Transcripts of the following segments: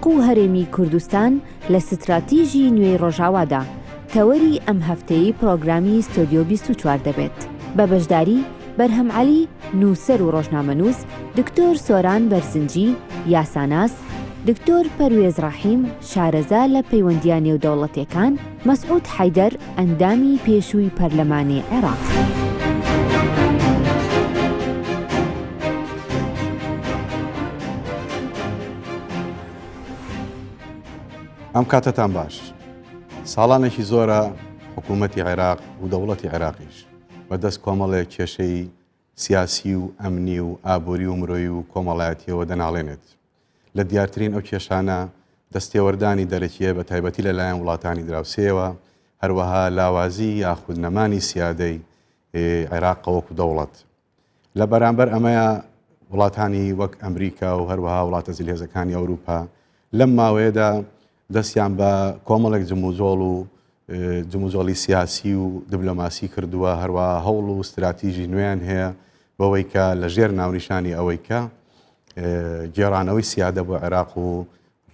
و هەرێمی کوردستان لە ستراتیژی نوێی ڕۆژاوادا، تەوەری ئەم هەفتەیەی پرۆگرامی ستۆدیۆ 24 دەبێت. بە بەشداری، بەرهەم عەلی، نووسەر و ڕۆژنامەنووس، دکتۆر سۆران بەرزنجی، یاساناس، دکتۆر پەروێز ڕەحیم، شارەزا لە پەیوەندییە نێودەوڵەتێکان، مەسعود حەیدەر، ئەندامی پێشووی پەرلەمانی عێراق. ئەم کاتەتان باش. ساڵانێکی زۆرە حکوومەتی عێراق و دەوڵەتی عێراقیش بەدەست کۆمەڵێک کێشەی سیاسی و ئەمنی و ئابووری و مرۆیی و کۆمەڵایەتیەوە دەناڵێنێت. لە دیارترین ئەو کێشانە دەستێوەردانی دەرەکییە بە تایبەتی لەلایەن وڵاتانی دراوسێیەوە، هەروەها لاوازی یاخود نەمانی سیادەی عێراقە وەکو دەوڵەت. لە بەرامبەر ئەمەیا وڵاتانی وەک ئەمریکا و هەروەها وڵاتە زلهێزەکانی ئەوروپا لەم ماوەیەدا دەستیان بە کۆمەڵێک جموجۆڵ و جموجۆڵی سیاسی و دیبلۆماسی کردووە، هەروەها هەوڵ و ستراتیژی نوێیان هەیە بەوەی کە لە ژێر ناونیشانی ئەوەی کە گێڕانەوەی سیادە بۆ عێراق و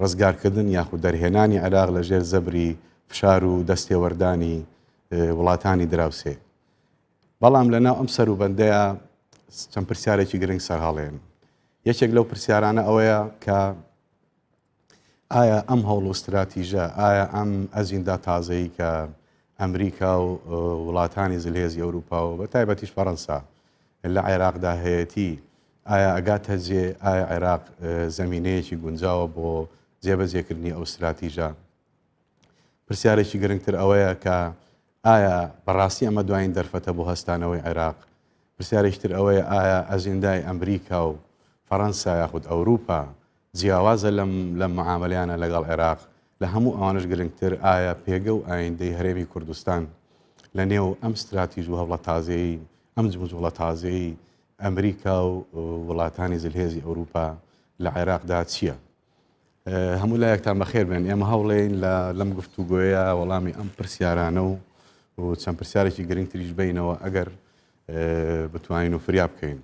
ڕزگارکردن یاخود دەرهێنانی عێراق لە ژێر زەبری فشار و دەستێوەردانی وڵاتانی دراوسێ. بەڵام لەناو ئەم سەروبەندەیە چەند پرسیارێکی گرنگ سەرهەڵێن. یەکێک لەو پرسیارانە ئەوەیە کە ئایا ئەم هەوڵ و ستراتیژە، ئایا ئەم ئەجیندا تازەی کە ئەمریکا و وڵاتانی زلهێزی ئەوروپا و بە تایبەتیش فەڕەنسا لە عێراقدا هەیەتی، ئایا ئەگاتە جێ؟ ئایا عێراق زەمینەیەکی گونجاوە بۆ جێبەجێکردنی ئەو ستراتیژە؟ پرسیارێکی گرنگتر ئەوەیە کە ئایا بەڕاستی ئەمە دوایین دەرفەتە بۆ هەستانەوەی عێراق؟ پرسیارێکی تر ئەوەیە ئایا ئەجیندای ئەمریکا و فەڕەنسا یاخود ئەوروپا جیاوازە لەم لەم معامەلەیانە لەگەڵ عێراق، لە هەموو ئەوانەش گرنگتر ئایا پێگە و ئایندەی هەرێمی کوردستان لە نێو ئەم ستراتیژ و هەوڵە تازەیەی ئەم جموجوڵە تازەیەی ئەمریکا و وڵاتانی زلهێزی ئەوروپا لە عێراقدا چییە؟ هەموو لایەکتان بەخێر بێن ئێمە هەوڵێین لە لەم گفتوگۆیە وەڵامی ئەم پرسیارانە و و چەند پرسیارێکی گرنگتریش بینەوە ئەگەر بتوانین و فریا بکەین.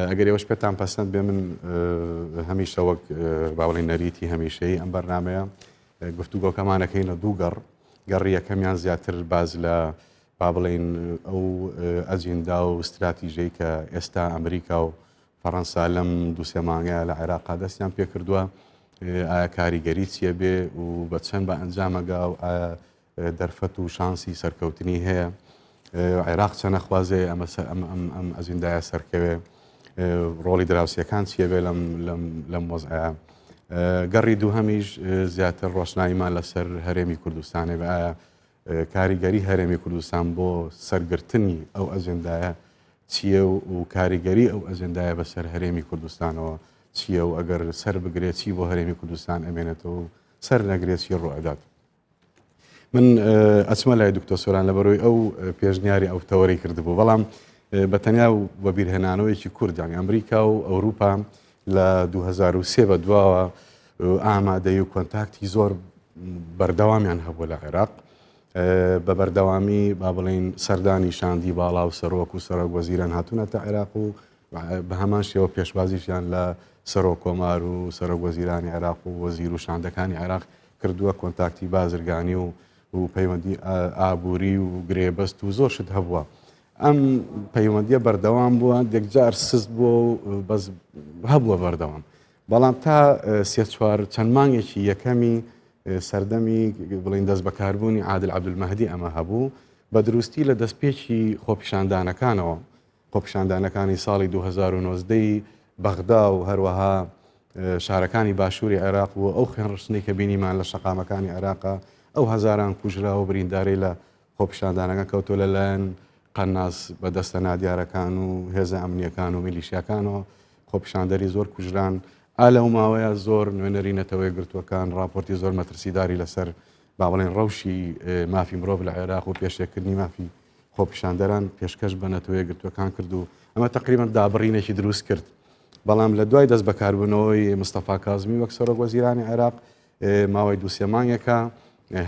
ئەگەر ئێوەش پێتان پەسەند بێ من هەمیشە وەک باوەڵی نەریتی هەمیشەی ئەم بەرنمەیە گفتوگۆکەمانەکەین لە دوو گەڕ گەڕی یەکەمیان زیاتر باز لە با بڵین ئەو ئەجیندا و استراتیژەی کە ئێستا ئەمریکا و فەڕەنسا لەم دووسێ مانگە لە عێراقا دەستیان پێکردووە ئایا کاریگەری چییە بێ و بە چەند بە ئەنجامەگا و ئایا دەرفەت و شانسی سەرکەوتنی هەیە عێراق چەنە خوازێ ئەمە ئەم ئەجیندایە سەرکەوێ ڕۆڵی دراوسەکان چیە بێ لەم لەم وەزعە گەڕی دووهەمیش زیاتر ڕۆشناییمان لەسەر هەرێمی کوردستانێ بە ئایا کاریگەری هەرێمی کوردستان بۆ سەرگرتنی ئەو ئەجندایە چییە و کاریگەری ئەو ئەجندایە بەسەر هەرێمی کوردستانەوە چییە و ئەگەر سەر بگرێت چی بۆ هەرێمی کوردستان ئەمێنێتەوە و سەر نەگرێت چی ڕوئەدات. من ئەچمە لای دکتۆر سۆران لەبەرەوەی ئەو پێشنیاری ئەو تەوەرەی کردبوو بەڵام بە تەنیا وەبیرهێنانەوەیەکی کورد یانی ئەمریکا و ئەوروپا لە 2023 بە دواوە ئامادەی و کۆنتاکتی زۆر بەردەوامیان هەبوو لە عێراق بە بەردەوامی با بڵین سەردانی شاندی باڵا و سەرۆک و سەرۆک وەزیران هاتوونەتە عێراق و بە هەمان شێوە پێشوازیشیان لە سەرۆک کۆمار و سەرۆک وەزیرانی عێراق و وەزیر و شاندەکانی عێراق کردووە، کۆنتاکتی بازرگانی و و پەیوەندی ئابووری و گرێبەست و زۆر شت هەبووە. ئەم پەیوەندیە بەردەوام بووە، یەکجار سست بووە و بەس هەبووە بەردەوام. بەڵام تا سێ چوار چەند مانگێکی یەکەمی سەردەمی بڵین دەست بەکاربوونی عادل عەبدولمەهدی ئەمە هەبوو، بە دروستی لە دەستپێکی خۆپیشاندانەکانەوە خۆپیشاندانەکانی ساڵی 2019 ی بەغدا و هەروەها شارەکانی باشووری عێراق و ئەو خوێنڕشتنەی کە بینیمان لە شەقامەکانی عێراقا ئەو هەزاران کوژراو و بریندارەی لە خۆپیشاندانەکان کەوتووە لەلایەن قەناس بە دەستە نادیارەکان و هێزە ئەمنیەکان و میلیشیاکانەوە خۆپیشاندەری زۆر کوژران ئا لەو ماوەیە زۆر نوێنەری نەتەوە یەکگرتووەکان ڕاپۆرتی زۆر مەترسیداری لەسەر با بڵێن ڕەوشی مافی مرۆڤ لە عێراق و پێشێکردنی مافی خۆپیشاندەران پێشکەش بە نەتەوە یەکگرتووەکان کرد و ئەمە تەقریبەن دابڕینێکی دروست کرد. بەڵام لە دوای دەست بەکاربوونەوەی مستەفا کازمی وەک سەرۆک وەزیرانی عێراق ماوەی دووسێ مانگێکە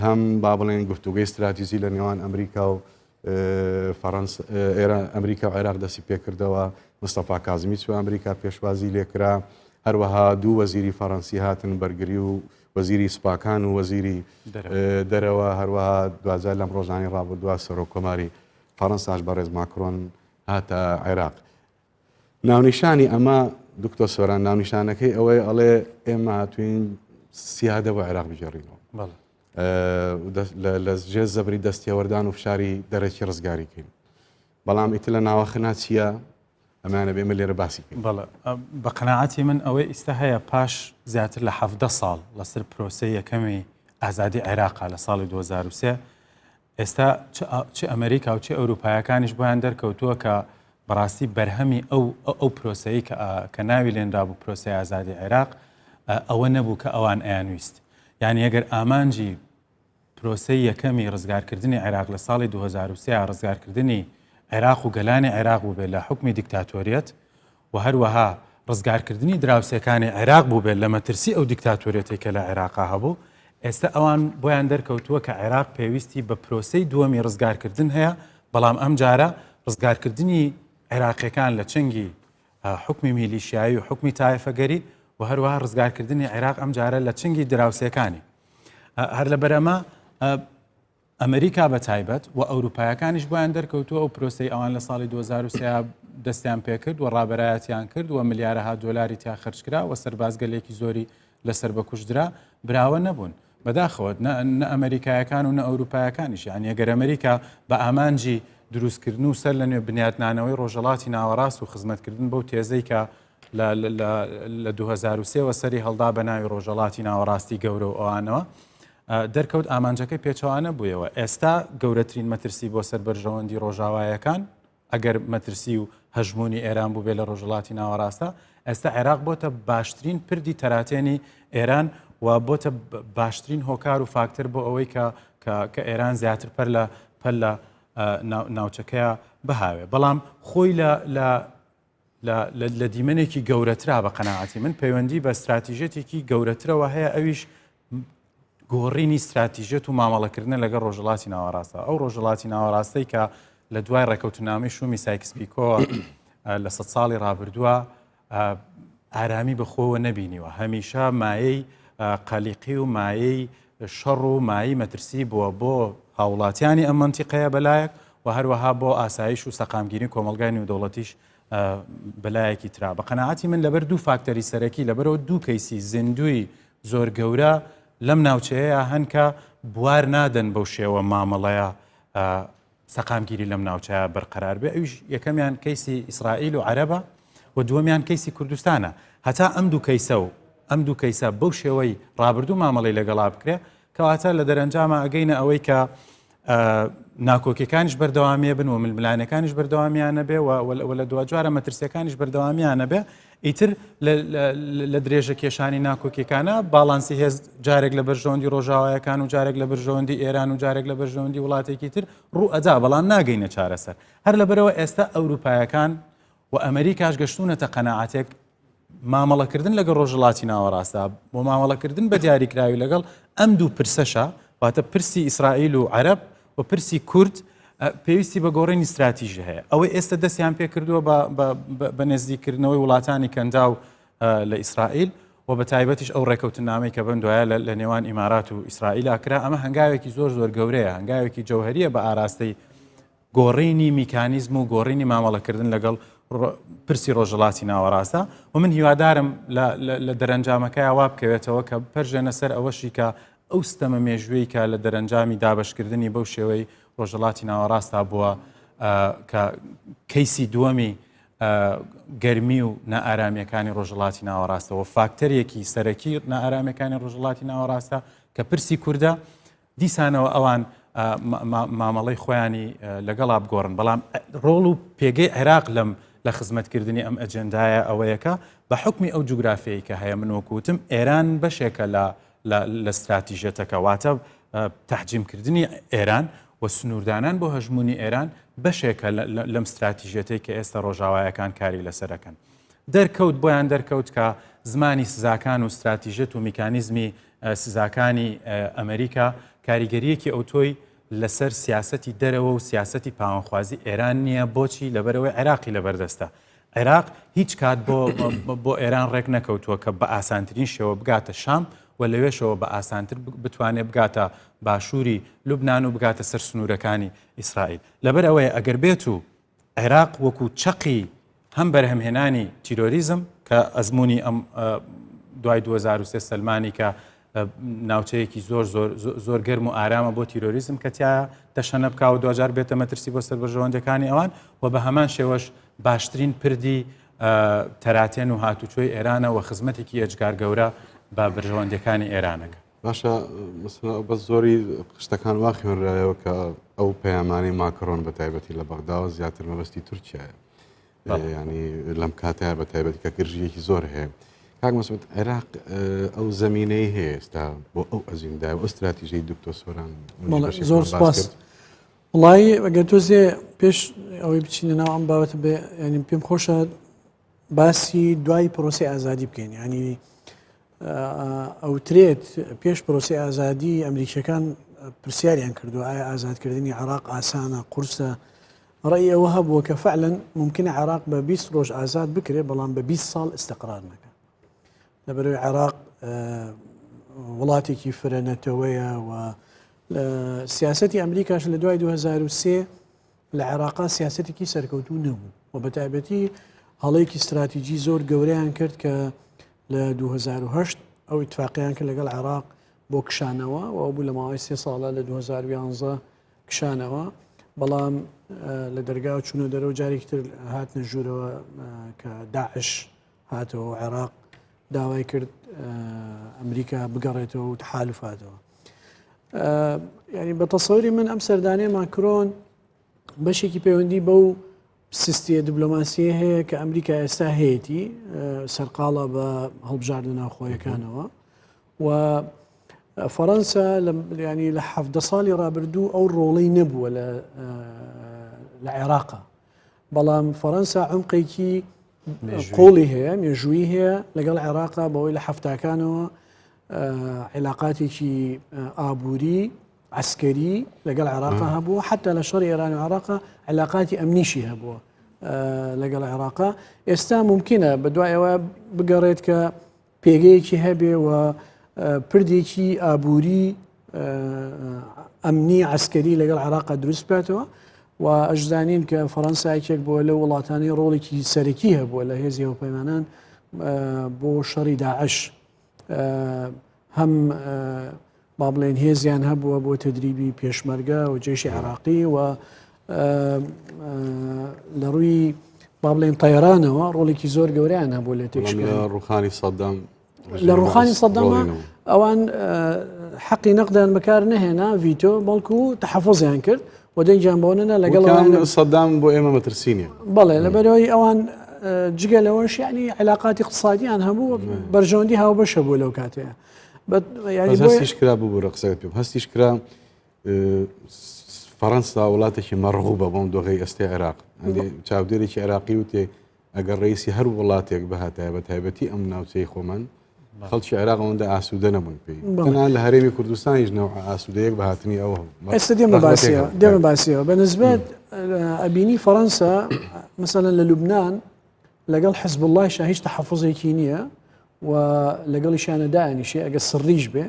هەم با بڵێن گفتوگەی ستراتیژی لە نێوان ئەمریکا و فەڕەنس ئێران ئەمریکا و عێراق دەستی پێکردەوە مستەفا کازمی چوە ئەمریکا پێشوازی لێکرا هەروەها دوو وەزیری فەڕەنسی هاتن بەرگری و وەزیری سوپاکان و وەزیری دەرەوە هەروەها دواجار لەم ڕۆژانی ڕابردووە سەرۆک کۆماری فەڕەنساش بەڕێز ماکرۆن هاتە عێراق. ناونیشانی ئەمە دکتۆر سۆران ناونیشانەکەی ئەوەی ئەڵێ ئێمە هاتوین سیادە بۆ عێراق بگێڕینەوە لە ژێر زەبری دەستێوەردان و فشاری دەرەکی ڕزگاری کەین بەڵام ئیتر لە ناوەخنا چییە ئەمانە بێمە لێرە باسی بکەین. بەڵێ بە قەناعەتی من ئەوەی ئیستا هەیە پاش زیاتر لە حەڤدە ساڵ لەسەر پرۆسەی یەکەمی ئازادی عێراقا لە ساڵی 2003 ئێستا چ ئەمریکا و چ ئەوروپایەکانیش بۆیان دەرکەوتووە کە بەڕاستی بەرهەمی ئەو ئەو پرۆسەی کە ناوی لێنرابوو پرۆسەی ئازادی عێراق ئەوە نەبوو کە ئەوان ئەیانویست یعنی ئەگەر ئامانجی پرۆسەی یەکەمی ڕزگارکردنی عێراق لە ساڵی 2003 ڕزگارکردنی عێراق و گەلانی عێراق بووبێت لە حوکمی دیکتاتۆریەت و هەروەها ڕزگارکردنی دراوسێکانی عێراق بووبێت لە مەترسی ئەو دیکتاتۆریەتەی کە لە عێراقا هەبوو، ئێستا ئەوان بۆیان دەرکەوتووە کە عێراق پێویستی بە پرۆسەی دووەمی ڕزگارکردن هەیە، بەڵام ئەمجارە ڕزگارکردنی عێراقیەکان لە چنگی حوکمی میلیشیایی و حوکمی تایەفەگەری و هەروەها ڕزگارکردنی عێراق ئەمجارە لە چنگی دراوسێکانی. هەر لەبەر ئەمە ئەمریکا بە تایبەت و ئەوروپایەکانیش بۆیان دەرکەوتووە ئەو پرۆسەی ئەوان لە ساڵی 2023 دەستیان پێکرد و ڕابەرایەتیان کرد و ملیارەها دۆلاری تیا خەرجکرا و سەربازگەلێکی زۆری لەسەر بەکوشترا براوە نەبوون. بەداخەوە نە ئەمریکایەکان و نە ئەوروپایەکانیش یانی ئەگەر ئەمریکا بە ئامانجی دروستکردن و سەر لە نوێ بنیاتنانەوەی ڕۆژهەڵاتی ناوەڕاست و خزمەتکردن بەو تێزەی کە لە 2023 وە سەری هەڵدا بە ناوی ڕۆژهەڵاتی ناوەڕاستی گەورە و ئەوانەوە دەرکەوت ئامانجەکەی پێچەوانە بوویەوە ئێستا گەورەترین مەترسی بۆ سەر بەرژەوەندی ڕۆژاوایەکان ئەگەر مەترسی و هەژمونی ئێران بووبێ لە ڕۆژهەڵاتی ناوەڕاستە ئێستا عێراق بۆتە باشترین پردی تەراتێنی ئێران و بۆتە باشترین هۆکار و فاکتەر بۆ ئەوەی کە کە ئێران زیاتر پەر لە پەر لە ناوچەکەیە بهاوێ بەڵام خۆی لە لە لە دیمەنێکی گەورەترا بە قەناعەتی من پەیوەندی بە ستراتیژێتێکی گەورەترەوە هەیە ئەویش گۆڕینی ستراتیژێت و مامەڵەکردنە لەگەڵ ڕۆژهەڵاتی ناوەڕاستە ئەو ڕۆژهەڵاتی ناوەڕاستەی کە لە دوای ڕێکەوتنامەی شومی سایکسپیکۆوە لە سە ساڵی ڕابردووە ئارامی بەخۆوە نەبینیوە هەمیشە مایەی قەلیقی و مایەی شەڕ و مایەی مەترسی بووە بۆ هاوڵاتیانی ئەم مەنتیقەیە بەلایەک و هەروەها بۆ ئاسایش و سەقامگیری کۆمەڵگای نێودەوڵەتیش بەلایەکی ترا. بە قەناعەتی من لەبەر دوو فاکتەری سەرەکی لەبەرەوە دوو کەیسی زیندووی زۆر گەورە لەم ناوچەیە هەن کە بوار نادەن بەو شێوە مامەڵەیە سەقامگیری لەم ناوچەیە بەرقەرار بێ ئەویش یەکەمیان کەیسی ئیسرائیل و عەرەبە و دووەمیان کەیسی کوردستانە هەتا ئەم دوو کەیسە و ئەم دوو کەیسە بەو شێوەی ڕابردوو مامەڵەی لەگەڵا بکرێ کەواتە لە دەرەنجاما ئەگەینە ئەوەی کە ناکۆکیەکانیش بەردەوامیە بن و ململانەکانیش بەردەوامیانە بێ و لە دواجارە مەترسیەکانیش بەردەوامیانە بێ ئیتر لە درێژە کێشانی ناکۆکیەکانە باڵانسی هێز جارێک لە بەرژەوەندی ڕۆژاوایەکان و جارێک لە بەرژەوەندی ئێران و جارێک لە بەرژەوەندی وڵاتێکی تر ڕوو ئەدا بەڵام ناگەینە چارەسەر هەر لەبەرەوە ئێستا ئەوروپایەکان و ئەمریکاش گەشتونەتە قەناعەتێک مامەڵەکردن لەگەڵ ڕۆژهەڵاتی ناوەڕاستدا بۆ مامەڵەکردن بە دیاریکراوی لەگەڵ ئەم دوو پرسەشە واتە پرسی ئیسرائیل و عەرەب و پرسی کورد پێویستی بە گۆڕینی ستراتیژی هەیە ئەوەی ئێستا دەستیان پێکردووە بە نێزیکردنەوەی وڵاتانی کەنداو لە ئیسرائیل و بە تایبەتیش ئەو ڕێکەوتنامەی کە بەم دوایە لە نێوان ئیمارات و ئیسرائیل کرا ئەمە هەنگاوێکی زۆر زۆر گەورەیە هەنگاوێکی جەوهریە بە ئاراستەی گۆڕینی میکانیزم و گۆڕینی مامەڵەکردن لەگەڵ پرسی ڕۆژهەڵاتی ناوەڕاستە و من هیوادارم لە دەرەنجامەکەیا وا بکەوێتەوە کە پەرژێنە سەر ئەوەشی کە ئەو ستەمە مێژووی کە لە دەرەنجامی دابەشکردنی بەو شێوەی ڕۆژهەڵاتی ناوەڕاستا بووە کە کەیسی دووەمی گەرمی و نائارامیەکانی ڕۆژهەڵاتی ناوەڕاستەوە فاکتەرێکی سەرەکی نائارامیەکانی ڕۆژهەڵاتی ناوەڕاستە کە پرسی کوردە دیسانەوە ئەوان مامەڵەی خۆیانی لەگەڵا بگۆڕن، بەڵام ڕۆڵ و پێگەی عێراق لەم لە خزمەتکردنی ئەم ئەجێندایە ئەوەیەکە بە حوکمی ئەو جوگرافیەی کە هەیە من وەکو وتم ئێران بەشێکە لە لە ستراتیژیەتەکە واتە تەحجیمکردنی ئێران و سنووردانان بۆ هەژموونی ئێران بەشێکە لەم ستراتیژیەتەی کە ئێستا ڕۆژاوایەکان کاری لەسەرەکەن. دەرکەوت بۆیان دەرکەوت کە زمانی سزاکان و ستراتیژەت و میکانیزمی سزاکانی ئەمریکا کاریگەرییەکی ئەوتۆی لەسەر سیاسەتی دەرەوە و سیاسەتی پاوانخوازی ئێران نییە، بۆچی؟ لەبەرئەوەی عێراقی لەبەردەستە. عێراق هیچ کات بۆ بۆ ئێران ڕێک نەکەوتووە کە بە ئاسانترین شێوە بگاتە شام و لەوێشەوە بە ئاسانتر بتوانێت بگاتە باشووری لوبناان و بگاتە سەر سنوورەکانی ئیسرائیل. لەبەر ئەوەیە ئەگەر بێت و عێراق وەکو چەقی هەم بەرهەمهێنانی تیرۆریزم کە ئەزمموی ئەم دوای 2023 سلمانی کە ناوچەیەکی زۆر زۆر زۆر گەرم و ئارامە بۆ تیرۆریزم کە تیا تەشەنە بکا و دوجار بێتە مەترسی بۆ سەر بەرژەوەندەکانی ئەوان و بە هەمان شێوەش باشترین پردی تەراتێن و هاتوچۆی ئێرانە و خزمەتێکی ئێجگار گەورە بە بەرژەوەندەکانی ئێرانەکە. باشە مەسەلەن ئەو بە زۆری شتەکان وا خوێنرایەوە کە ئەو پەیامانەی ماکرۆن بە تایبەتی لە بەغداوە زیاتر مەبەستی تورکیایە ینی لەم کاتەیە بە تایبەتی کە گرژیەکی زۆر هەیە کاک مەسعود عێراق ئەو زمینەی هەیە ئێستا بۆ ئەو ئەزیندای و ئەستراتیژەی دکتۆر سۆران زۆر سپاس وڵی ئەگەر تۆزێ پێش ئەوەی بچینە ناو ئەم بابەتە بێ ینی پێم خۆشە باسی دوای پرۆسی ئازادی بکەین ینی ئەوترێت پێش پرۆسی ئازادی ئەمریکیەکان پرسیاریان کردو ئایا ئازادکردنی عراق ئاسانە قورسە ڕێی ئەوە هەبووە کە فعلەن ممکنە عراق بە 20 ڕۆژ ئازاد بکرێت بەڵام بە 20 ساڵ استقرار نەکە لەبەرەوەی عێراق وڵاتێکی فرە نەتەوەیە و سیاستی ئەمریکاش لە دوای 2023 لە عێراقا سیاسەتێکی سەرکەوتوو نەبوو و بە تایبەتی هەڵەیەکی ستراتیجی زۆر گەورەیان کرد کە لە 2008 ئەو ئیتفاقیان کرد لەگەڵ عێراق بۆ کشانەوە و ئەو بوو لە ماوەی سێ ساڵە لە 2011 کشانەوە بەڵام لە دەرگا چوونە دەرەوە جارێکی تر هاتنە ژوورەوە کە داعش هاتەوە عێراق داوای کرد ئەمریکا بگەڕێتەوە و تحالفاتەوە ینی بە تەسەوری من ئەم سەردانەی ماکرۆن بەشێکی پەیوەندی بەو سیستیە دیبلۆماسیە هەیە کە ئەمریکا ئێستا هەیەی سەرقاڵە بە هەڵبژاردە ناوخۆیەکانەوە و فەەنسا ینی لە حەفدە ساڵی ڕابردوو ئەو ڕۆڵەی نەبووە لە عێراقا بەڵام فەەنسا عمقێکی قۆڵی هەیە مێژووی هەیە لەگەڵ عێراقا بەوەی لە حەفتاکانەوە عیلاقاتێکی ئابووری عسکەری لەگەڵ عێراقا هەبووە حتا لە شەڕی ئێران و عێراقا علاقاتی ئەمنیشی هەبووە لەگەڵ عێراقا ئێستا ممکنە بە دوایەوە بگەڕێت کە پێگەیەکی هەبێ و پردێکی ئابووری ئەمنی عسکەری لەگەڵ عراقا دروست بکاتەوە و ئەشزانین کە فەەنسا یەکێک بووە لە وڵاتانی ڕۆڵێکی سەرەکی هەبووە لە هێزی هاوپەیمانان بۆ شەڕی داعش هەم با بڵێن هێزیان هەبووە بۆ تدریبی پێشمەرگە و جێشی عراقی و لە ڕووی با بڵێن تەیرانەوە ڕۆڵێکی زۆر گەوریان هەبوو لە تێکشکانی ڕوخانی سەدام لە ڕوخانی سەدەمە ئەوان حەقی نەقدیان بەکار نەهێنا ڤیتۆ بەڵکو تحفظیان کرد و دەنگیان بۆ نەنا لەگەڵ سەدام بۆ ئێمە مەترسی نیە بەڵێ لەبەرەوەی ئەوان جگە لەوەش ینی علااقاتی اقتصادیان هەبوو بەرژەوەندی هاوبەشە بوو لەو کاتەیە هەستیش کرا ببوورە قسەکەت پێم هەستیش کرا فەڕەنسا وڵاتێکی مەڕغوبە بۆم دۆغی ئێستای عێراق چاودێرێکی عێراقی وتێ ئەگەر ڕئیسی هەر وڵاتێک بهاتایە بە تایبەتی ئەم ناوچەی خۆمان خەڵکی عێراق ئەوەندە ئاسوودە نەبوون پێی تەنها لە هەرێمی کوردستانیش نەوە ئاسوودەیەک بە هاتنی ئەوە ئێستا دێمە باسیەوە دێمە باسیەوە بە نسبەت ئەبینی فەڕەنسا مەسەلەن لە لوبناان لەگەڵ حزب اللهشا هیچ تحفظێکی نییە و لەگەڵیشانە دانیشێ ئەگە سڕیش بێ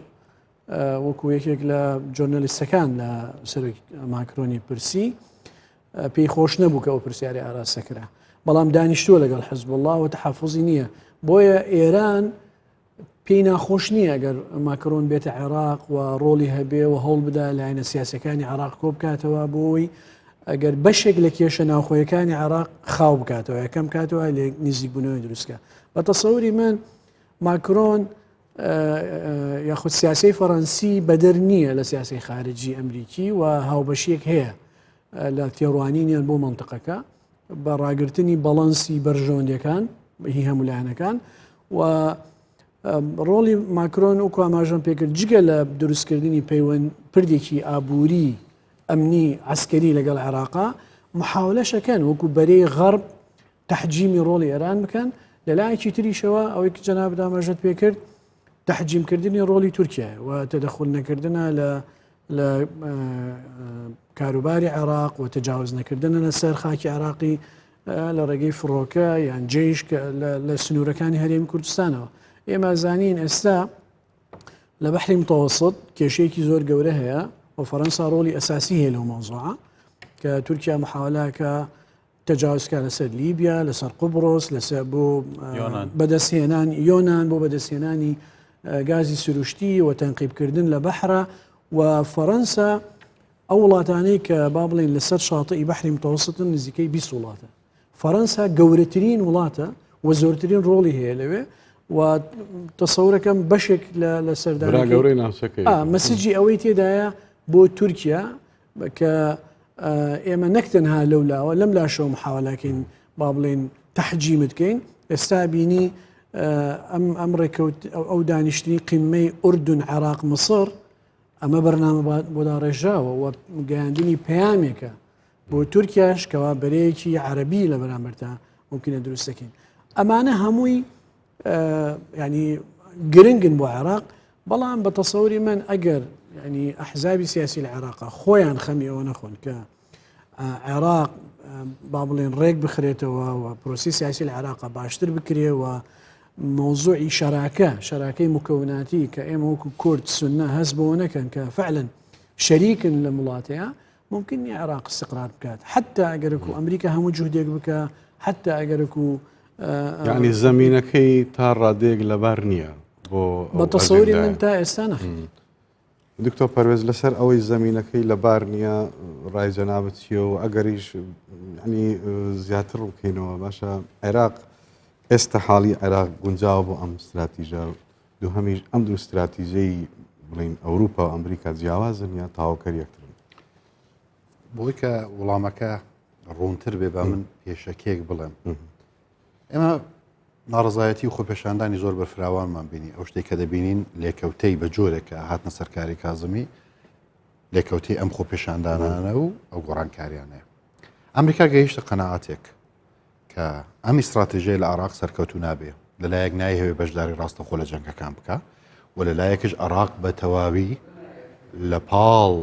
وەکو یەکێک لە جۆرنالیستەکان لە سەرۆک ماکرۆنی پرسی پێی خۆش نەبوو کە ئەو پرسیاری ئاراستە کرا بەڵام دانیشتووە لەگەڵ حزب الله و تحفظی نییە بۆیە ئێران پێی ناخۆش نییە ئەگەر ماکرۆن بێتە عێراق و ڕۆڵی هەبێ و هەوڵ بدا لایەنە سیاسەکانی عراق کۆ بکاتەوە بۆی ئەگەر بەشێک لە کێشە ناوخۆیەکانی عراق خاو بکاتەوە یەکەم کاتەوە لێ نزیکبوونەوەی دروستکە بە تەسەوری من ماکرۆن یاخود سیاسی فەڕەنسی بەدەر نییە لە سیاسی خارجی ئەمریکی و هاوبەشیەک هەیە لە تێڕوانینیان بۆ منطقەکە بە ڕاگرتنی بەڵەنسی بەرژەوەندیەکان هی هەموو لایەنەکان و ڕۆڵی ماکرۆن و ئاماژەم پێکرد جگە لە دروستکردنی پەیوەند پردێکی ئابووری ئەمنی عسکەری لەگەڵ عێراقا محاولەشەکەن وەکو بەرەی غەرب تەحجیمی ڕۆڵی ئێران بکەن لەلایەکی تریشەوە ئەوەی کە جەنابت ئاماژەت پێکرد تەحجیمکردنی ڕۆڵی تورکیا و تەدەخل نەکردنە لە لە کاروباری عێراق و تەجاوز نەکردنە لەسەر خاکی عێراقی لە ڕێگەی فڕۆکە یان جێش لە سنوورەکانی هەرێمی کوردستانەوە ئێمە زانین ئێستا. لە بەحری متەوەسط کێشەیەکی زۆر گەورە هەیە و فەرەنسا ڕۆڵی ئەساسی هەیە لەو مەوزوعە کە تورکیا محاولاکە تەجاوزکە لەسەر لیبیا لەسەر قوبرۆس لەسەر بۆ بەدەستهێنان یۆناان بۆ بەدەستهێنانی گازی سروشتی و تەنقیبکردن لە بەحرە و فەرەنسا ئەو وڵاتانەی کە با بڵێن لەسەر شاتئی بەحری متەوەسطن نزیکەی 20 وڵاتە فەرەنسا گەورەترین وڵاتە و زۆرترین ڕۆڵی هەیە لەوێ و تەسەورەکەم بەشێک لە سەردانەکەی گەورەی ناوچەکەی مەسجی ئەوەی تێدایە بۆ تورکیا کە ئێمە نەک تەنها لەو لاوە لەم لاشەوە محاولاکەین با بڵێن تەحجیمت کەین ئێستا بینی ئەم ئەم ڕێکەوت ئەو دانیشتنی قیمەی ئوردون عێراق مسڕ ئەمە بەرنامە بۆ داڕێژراوە و گەیاندنی پەیامێکە بۆ تورکیاش کەوا بەرەیەکی عەرەبی لە بەرامبەرتا ممکنە دروست دەکەین ئەمانە هەمووی ینی گرنگن بۆ عێراق بەڵام بە تەسەوری من ئەگەر ینی ئەحزابی سیاسی لە عێراقا خۆیان خەمی ئەوە نەخۆن کە عێراق با بڵێن ڕێک بخرێتەوە و پرۆسی سیاسی لە عێراقا باشتر بکرێ و مۆزوعی شەراکە شەراکەی مکەوناتی کە ئێمە وەکو کورد سنە هەست بەوە نەکەن کە فعلەن شەریکن لە وڵاتەیە ممکن نیە عێراق استقرار بکات حتا ئەگەرەکو ئەمریکا هەموو جهدێک بکە حتا ئەگەرەکو یعنی زمینەکەی تا ڕادەیەک لەبار نییە بۆ بە تەسەوری من تا ئێستا نەخێر دکتۆر پەروێز لەسەر ئەوەی زمینەکەی لەبار نییە ڕای جەنابت چییە و ئەگەریش ینی زیاتر ڕووکەینەوە باشە عێراق ئێستا حاڵی عێراق گونجاوە بۆ ئەم استراتیژە دووهەمیش ئەم دوو ستراتیژەی بڵین ئەوروپا و ئەمریکا جیاوازن یا تاوکەر یەکترن؟ بۆی کە وڵامەکە ڕوونتر بێ بە من پێشەکێک بڵێم ئێمە ناڕزایەتی و خۆپێشاندانی زۆر بەرفراوانمان بینی ئەو شتێک کە دەبینین لێکەوتەی بە جۆرێکە هاتنە سەرکاری کازمی لێکەوتەی ئەم خۆپێشاندانانە و ئەو گۆڕانکاریانەیە ئەمریکا گەیشتە قەنەعاتێک کە ئەم ئیستڕاتیژەیە لە عێراق سەرکەوتوو نابێ، لە لایەک نایهەوێ بەشداری ڕاستەوخۆ لە جەنگەکان بکا و لە لایەکش عێراق بە تەواوی لە پاڵ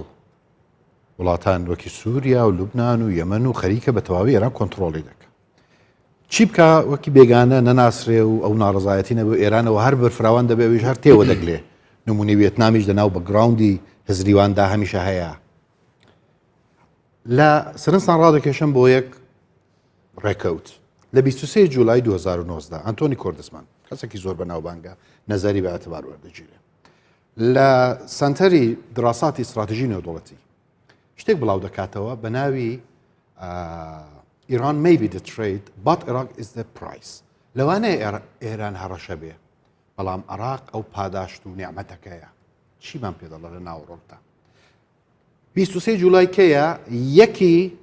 وڵاتان وەکی سووریا و لوبناان و یەمەن و خەریکە بە تەواوی ئێران کۆنتترۆڵی دەکە چی بکە وەکی بێگانە نەناسرێ و ئەو ناڕزایەتی نەبوو ئێرانەوە هەر بەرفراوان دەبێ ئەویش هەر تێوە دەگلێ نمونەی وێتنامیش لە ناو بەگراوندی هزریواندا هەمیشە هەیە لە سەرنجتان ڕادەکێشم بۆ یەک ڕێکەوت لە 23 جولای 2019 ئەنتۆنی کۆردسمان کەسێکی زۆر بەناوبانگە نەزەری بە اعتبار وەردەگیرێ لە سەنتەری دراساتی استراتژی نێودوڵەتی شتێک بڵاو دەکاتەوە بە ناوی ئیران may be the threat but Iraq is the prize لەوانەیە ئێران هەڕەشە بێ بەڵام عراق ئەو پاداشت و نیعمەتەکەیە چیمان پێ دەڵێ لە ناوەڕۆکدا 23 جولای کەیە یەکی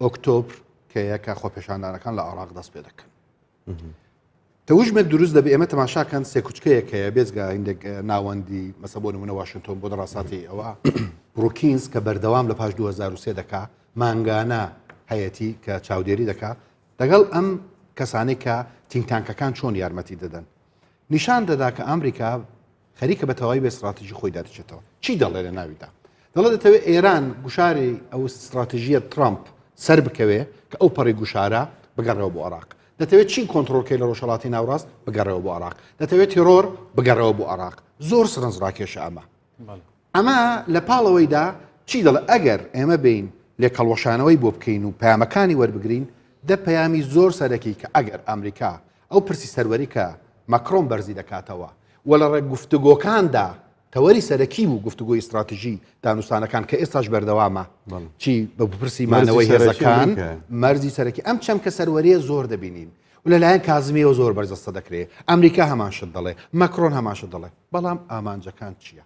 ئۆکتۆبر کەیە کە خۆپێشاندانەکان لە عراق دەست پێ دەکەن تەوژمێک دروست دەبێ ئێمە تەماشاکەن سێکوچکەیەک هەیە بێزگا هندێک ناوەندی مەسە بۆ نمونە واشنگتۆن بۆ دەڕاساتی ئەوە بروکینز کە بەردەوام لە پاش 2023 دەکا مانگانە هەیەتی کە چاودێری دەکا لەگەڵ ئەم کەسانەی کە think tank ەکان چۆن یارمەتی دەدەن نیشان دەدا کە ئەمریکا خەریکە بە تەواوی بە استراتیژی خۆیدا دەچێتەوە. چی دەڵێ لە ناویدا؟ دەڵێ دەتەوێت ئێران گوشاری ئەو استراتیژیە ترامپ سەر بکەوێ کە ئەو پەڕی گوشارە بگەڕێەوە بۆ عراق. دەتەوێت چین کۆنتڕۆڵکەی لە ڕۆژهەڵاتی ناوڕاست بگەڕێەوە بۆ عراق. دەتەوێت تێرۆر بگەڕێەوە بۆ عراق. زۆر سەرنجڕاکێشە ئەمە. ئەمە لە پاڵەوەیدا چی دەڵێ ئەگەر ئێمە بین لێکەڵوەشانەوەی بۆ بکەین و پەیامەکانی وەربگرین دە پەیامی زۆر سەرەکی کە ئەگەر ئەمریکا ئەو پرسی سەروەری کە مەکرۆن بەرزی دەکاتەوە و لە ڕێک گفتوگۆکاندا تەوەری سەرەکی بوو گفتوگۆی ئیستراتیژی دانوستانەکان کە ئێستاش بەردەوامە چی بە پرسی مانەوەی هێزەکان مەرجی سەرەکی ئەم چەمکە سەروەریە زۆر دەبینین و لەلایەن کازمیەوە زۆر بەرجەستە دەکرێت ئەمریکا هەمان شت دەڵێ مەکرۆن هەمان شت دەڵێ بەڵام ئامانجەکان چییە؟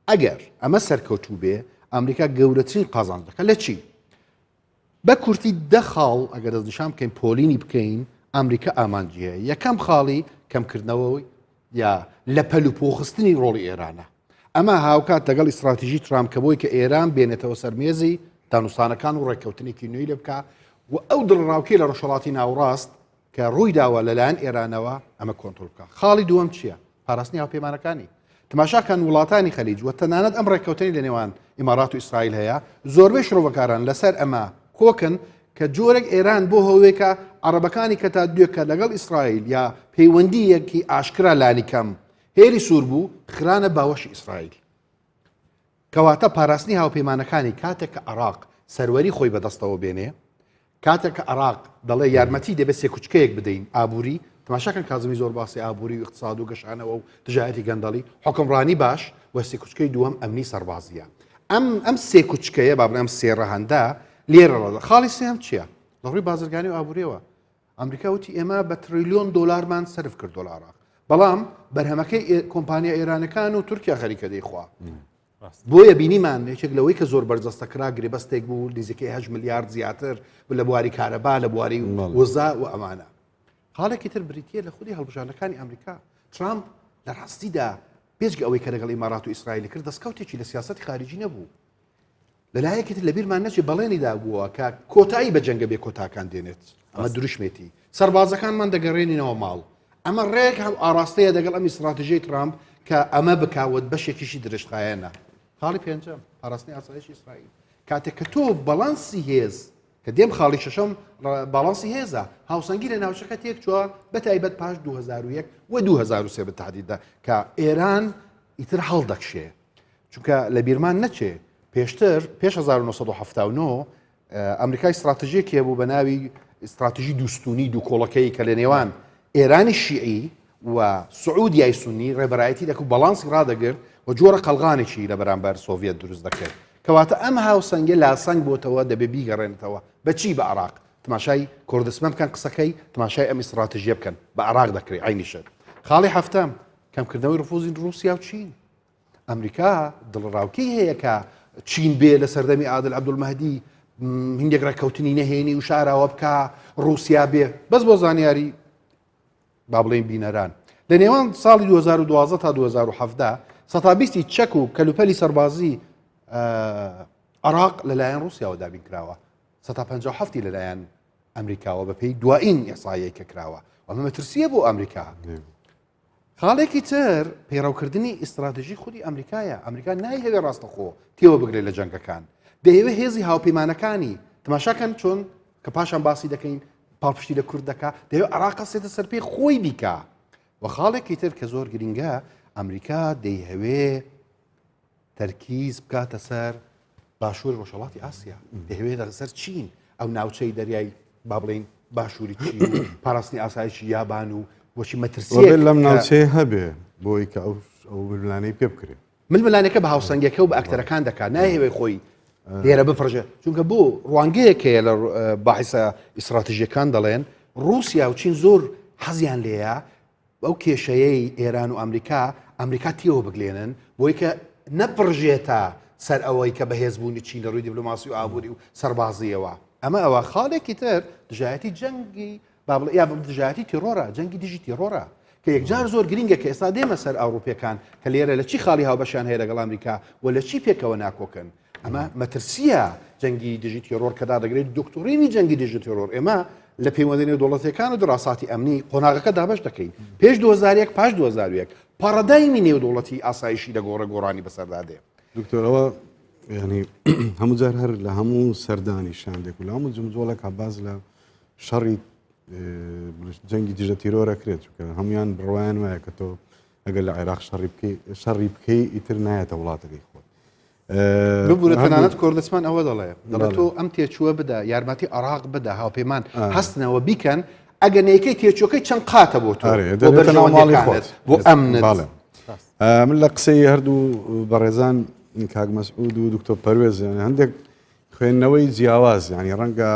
ئەگەر ئەمە سەرکەوتوو بێ ئەمریکا گەورەترین قازانج دەکات لە چی؟ بە کورتی دە خاڵ ئەگەر دەستنیشان بکەین پۆلینی بکەین ئەمریکا ئامانجی هەیە یەکەم خاڵی کەمکردنەوەی یا لە پەل و پۆخستنی ڕۆڵی ئێرانە ئەمە هاوکات لەگەڵ ئیستراتیژی ترامپ کە بۆی کە ئێران بێنێتەوە سەر مێزی دانوستانەکان و ڕێککەوتنێکی نوێی لێ بکا و ئەو دڵڕاوکێ لە ڕۆژهەڵاتی ناوەڕاست کە ڕووی داوە لەلایەن ئێرانەوە ئەمە کۆنترۆڵ بکا. خاڵی دووەم چییە؟ پاراستنی هاوپەیمانەکانی. تماشاکەن وڵاتانی خەلیج و تەنانەت ئەم ڕێککەوتنی لە نێوان ئیمارات و ئیسرائیل هەیە، زۆربەی شرۆڤەکاران لەسەر ئەمە کۆکن کە جۆرێک ئێران بۆ هەوێکە عەڕەبەکانی کە تا دوێکە لەگەڵ ئیسرائیل یا پەیوەندییەکی ئاشکرا لانیکەم. هێلی سوور بوو خرانە باوەشی ئیسرائیل. کەواتە پاراستنی هاوپەیمانەکانی کاتێک کە عێراق سەروەری خۆی بەدەستەوە بێنێ، کاتێک کە عێراق دەڵێ یارمەتی دەبێت سێکوچکەیەک بدەین ئابووری، تەماشاکەن کازمی زۆر باسی ئابووری و ئیقتساد و گەشانەوە و دژایەتی گەندەڵی، حوکمڕانی باش و سێکوچکەی دووەم ئەمنی سەربازییە. ئەم ئەم سێکوچکەیە با بڵێم ئەم سێ ڕەهەندە لێرە ڕەدە. خاڵی سێیەم چییە؟ لە ڕووی بازرگانی و ئابووریەوە ئەمریکا وتی ئێمە بە تریلیۆن دۆلارمان سەرف کردو لە عراق بەڵام بەرهەمەکەی کۆمپانیا ئێرانەکان و تورکیا خەریکە دەیخوا بۆیە بینیمان یەکێک لەوەی کە زۆر بەرجەستە کرا گرێبەستێک بوو نزیکەی 8 میلیارد زیاتر لە بواری کارەبا لە بواری وزە و ئەمانە خاڵێکی تر بریتە لە خودی هەڵبژاردنەکانی ئەمریکا ترامپ لە ڕاستیدا بێجگە ئەوەی کە لەگەڵ ئیمارات و ئیسرائیل کرد دەستکەوتێکی لە سیاسەتی خارجی نەبوو لەلایەکی تر لەبیرمان نەچێت بەڵێنی دابووە کە کۆتایی بە جەنگە بێ کۆتاکان دێنێت ئەمە دروشمێتی سەربازەکانمان دەگەڕێنینەوە ماڵ ئەمە ڕێک هەم ئاراستەیە دەگەڵ ئەم ئیستراتیژیی ترامپ کە ئەمە بکاوت بەشێکیشی درێژخایەنە خاڵی پێنجەم پاراستنی ئاسایشی ئیسرائیل کاتێک کە تۆ بەڵانسی هێز کە دێم خاڵی شەشەم باڵانسی هێزە هاوسەنگی لە ناوچەکە تێکچووە بە تایبەت پاش 2001 و 2003 بە تهدیددا کە ئێران ئیتر هەڵدەکشێ چونکە لە بیرمان نەچێ پێشتر پێش 1970 ئەمریکای استراتژیەکی هەبوو بە ناوی استراتژی دووستونی دوو کۆڵەکەی کە لە نێوان ئێرانی شیعی و سعودیای سونی ڕێبەرایەتی دەکرد بەڵانسی ڕادەگرت و جۆرە قەڵغانێکی لە بەرامبەر سۆڤیەت دروست دەکرد کەواتە ئەم هاوسەنگە لاسەنگ بۆتەوە دەبێ بیگەڕێنێتەوە بەچی بە عراق تماشای کوردستان بکەن قسەکەی تماشای ئەم ئیستراتژیە بکەن بە عراق دەکرێت عینی شت خاڵی هەفتەم کەمکردنەوەی ڕفوزی ڕوسیا و چین ئەمریکا دڵەڕاوکێی هەیە کە چین بێ لە سەردەمی عادل عەبدولمەهدی هندێک ڕێککەوتنی نەهێنی و شاراوە بکا ڕوسیا بێ بەس بۆ زانیاری با بڵێین بینەران لە نێوان ساڵی 2012 تا 2017 سەتا بیستی چەک و کەلوپەلی سەربازی عراق لەلایەن رووسیاوە دابین کراوە سەتا 57 لەلایەن ئەمریکاوە بەپێی دوایین ئیحسایەی کە کراوە ئەمە مەترسیە بۆ ئەمریکا خاڵێکی تر پەیڕەوکردنی ئیستراتیژی خودی ئەمریکایە، ئەمریکا نایهەوێ ڕاستەخۆ تێوە بگرێت لە جەنگەکان، دەیەوێ هێزی هاوپەیمانەکانی، تەماشاکەن چۆن کە پاشان باسی دەکەین پاڵپشتی لە کورد دەکا، دەیەوێ عێراق هەستێتە سەر پێی خۆی بیکا. و خاڵێکی تر کە زۆر گرینگە، ئەمریکا دەیهەوێ تەرکیز بکاتە سەر باشووری ڕۆژهەڵاتی ئاسیا، دەیەوێت لەسەر چین، ئەو ناوچەی دەریای با بڵێین باشووری چین و پاراستنی ئاسایشی یابان و بۆچی مەترسییەک لەم ناوچەیە هەبێ بۆی کە ئەو ئەو ململانێی پێ بکرێ. ململانێکە بە هاوسەنگیەکە و بە ئەکتەرەکان دەکات، نایهەوێت خۆی لێرە بپڕژێ، چونکە بۆ ڕوانگەیەک هەیە لە باحیسە ئیستراتیژیەکان دەڵێن ڕووسیا و چین زۆر حەزیان لێیە ئەو کێشەیەی ئێران و ئەمریکا، ئەمریکا تێوە بگلێنن بۆی کە نەپڕژێتە سەر ئەوەی کە بەهێزبوونی چین لە ڕووی دیبلۆماسی و ئابووری و سەربازییەوە. ئەمە ئەوە. خاڵێکی تر دژایەتی جەنگی با بڵێ یا دژایەتی تێڕۆرە، جەنگی دژی تێڕۆرە کە یەکجار زۆر گرینگە کە ئێستا دێمە سەر ئەوڕوپیەکان کە لێرە لە چی خاڵی هاوبەشیان هەیە لەگەڵ ئەمریکا و لە چی پێکەوە ناکۆکن. ئەمە مەترسییە جەنگی دژی تێرۆر کە دادەگرێت دکتۆرینی جەنگی دژی تێرۆر ئێمە لە پەیوەندی نێودەوڵەتیەکان و دڕاساتی ئەمنی قۆناغەکە دابەش دەکەین پێش 2001 پاش 2001 پاڕادایمی نێودەوڵەتی ئاسایشی دەگۆڕە گۆڕانی بەسەردا دێ. دکتۆر ئەوە ینی هەموو جار هەر لە هەموو سەردانی شاندێک و لە هەموو جمجۆڵێک باز لە شەڕی جەنگی دژە تیرۆرە کرێت چونکە هەمویان بڕوایان وایە کە تۆ ئەگەر لە عێراق شەڕی بکەی شەڕی بکەی ئیتر نایەتە وڵاتەکەی خۆت. ببورە تەنانەت کوردستان ئەوە دەڵێ دەڵێ تۆ ئەم تێچووە بدە یارمەتی عراق بدە هاوپەیمان هەستنەوە بیکەن ئەگەر نیکەی تێچوەکەی چەند قاتە بۆ تۆ بۆ ئەم من لە قسەی هەردوو بەڕێزان کاک مەسعود و دکتۆر پەروێز هەندێک خوێندنەوەی جیاواز ینی ڕەنگە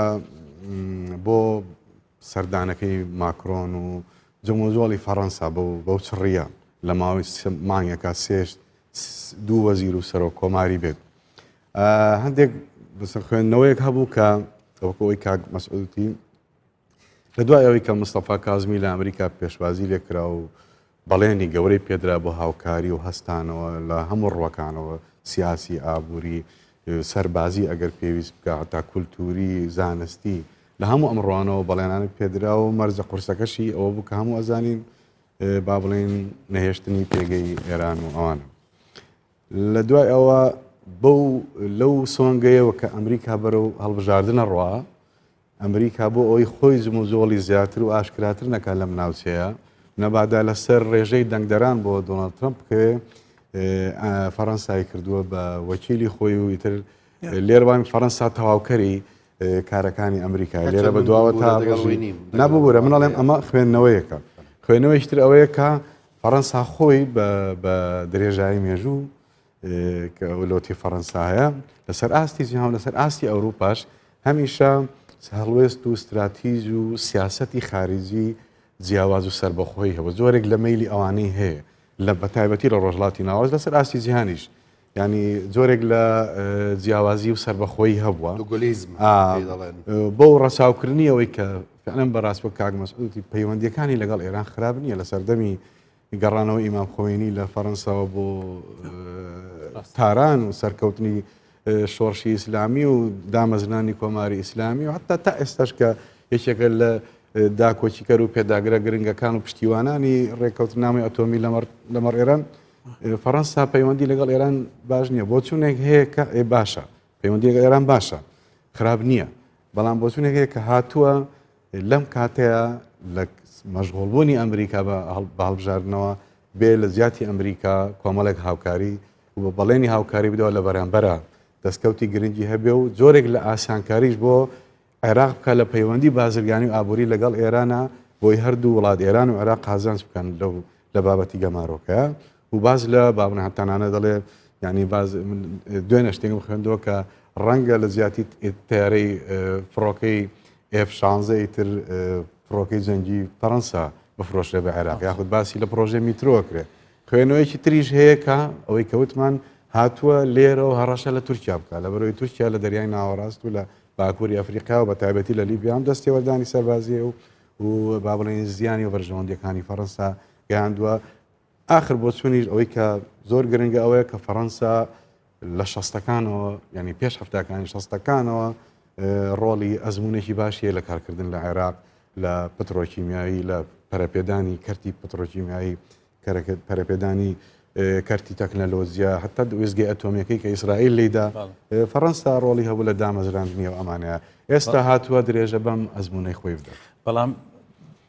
بۆ سەردانەکەی ماکرۆن و جموجۆڵی فەڕەنسا بەو چڕیە لە ماوەی مانگێکا سێشت دوو وەزیر و سەرۆک کۆماری بێت هەندێک بەسەر خوێندنەوەیەک هەبوو کە وەکو ئەوەی کاک مەسعودی لە دوای ئەوەی کە مستەفا کازمی لە ئەمریکا پێشوازی لێکرا و بەڵێنی گەورەی پێدرا بۆ هاوکاری و هەستانەوە لە هەموو ڕووەکانەوە سیاسی ئابووری سەربازی ئەگەر پێویست بکە تا کولتوری زانستی لە هەموو ئەم ڕوانەوە بەڵێنانە پێدرا و مەرجە قورسەکەشی ئەوە بوو کە هەموو ئەزانین با بڵێین نەهێشتنی پێگەی ئێران و ئەوانە لە دوای ئەوە بەو لەو سۆنگەیەوە کە ئەمریکا بەرەو هەڵبژاردنە ڕوا ئەمریکا بۆ ئەوی خۆی جموجۆڵی زیاتر و ئاشکراتر نەکات لەم ناوچەیە. نەبادا لەسەر ڕێژەی دەنگدەران بۆ دۆناڵد ترەمپ بکەوێ فەڕەنسای کردووە بە وەکیلی خۆی و ئیتر لێرەوان فەڕەنسا تەواوکەری کارەکانی ئەمریکا لێرە بە دواوە تا ناببوورە من ئەڵێم ئەمە خوێندنەوەیەکە خوێنەوەیش تر ئەوەیە کە فەڕەنسا خۆی بە درێژایی مێژوو کە لۆتی فەڕەنسا هەیە لەسەر ئاستی جیهان لەسەر ئاستی ئەوروپاش هەمیشە هەڵوێست و ستراتیژ و سیاسەتی خارجی جیاواز و سەربەخۆی هەبوو جۆرێک لە مەیلی ئەوانەی هەیە لە بەتایبەتی لە ڕۆژهەڵاتی ناوەڕاست لەسەر ئاستی جیهانیش ینی جۆرێک لە جیاوازی و سەربەخۆیی هەبووە بۆ ڕەچاوکردنی ئەوەی کە فعلەن بەڕاست وەک کاک مەسعودی پەیوەندیەکانی لەگەڵ ئێران خراپ نییە لە سەردەمی گەڕانەوە ئیمام خۆینی لە فەڕەنساوە بۆ تاران و سەرکەوتنی شۆڕشی ئیسلامی و دامەزرانی کۆماری ئیسلامی و حتا تا ئێستاش کە یەکێکە لە داکۆکیکەر و پێداگرە گرنگەکان و پشتیوانانی ڕێککەوتنامەی ئەتۆمی لەمەڕ ئێران فەڕەنسا پەیوەندی لەگەڵ ئێران باش نییە بۆچوونێک هەیە کە ئێ باشە پەیوەندی لەگەڵ ئێران باشە خراپ نییە بەڵام بۆچوونێک هەیە کە هاتووە لەم کاتەیە لە مەشغوڵبوونی ئەمریکا بە هەڵبژاردنەوە بێ لە جیاتی ئەمریکا کۆمەڵێک هاوکاری و بە بەڵێنی هاوکاری بدەوە لە بەرامبەرە دەستکەوتی گرنگی هەبێ و جۆرێک لە ئاسانکاریش بۆ عێراق بکە لە پەیوەندی بازرگانی و ئابووری لەگەڵ ئێرانە بۆی هەردوو وڵات ئێران و عێراق قازانج بکەن لەو لە بابەتی گەمارۆکە و باز لە بابنە تەنانە دەڵێ یعنی باز دوێنێ شتێکم خوێندەوە کە ڕەنگە لە جیاتی تیارەی فڕۆکەی F-16 ئیتر فڕۆکەی جەنگی فەڕەنسا بفرۆشرێ بە عێراق یاخود باسی لە پرۆژەی میترۆ کرێ خوێنەوەیەکی تریش هەیە کە ئەوەی کەوتمان هاتووە لێرەوە هەڕەشە لە تورکیا بکە لە بەرەوەی تورکیا لە دەریای ناوەڕاست و لە باکووری ئەفریقا و بە تایبەتی لە لیبیا هم دەستێوەردانی سەربازیە و و با بڵێن زیانی و بەرژەوەندیەکانی فەڕەنسا گەیاندووە ئاخر بۆچوونیش ئەوەی کە زۆر گرنگە ئەوەیە کە فەڕەنسا لە شەستەکانەوە ینی پێش هەفتاکانی شەستەکانەوە ڕۆڵی ئەزمونێکی باشیە لە کارکردن لە عێراق لە پترۆکیمیایی لە پەرەپێدانی کەرتی پترۆکیمیایی پەرەپێدانی کەرتی تەکنەلۆجیا حتا وێزگەی ئەتۆمیەکەی کە ئیسرائیل لیدا فەڕەنسا ڕۆڵی هەبوو لە دامەزراندنی و ئەمانەیە ئێستا هاتووە درێژە بەم ئەزمونەی خۆی بدات. بەڵام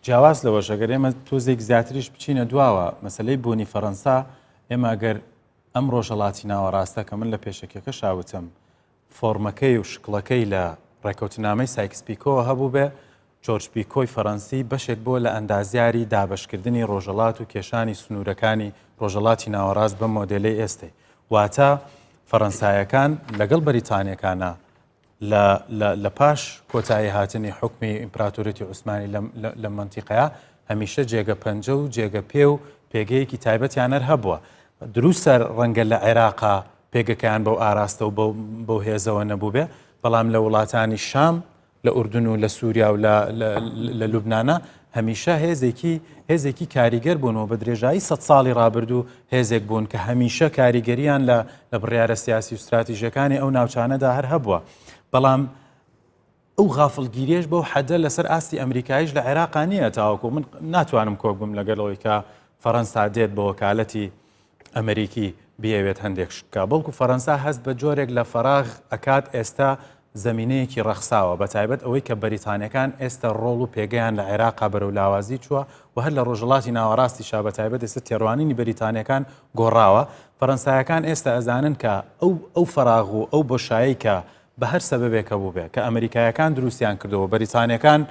جیاواز لەوەش ئەگەر ئێمە تۆزێک زیاتریش بچینە دواوە مەسلەی بوونی فەڕەنسا ئێمە ئەگەر ئەم ڕۆژهەڵاتی ناوەڕاستە کە من لە پێشەکیەکە شاوتم فۆرمەکەی و شکڵەکەی لە ڕێکەوتنامەی سایکس پیکۆوە هەبوو بێ جۆرج پیکۆی فەڕەنسی بەشێک بووە لە ئەندازیاری دابەشکردنی ڕۆژهەڵات و کێشانی سنوورەکانی ڕۆژهەڵاتی ناوەڕاست بەم مۆدێلەی ئێستەی. واتە فەڕەنسایەکان لەگەڵ بەریتانیەکانا لە لە لە پاش کۆتایی هاتنی حوکمی ئیمپراتۆریەتی عوسمانی لەم لەم مەنتیقەیە هەمیشە جێگە پەنجە و جێگە پێ و پێگەیەکی تایبەتیان هەر هەبووە. دروستە ڕەنگە لە عێراقا پێگەکەیان بەو ئاراستە و بەو هێزەوە نەبووبێ، بەڵام لە وڵاتانی شام، لە ئوردن و لە سووریا و لە لوبنانا هەمیشە هێزێکی هێزێکی کاریگەر بوون و بە درێژایی سە ساڵی ڕابردوو هێزێک بوون کە هەمیشە کاریگەریان لە لە بڕیارە سیاسی و ستراتیژەکانی ئەو ناوچانەدا هەر هەبووە. بەڵام ئەو غافڵگیریەش بەو حەدە لەسەر ئاستی ئەمریکایش لە عێراقا نییە تاوەکو من ناتوانم کۆک بم لەگەڵ ئەوەی کە فەرەنسا دێت بە وەکالەتی ئەمریکی بیەوێت هەندێک شت بکا بەڵکو فەرەنسا هەست بە جۆرێک لە فەراغ ئەکات ئێستا زەمینەیەکی ڕەخساوە بە تایبەت ئەوەی کە بەریتانیەکان ئێستا ڕۆڵ و پێگەیان لە عێراقا بەرەو لاوازی چووە و هەر لە ڕۆژهەڵاتی ناوەڕاستیشا بە تایبەت ئێستا تێڕوانینی بەریتانیەکان گۆڕاوە فەرەنسایەکان ئێستا ئەزانن کە ئەو ئەو فەراغ و ئەو بۆشایی کە بە هەر سەبەبێک هەبووبێ کە ئەمریکایەکان دروستیان کردەوە بەریتانیەکان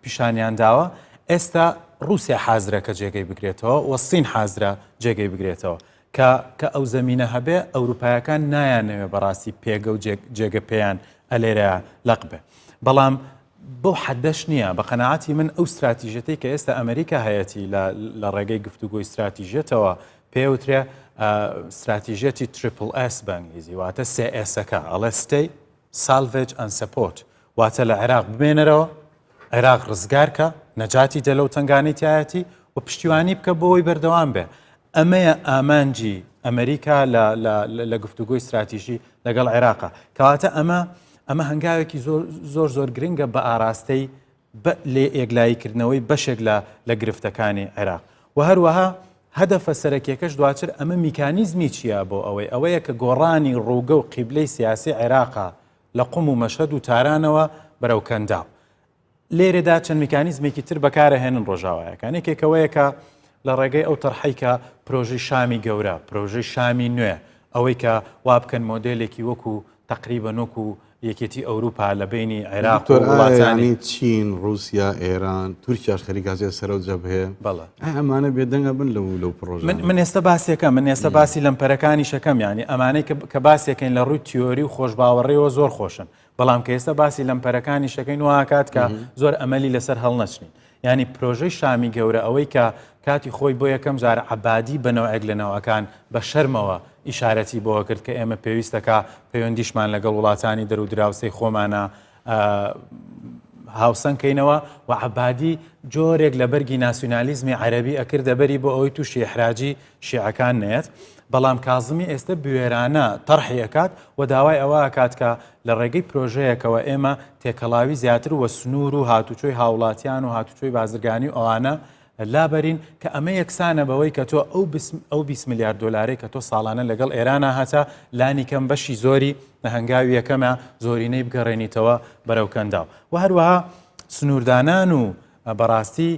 پیشانیان داوە ئێستا رووسیا حازرە کە جێگەی بگرێتەوە و سین حازرە جێگەی بگرێتەوە کە کە ئەو زمینە هەبێ ئەوروپایەکان نایانەوێ بەڕاستی پێگە و جێگە پێیان ئەلێرە لەق بێ بەڵام بەو حەدەش نییە بە قەنەعاتی من ئەو استراتیژەتی کە ئێستا ئەمریکا هەیەتی لە ڕێگەی گفتوگۆی استراتیژێتەوە پێوترێ ستراتیژیەتی triple S بە ئەنگلیزی واتە سێ S ەکە ئەڵێ stay salvage and support واتە لە عێراق بمێنەرەوە عێراق ڕزگارکە نەجاتی دە لەو تنگانەی تایەتی و پشتیوانی بکە بۆی بەردەوام بێ ئەمەیە ئامانجی ئەمریکا لە گفتوگۆی استراتیژی لەگەڵ عێراقا کەواتە ئەمە ئەمە هەنگاوێکی زۆر زۆر زۆر گرنگە بە ئاراستەی بە لێ یەکلایی کردنەوەی بەشێک لە لە گرفتەکانی عێراق و هەروەها هەدەفە سەرەکیەکەش دواتر ئەمە میکانیزمی چییە بۆ ئەوەی ئەوەیە کە گۆڕانی ڕووگە و قیبلەی سیاسی عێراقا لە قوم و مەشهەد و تارانەوە بەرەو کەنداو. لێرەدا چەند میکانیزمێکی تر بەکارەهێنن ڕۆژاوایەکان یەکێک ئەوەیە کە لە ڕێگەی ئەو تەرحەی کە پرۆژەی شامی گەورە پرۆژەی شامی نوێ ئەوەی کە وا بکەن مۆدێلێکی وەکو تقریبا وەکو یەکێتی ئەوروپا لە بینی عێراق و وڵاتانی چین رووسیا ئێران تورکیاش خەریکازێ سەرەوە جەبهەیە بەڵێ ئەمانە بێدەنگە بن لەو لەو پرۆژە من من ئێستا باسێکە من ئێستا باسی لەمپەرەکانی شەکەم ینی ئەمانەی کە باسێکەین لە ڕووی تیۆری و خۆشباوەڕیەوە زۆر خۆشن بەڵام کە ئێستا باسی لەمپەرەکانیش دەکەین واکات کە زۆر ئەمەلی لەسەر هەڵنەچنین ینی پرۆژەی شامی گەورە ئەوەی کە کاتی خۆی بۆ یەکەم جار عبادی بە نەوەک لە ناوەکان بە شەرمەوە ئیشارەتی بۆ کرد کە ئێمە پێویستەکە پەیوەندیشمان لەگەڵ وڵاتانی دەر و دراوسەی خۆمانە هاوسەنگ کەینەوە و عبادی جۆرێک لە بەرگی ناسیونالیزمی عەربی ئەکردە بەری بۆ ئەوەی تووشی ئەحراجی شیعەکان نەیەت، بەڵام کازمی ئێستە بوێرانە تەرحی ئەکات و داوای ئەوە ئەکات کە لە ڕێگەی پرۆژەیەکەوە ئێمە تێکەڵاوی زیاتر و سنوور و هاتوچۆی هاوڵاتیان و هاتوچۆی بازرگانی و ئەوانە لابەرین کە ئەمە یەکسانە بەوەی کە تۆ ئەو ئەو 20 ملیار دلارەی کە تۆ ساڵانە لەگەڵ ئێرانە هەتا لانی کەم بەشی زۆری لە هەنگاوی یەکەمە زۆرینەی بگەڕێنیتەوە بەرەو کەنداو و هەروەها سنووردانان و بەڕاستی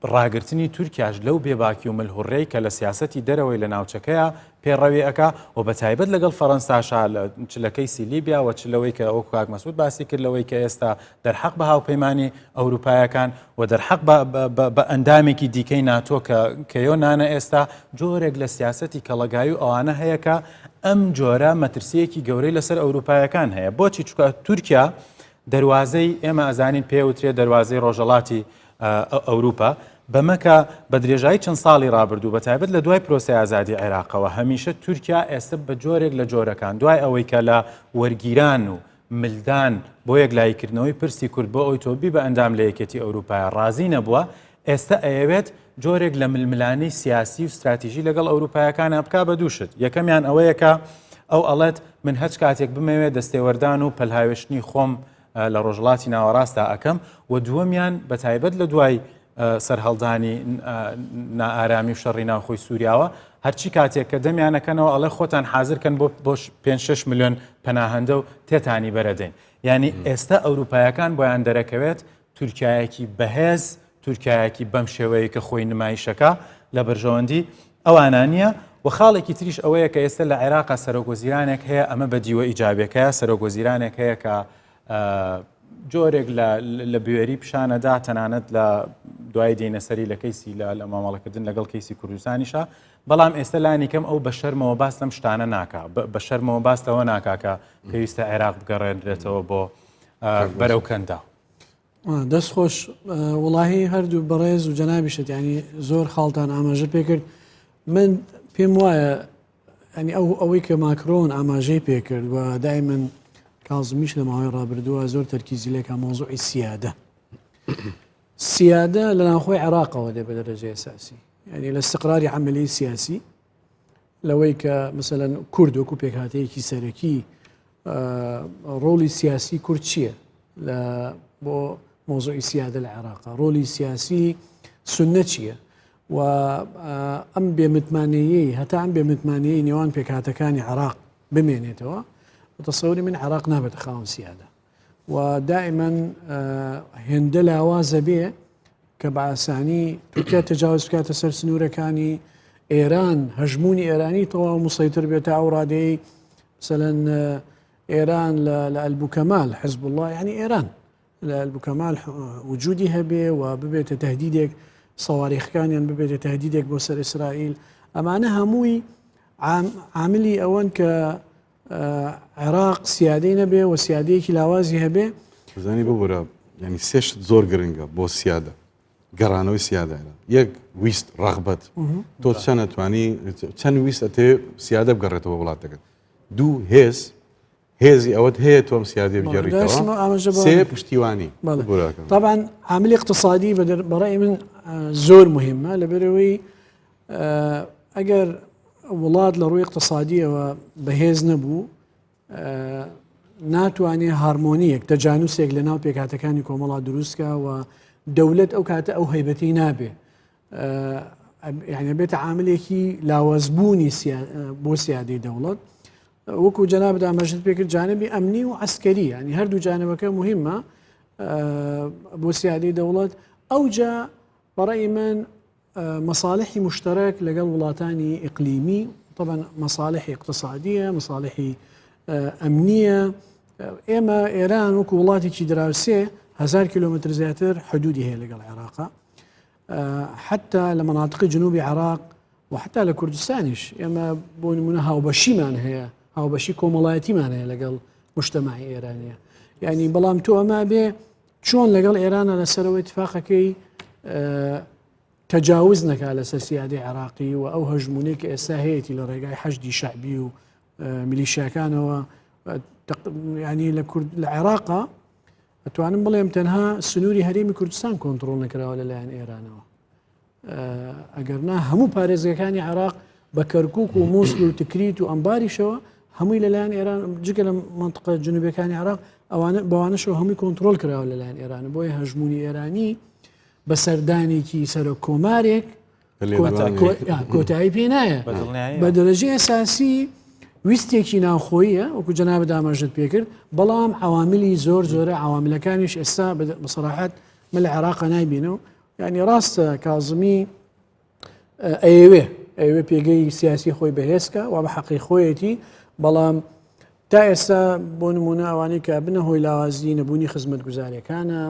ڕاگرتنی تورکیاش لەو بێباکی و ملهوڕیەی کە لە سیاسەتی دەرەوەی لە ناوچەکەیا پێڕەوی ئەکا و بە تایبەت لەگەڵ فەرەنساشا چ لە کەیسی لیبیا و چ لەوەی کە وەکو کاک مەسعود باسی کرد لەوەی کە ئێستا دەرحەق بە هاوپەیمانی ئەوروپایەکان و دەرحەق بە ئەندامێکی دیکەی ناتۆ کە کە یۆنانە ئێستا جۆرێک لە سیاسەتی کەڵەگایی و ئەوانە هەیە کە ئەم جۆرە مەترسیەکی گەورەی لەسەر ئەوروپایەکان هەیە بۆچی چکە تورکیا دەروازەی ئێمە ئەزانین پێوترێ دەروازەی ڕۆژەڵاتی ئەوروپا، بەمە کە بە درێژایی چەند ساڵی ڕابردوو بە تایبەت لە دوای پرۆسەی ئازادی عێراقەوە هەمیشە تورکیا ئێستا بە جۆرێک لە جۆرەکان دوای ئەوەی کە لە وەرگیران و ملدان بۆ یەکلاییکردنەوەی پرسی کورد بۆ ئەوی تۆ بی بە ئەندام لە یەکێتی ئەوروپایە ڕازی نەبووە ئێستا ئەیەوێت جۆرێک لە ململانێی سیاسی و ستراتیژی لەگەڵ ئەوروپایەکانە بک بە دوو شت یەکەمیان ئەوەیە کە ئەو ئەڵێت من هەچ کاتێک بمەوێت دەستێوەردان و پەلهاوێشتنی خۆم لە ڕۆژهەڵاتی ناوەڕاستدا ئەکەم و دووەمیان بە تایبەت لە دوای سەرهەڵدانی نائارامی و شەڕی ناوخۆی سووریاوە هەرچی کاتێک کە دەمیانەکەنەوە ئەڵێ خۆتان حاضرکەن بۆ بۆ 5 میلیۆن پەناهەندە و تێتانی بەرەدەین یعنی ئێستا ئەوروپایەکان بۆیان دەرەکەوێت تورکایەکی بەهێز تورکایەکی بەم شێوەیە کە خۆی نمایشەکە لە بەرژەوەندی ئەوانە نییە و خاڵێکی تریش ئەوەیە کە ئێستا لە عێراقا سەرۆک وەزیرانێک هەیە ئەمە بە دیوە ئیجابەکەیە سەرۆک وەزیرانێک هەیە کە جۆرێک لە بوێری پیشانەدا تەنانەت لە دوای دێنەسەری لە کەیسی لە مامەڵەکردن لەگەڵ کەیسی کوردستانیشە بەڵام ئێستا لانی کەم ئەو بە شەرمەوە باس لەم شتانە ناکا بە شەرمەوە باس لەوە ناکا کە پێویستە عێراق بگەڕێنرێتەوە بۆ بەرەو کەندا. دەست خۆش وڵاهی هەردوو بەڕێز و جەنابیشت ینی زۆر خاڵتان ئاماژە پێکرد من پێم وایە ینی ئەو ئەوەی کە ماکرۆن ئاماژەی پێکرد و دایمەن کازمیش لە ماوەی ڕابردووە زۆر تەرکیزی لێکا مۆزوعی سیادە سیادە لە ناوخۆی عێراقەوە دێ بە دەرەجەی ئەساسی ینی لە استقراری عملی سیاسی لەوەی کە مثلەن کورد وەکو پێکهاتەیەکی سەرەکی ڕۆڵی سیاسی کورد چییە لە بۆ مۆزۆی سیادە لە عێراقا ڕۆلی سیاسی سنە چییە و ئەم بێمتمانەیە هەتا ئەم بێمتمانەیە نێوان پێکهاتەکانی عراق بمێنێتەوە تەسەوری من عراق نابێتە خاوەن سیادە و دائما هێندە لاوازە بێ کە بە ئاسانی تورکیا تەجاوز بکاتە سەر سنوورەکانی ئێران هەژمونی ئێرانی تەواو مسەیتر بێت تا ئەو ڕادەی مثلەن ئێران لە ئەلبوکەمال حزب الله یعنی ئێران لە ئەلبوکەمال وجودی هەبێ و ببێتە تهدیدێک سەواریخەکانیان ببێتە تهدیدێک بۆ سەر ئیسرائیل ئەمانە هەمووی عاملی ئەوەن کە عێراق سیادەی نەبێ و سیادەیەکی لاوازی هەبێ. زانی ببورە ینی سێ شت زۆر گرنگە بۆ سیادە گەڕانەوەی سیادە یەک ویست ڕغبەت تۆ چەند ئەتوانی چەند ویست ئەتێ سیادە بگەڕێتەوە وڵاتەکە دوو هێز هێزی ئەوەت هەیە تۆم سیادێ بگەڕیتەوە سێ پشتیوانی طبعا عامل اقتصادی بەڕای من زۆر مهمە لەبەرەوەی ئەگەر وڵات لە ڕووی اقتصادیەوە بەهێز نەبوو ناتوانێ هارمۆنیەک تەجانوسێک لە ناو پێکهاتەکانی کۆمەڵا دروستکە و دەولەت ئەو کاتە ئەو هەیبەتی نابێ یعنی بێتە عاملێکی لاوازبوونی بۆ سیادەی دەوڵەت وەکو جەنابت ئاماژەت پێکرد جانبی ئەمنی و عسکەری ینی هەردوو جانبەکە مهمە. بۆ سیادەی دەوڵەت ئەوجا بەڕێی من مەساڵحی مشتەرەک لەگەڵ وڵاتانی ئیقلیمی طبعا مەساڵحی اقتصادیە مەساڵحی ئەمنیە ئێمە ئێران وەکو وڵاتێکی دراوسێ هزار کیلومتر زیاتر حدودی هەیە لەگەڵ عێراقا حتا لە مناطقی جنوبی عراق و حتا لە کوردستانیش ئێمە بۆ نمونە هاوبەشیمان هەیە هاوبەشی کۆمەڵایەتیمان هەیە لەگەڵ مجتەمەعی ئێرانیە یعنی بەڵام تۆ ئەمە بێ چۆن لەگەڵ ئێرانە لەسەرەوەی اتفاقەکەی تەجاوز نەکا لەسەر سیادەی عێراقی و ئەو هەژمونەی کە ئێستا هەیەی لە ڕێگای حەشدی شەعبی و میلیشیاکانەوە ینی لە کورد لە عێراقا ئەتوانم بڵێم تەنها سنووری هەرێمی کوردستان کۆنتترۆل نەکراوە لەلایەن ئێرانەوە ئەگەر نا هەموو پارێزگەکانی عێراق بە کەرکک و مووسل و تکریت و ئەمباریشەوە هەمووی لەلایەن ئێران جگە لە منطقە جنوبەکانی عێراق ئەوانە بەوانەشەوە هەمووی کۆنتترۆل کراوە لەلایەن ئێران بۆیە هەژمونی ئێرانی بە سەردانێکی سەرۆک کۆمارێک کۆتایی پێ نایە بە دەرەجەی ئەساسی ویستێکی ناوخۆیە وەکو جەنابت ئاماژەت پێکرد بەڵام عواملی زۆر زۆرە عواملەکانیش ئێستا بەسەراحەت من لە عێراق نایبینەوە یعنی ڕاستە کازمی ئەیەوێ ئەوێ پێگەی سیاسی خۆی بەهێزکە و بە حەقی خۆیەتی بەڵام تا ئێستا بۆ نمونە ئەوانەی کە بنە هۆی لاوازی نەبوونی خزمەتگوزاریەکانە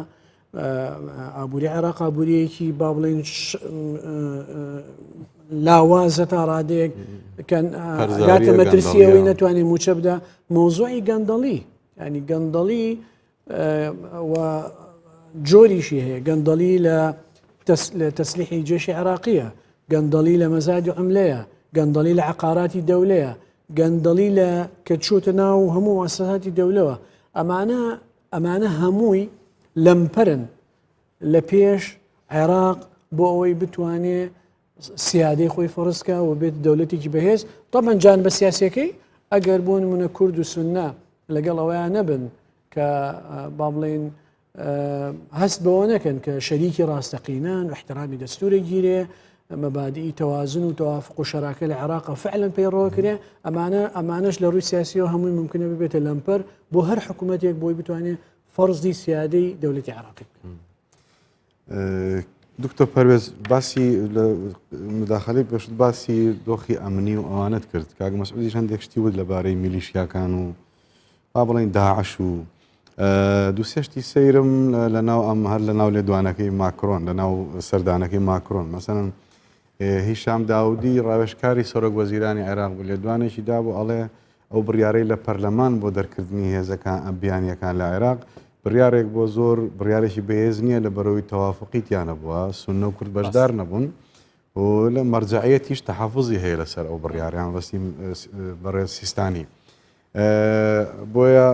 ئابووری عێراق ئابووریەکی با بڵێن لاوازە تا ڕادەیەک گاتە مەترسی ئەوەی نەتوانێت موچە بدا مۆزۆی گەندەڵی ینی گەندەڵی و جۆریشی هەیە گەندەڵی لە تەسلیحی جێشی عراقیە گەندەڵی لە مەزادی عملەیە گەندەڵی لە عقاراتی دەولەیە گەندەڵی لە کە چۆتە ناو هەموو واسەهاتی دەولەوە ئەمانە ئەمانە هەمووی لەمپەرن لە پێش عێراق بۆ ئەوەی بتوانێ سیادەی خۆی فەرزکە و بێت دەولەتێکی بەهێز طبعا جان بە سیاسەکەی ئەگەر بۆ نمونە کورد و سنە لەگەڵ ئەوەیان نەبن کە با بڵین هەست بەوە نەکەن کە شەریکی ڕاستەقینان و احترامی دەستورە گیرێ مەبادئی تەوازن و تەوافق و شەراکە لە عێراق فعلا پەیڕەوە کرێ ئەمانە ئەمانەش لە ڕووی سیاسیەوە هەمووی ممکنە ببێتە لەمپەر بۆ هەر حکوومەتێک بۆی بتوانێت فەرزی سیادەی دەولەتی عێراقی بکات. دکتۆر پەروێز باسی لە مداخلەی پێشت باسی دۆخی ئەمنی و ئەوانت کرد کاک مەسعودیش هەندێک شتی وت لەبارەی میلیشیاکان و با بڵێین داعش و دووسێشتی سەیرم لە ناو ئەم هەر لە ناو لێدوانەکەی ماکرۆن لە ناو سەردانەکەی ماکرۆن مەسەن هیشام داودی ڕاوێژکاری سەرۆک وەزیرانی عێراق بوو لێدوانێکی دابوو ئەڵێ ئەو بڕیارەی لە پەرلەمان بۆ دەرکردنی هێزەکان بیانیەکان لە عێراق بڕیارێک بۆ زۆر بڕیارێکی بەهێز نییە لە بەرەوەی تەوافقی تیانە بووە سوننە و کورد بەشدار نەبوون و لە مەرجەعیەتیش تەحەفوزی هەیە لەسەر ئەو بڕیاریان بەستی بەڕێز سیستانی بۆیە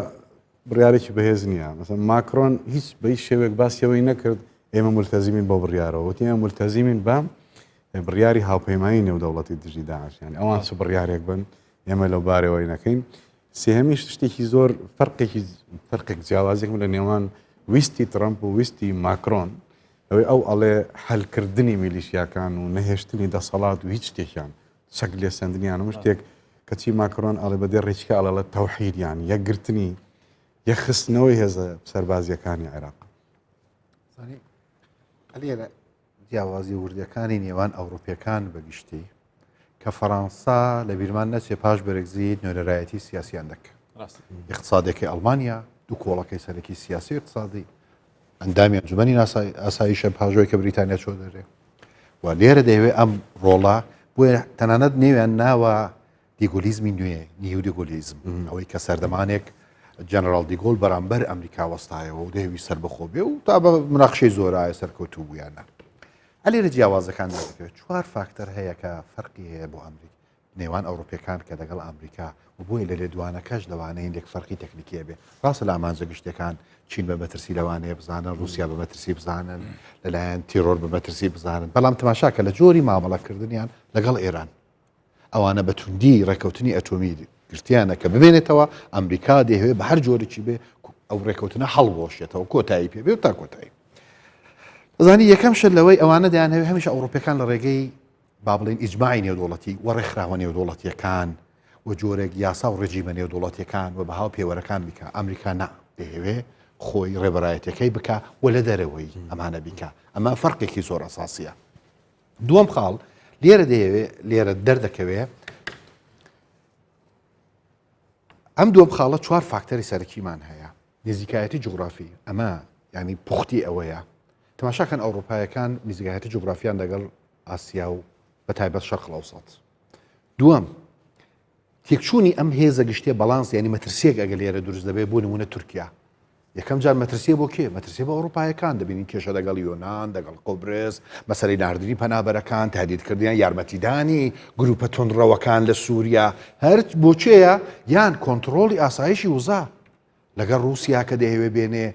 بڕیارێکی بەهێز نییە مەسەن ماکرۆن هیچ بە هیچ شێوەیەک باسی ئەوەی نەکرد ئێمە ملتەزیمین بۆ بڕیارەوە وتی ئێمە ملتەزیمین بە بڕیاری هاوپەیمانی نێودەوڵەتی دژی داعش یانی ئەوان چ بڕیارێک بن ئێمە لەو بارەوەی نەکەین سێهەمیش شتێکی زۆر فەرقێکی فەرقێک جیاوازێکم لە نێوان ویستی ترەمپ و ویستی ماکرۆن ئەوەی ئەو ئەڵێ حەلکردنی میلیشیاکان و نەهێشتنی دەسەڵات و هیچ شتێکیان چەک لێسەندنیان و شتێک کەچی ماکرۆن ئەڵێ بە دێ ڕێچکە ئەڵێ تەوحیدیان یەکگرتنی یەکخستنەوەی هێزە سەربازیەکانی عێراق. لێرە جیاوازی وردەکانی نێوان ئەوروپیەکان بەگشتی کە فەڕەنسا لە بیرمان نەچێ پاش بەرگزی نوێنەرایەتی سیاسیان دەکرد اقتصادەکەی ئەڵمانیا دوو کۆڵەکەی سەرەکی سیاسی اقتصادی ئەندامی ئەنجومەنی ئاسایشە پاژۆی کە بریتانیا چۆ دەرێ و لێرە دەیەوێت ئەم ڕۆڵە بۆیە تەنانەت نێویان ناوە دیگۆلیزمی نوێ نیو دیگۆلیزم ئەوەی کە سەردەمانێک جەنەرال دیگۆل بەرامبەر ئەمریکا وەستایەوە و دەیەویست سەربەخۆ بێ و تا بە مناقشەی زۆرایە سەرکەوتوو بوویانە ئەلێرە جیاوازەکان دەکەوێت چوار فاکتەر هەیە کە فەرقی هەیە بۆ ئەمریک نێوان ئەوروپیەکان کە لەگەڵ ئەمریکا و بۆیە لە لێدوانەکەش لەوانەیە هەندێک فەرقی تەکنیکی هەبێ ڕاستە لە ئامانجە گشتیەکان چین بە مەترسی لەوانەیە بزانن رووسیا بە مەترسی بزانن لەلایەن تیرۆر بە مەترسی بزانن بەڵام تەماشاکە لە جۆری مامەڵەکردنیان لەگەڵ ئێران ئەوانە بە توندی ڕێککەوتنی ئەتۆمی گرتیانە کە بمێنێتەوە ئەمریکا دەیەوێت بە هەر جۆرێکی بێ ئەو ڕێککەوتنە هەڵبۆشێتەوە کۆتایی پێ بێ تا کۆتایی زانی یەکەم شت لەوەی ئەوانە دەیانهەوێت هەمیشە ئەوروپیەکان لە ڕێگەی با بڵێین ئیجماعی نێودەوڵەتی و ڕێکخراوە نێودەوڵەتییەکان و جۆرێک یاسا و ڕێجیمە نێودەوڵەتییەکان و بەها و پێوەرەکان بیکا، ئەمریکا نا، دەیهەوێ خۆی ڕێبەرایەتەکەی بکە و لە دەرەوەی ئەمانە بیکە ئەمە فەرقێکی زۆر ئەساسیە دووەم خاڵ لێرە دەیەوێ لێرە دەردەکەوێ ئەم دووەم خاڵە چوار فاکتەری سەرەکیمان هەیە نزیکایەتی جوگرافی ئەمە ینی پوختی ئەوەیە تەماشاکەن ئەوروپایەکان نزیکایەتی جوگرافیان لەگەڵ ئاسیا و بە تایبەت شەرق ئەوسەت دووەم تێکچوونی ئەم هێزە گشتیە بەڵانس یانی مەترسیەک ئەگەر لێرە دروست دەبێت بۆ نمونە تورکیا یەکەم جار مەترسیە بۆ کێ مەترسی بۆ ئەوروپایەکان دەبینین کێشە لەگەڵ یۆناان دەگەڵ قوبرس مەسەری ناردنی پەنابەرەکان تهدیدکردیان یارمەتیدانی گروپە توندڕەوەکان لە سووریا هەر بۆچەیە یان کۆنتترۆڵی ئاسایشی وزە لەگەڵ ڕووسیا کە دەیەوێ بێنێ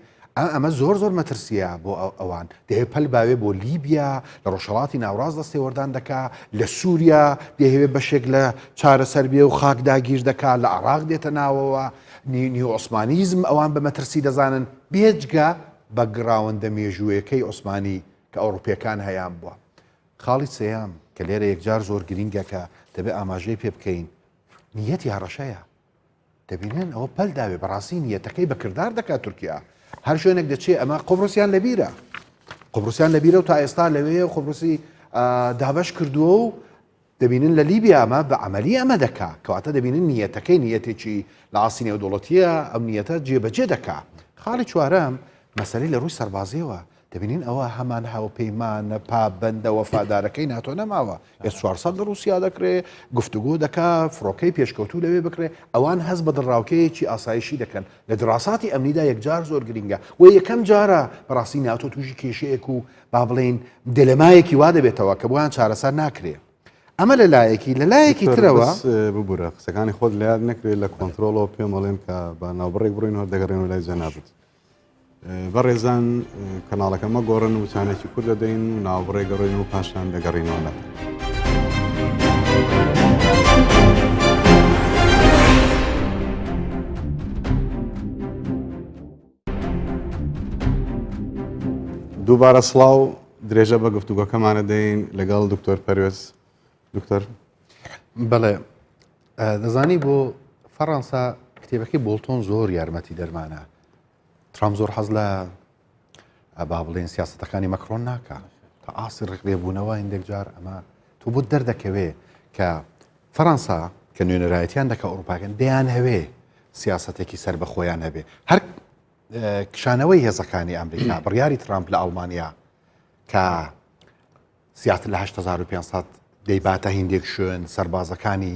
ئەمە زۆر زۆر مەترسیە بۆ ئەوان دەیەوێ پەل باوێ بۆ لیبیا لە ڕۆژهەڵاتی ناوڕاست دەستێوەردان دەکا لە سووریا دەیەوێ بەشێک لە چارەسەر بێ و خاک داگیر دەکا لە عراق دێتە ناوەوە نیو عوسمانیزم ئەوان بە مەترسی دەزانن بێجگە بە گڕاوەندە مێژوویەکەی عوسمانی کە ئەوڕوپیەکان هەیان بووە خاڵی سێیەم کە لێرە یەکجار زۆر گرینگە کە دەبێ ئاماژەی پێ بکەین نیەتی هەڕەشەیە دەبینن ئەوە پەل داوێ بەڕاستی نیەتەکەی بە کردار دەکات تورکیا هەر شوێنێک دەچێ ئەمە قوبرسیان لەبیرە قوبرسیان لەبیرە و تا ئێستا لەوێ قوبرسی دابش کردووە و دەبینن لە لیبیا ئەمە بە عملی ئەمە دەکا کەواتە دەبینن نیەتەکەی نیەتێکی لە ئاستی نێودوڵەتیە ئەم نیەتە جێبەجێ دەکا خاڵی چوارەم مەسەلەی لە ڕووی سەربازیەوە دەبینین ئەوە هەمان هاوپەیمانە پابەندە وەفادارەکەی ناتۆ نەماوە ئێس 400 لە رووسیا دەکرێ گفتوگۆ دەکا فڕۆکەی پێشکەوتوو لەوێ بکرێ ئەوان هەست بە دڵڕاوکێیەکی ئاسایشی دەکەن لە دراساتی ئەمنیدا یەکجار زۆر گرنگە و یەکەم جارە بەڕاستی ناتۆ تووشی کێشەیەک و با بڵێین دلەمایەکی وا دەبێتەوە کە بۆیان چارەسەر ناکرێ ئەمە لە لایەکی لە لایەکی ترەوە ببورە قسەکانی خۆت لە یاد نەکرێت لە کۆنتترۆڵەوە پێم ئەڵێن کە بە ناوبڕێک بڕین هەر دەگەڕێنەوە لای جەنابت. بەڕێزان کەناڵەکە مەگۆڕن وچانێکی کورت دەدەین و ناوبڕێ گەڕێن و پاشان دەگەڕینەوە لاتان. دووبارە سڵاو درێژە بە گفتوگۆکەمانە دەین لەگەڵ دکتۆر پەروێز دکتۆر بەڵێ دەزانی بۆ فەڕەنسا کتێبەکەی بۆڵتۆن زۆر یارمەتی دەرمانە ترامپ زۆر حەز لە با بڵێن سیاستەکانی مەکرۆن ناکە تا ئاسی ڕێکلێبوونەوە هندێک جار ئەمە تۆ بۆ دەردەکەوێ کە فەەنسا کە نوێنەرایەتیان دەکە ئەوروپاکەن دەیان هەوێ سیاستێکی سەر بە خۆیان هەبێ هەر کشانەوەی هێزەکانی ئەمریکا بڕیاری ترامپ لە ئەڵمانیا کە زیاتر لە 8500 دەیباتە هیندێک شوێن سەربازەکانی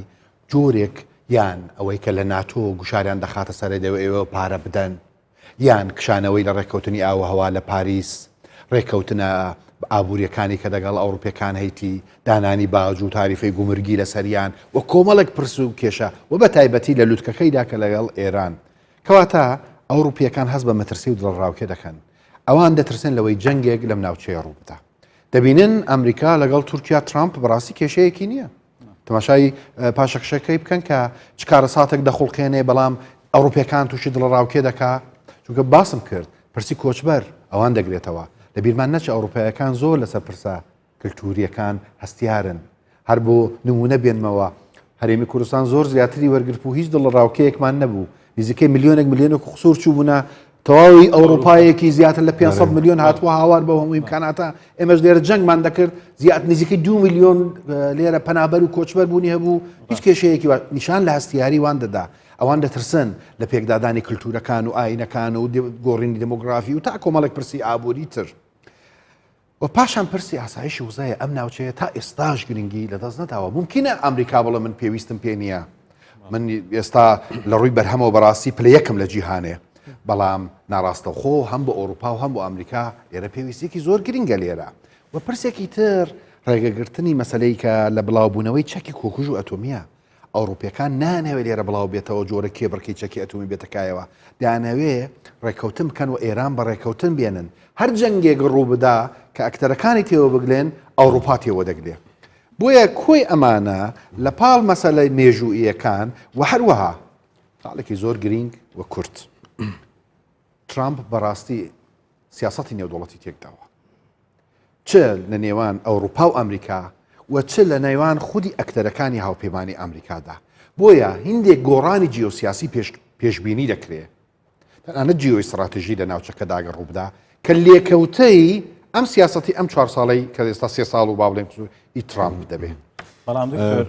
جۆرێک یان ئەوەی کە لە ناتۆ گوشاریان دەخاتە سەرێ دەوێ ئێوە پارە بدەن یان کشانەوەی لە ڕێککەوتنی ئاووهەوا لە پاریس ڕێککەوتنە ئابووریەکانی کە دەگەڵ ئەوروپیەکان هەیتی دانانی باج و تاریفەی گومرگی لەسەریان و کۆمەڵێک پرس و کێشە و بە تایبەتی لە لوتکەکەیدا کە لەگەڵ ئێران کەواتە ئەوروپیەکان هەست بە مەترسی و دڵەڕاوکێ دەکەن ئەوان دەترسن لەوەی جەنگێک لەم ناوچەیە ڕووبدا دەبینن ئەمریکا لەگەڵ تورکیا ترامپ بەڕاستی کێشەیەکی نییە تەماشای پاشەکشەکەی بکەن کە چ کارەساتێک دەخوڵقێنێ بەڵام ئەوروپیەکان تووشی دڵەڕاوکێ دەکا چونکە باسم کرد پرسی کۆچبەر ئەوان دەگرێتەوە لە بیرمان نەچ ئەوروپایەکان زۆر لەسەر پرسە کللتوریەکان هەستیارن هەر بۆ نمونە بێنمەوە هەرێمی کوردستان زۆر زیاتری وەرگرت و هیچ دڵەڕاوکێیەکمان نەبوو نزیکەی ملیۆنێک ملیۆنێک و قسوور چووبوونە تەواوی ئەوروپایەکی زیاتر لە 500 میلیۆن هاتووە هاوار بە هەموو ئیمکاناتە ئێمەش لێرە جەنگمان دەکرد زیات نزیکەی دو میلیۆن لێرە پەنابەر و کۆچبەر بوونی هەبوو هیچ کێشەیەکی نیشان لە هەستیاری وان دەدا ئەوان دەترسن لە پێکدادانی کللتورەکان و ئاینەکان و گۆڕینی دموگرافی و تا کۆمەڵێک پرسی ئابووری تر و پاشان پرسی ئاسایشی وزەیە، ئەم ناوچەیە تا ئێستاش گرنگی لەدەست نەداوە، مومکینە ئەمریکا بڵێ من پێویستم پێ نییە، من ئێستا لە ڕووی بەرهەمەوە بەڕاستی پلە یەکم لە جیهانێ، بەڵام ناڕاستەوخۆ هەم بۆ ئەوروپا و هەم بۆ ئەمریکا لێرە پێویستیەکی زۆر گرنگە لێرە. و پرسێکی تر ڕێگەگرتنی مەسەلەی کە لە بڵاوبوونەوەی چەکی کۆکوژ و ئەتۆمییە، ئەوڕوپیەکان نایانهەوێ لێرە بڵاو بێتەوە جۆرە کێبڕکێی چەکی ئەتۆمی بێتە کایەوە، دەیانهەوێ ڕێککەوتن بکەن و ئێران بە ڕێککەوتن بێنن، هەر جەنگێک ڕووبدا کە ئەکتەرەکانی تێوە بگلێن ئەوڕوپا تێوە دەگلێ. بۆیە کۆی ئەمانە لە پاڵ مەسەلە مێژووییەکان و هەروەها خاڵێکی زۆر گرینگ و کورت ترامپ بەڕاستی سیاسەتی نێودەوڵەتی تێکداوە. چ لە نێوان ئەوڕوپا و ئەمریکا و چ لە نێوان خودی ئەکتەرەکانی هاوپەیمانی ئەمریکادا. بۆیە هیندێک گۆڕانی جیۆسیاسی پێش پێشبینی دەکرێ. تەنانەت جیۆئیستڕاتژی لە ناوچەکەدا ئەگەر ڕووبدا کە لێکەوتەی ئەم سیاسەتی ئەم چوار ساڵەی کە ئێستا سێ ساڵ و با بڵێن قسوور ی ترامپ دەبێ. بەڵام دکتۆر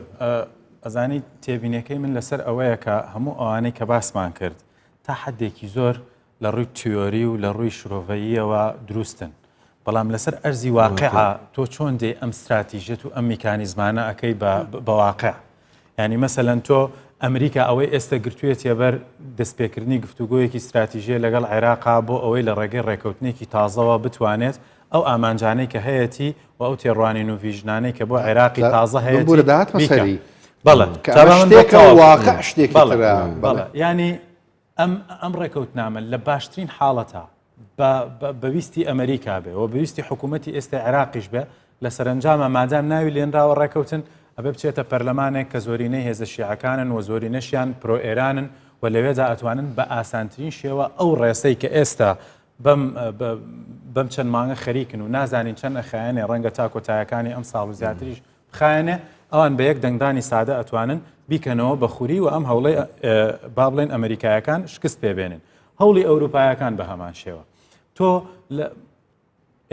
ئەزانی تێبینەکەی من لەسەر ئەوەیە کە هەموو ئەوانەی کە باسمان کرد تا حدێکی زۆر لە ڕووی تیۆری و لە ڕووی شرۆڤەییەوە دروستن بەڵام لەسەر ئەرزی واقع تۆ چۆن دێ ئەم ستراتیژێت و ئەم میکانیزمانە ئەەکەی بە واقع یانی مەسەلەن تۆ ئەمریکا ئەوەی ئێستە گرتوویەتیە بەر دەستپێکردنی گفتوگۆیەکی ستراتیژیە لەگەڵ عێراقا بۆ ئەوەی لە ڕێگەی ڕێکەوتنێکی تازەوە بتوانێت ئەو ئامانجانەی کە هەیەتی و ئەو تێڕوانین و vision انەی کە بۆ عێراقی تازە هەیە بەڵێ واقع شتێکی بەڵێ ینی ئەم ئەم ڕێکەوتنامە لە باشترین حاڵەتا بە بە ویستی ئەمریکا بێ و بە ویستی حکوومەتی ئێستا عێراقیش بێ لە سەرنجامە مادام ناوی لێنراوە ڕێکەوتن ئەبێ بچێتە پەرلەمانێک کە زۆرینەی هێزە شیعەکانن و زۆرینەشیان پرۆ ئێرانن و لەوێدا ئەتوانن بە ئاسانترین شێوە ئەو ڕێسەی کە ئێستا بەم بەم چەند مانگە خەریکن و نازانین چەند ئەخایەنێ ڕەنگە تا کۆتایەکانی ئەم ساڵ و زیاتریش بخایەنێ، ئەوان بە یەک دەنگدانی سادە ئەتوانن بیکەنەوە بە خوری و ئەم هەوڵەی با بڵێن ئەمریکایەکان شکست پێ بێنن. هەوڵی ئەوروپایەکان بە هەمان شێوە. تۆ لە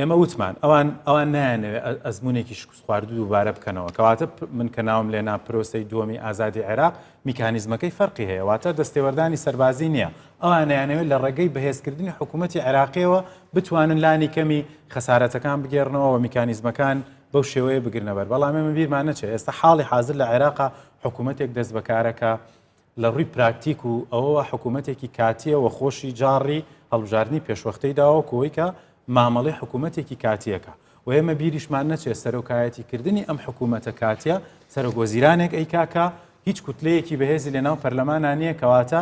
ئێمە وتمان ئەوان ئەوان نایانەوێ ئەزمونێکی شکستخواردوو دووبارە بکەنەوە کەواتە من کە ناوم لێنا پرۆسەی دووەمی ئازادی عێراق میکانیزمەکەی فەرقی هەیە واتە دەستێوەردانی سەربازی نییە ئەوانیانەوێت لە ڕێگەی بەهێزکردنی حکوومەتی عێراقیەوە بتوانن لانی کەمی خەسارەتەکان بگێڕنەوە و میکانیزمەکان بەو شێوەیە بگرنە بەر بەڵام ئێمە بیرمان نەچێت ئێستا حاڵی حاضر لە عێراقا حکوومەتێک دەست بەکارە کە لە ڕووی پراکتیک و ئەوەوە حکوومەتێکی کاتیە و خۆشی جاڕی هەڵبژاردنی پێشوەختەی داوە کۆی کە مامەڵی حکوومەتێکی کاتیەکە و ئێمە بیریشمان نەچێت سەرۆکایەتی کردنی ئەم حکوومەتە کاتیە سەرۆک وەزیرانێک ئەیکاکە هیچ کوتلەیەکی بەهێزی لەناو پەرلەمانە نییە کەواتە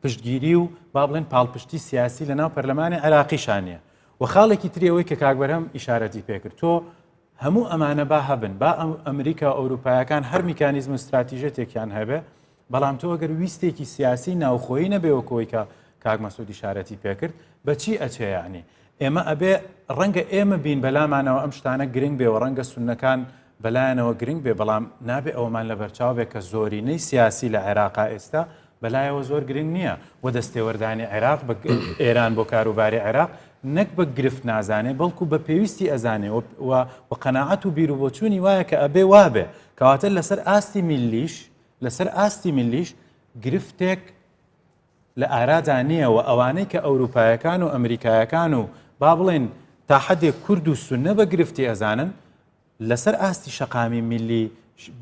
پشتگیری و با بڵێن پاڵپشتی سیاسی لە ناو پەرلەمانی عێراقیشا نییە و خاڵێکی تری ئەوەی کە کاک بەرهەم ئیشارەتی پێکرد تۆ هەموو ئەمانە با هەبن با ئەمریکا و ئەوروپایەکان هەر میکانیزم و ستراتیژەتێکیان هەبێ بەڵام تۆ ئەگەر ویستێکی سیاسی ناوخۆیی نەبێ وەکەوەی کە کاک مەسعود ئیشارەتی پێکرد بەچی ئەچێ یعنی ئێمە ئەبێ ڕەنگە ئێمە بین بەلامانەوە ئەم شتانە گرنگ بێ و ڕەنگە سوننەکان بەلایەنەوە گرنگ بێ بەڵام نابێ ئەوەمان لەبەرچاو بێ کە زۆرینەی سیاسی لە عێراقا ئێستا بەلایەوە زۆر گرنگ نییە و دەستێوەردانی عێراق بە ئێران بۆ کاروباری عێراق نەک بە گرفت نازانێ بەڵکو بە پێویستی ئەزانێ و قەناعەت و بیروبۆچوونی وایە کە ئەبێ وابێ کەواتە لەسەر ئاستی میللیش لەسەر ئاستی میللیش گرفتێک لە ئارادا نییە و ئەوانەی کە ئەوروپایەکان و ئەمریکایەکان و با بڵێن تا حدێک کورد و سوننە بە گرفتی ئەزانن لەسەر ئاستی شەقامی میللی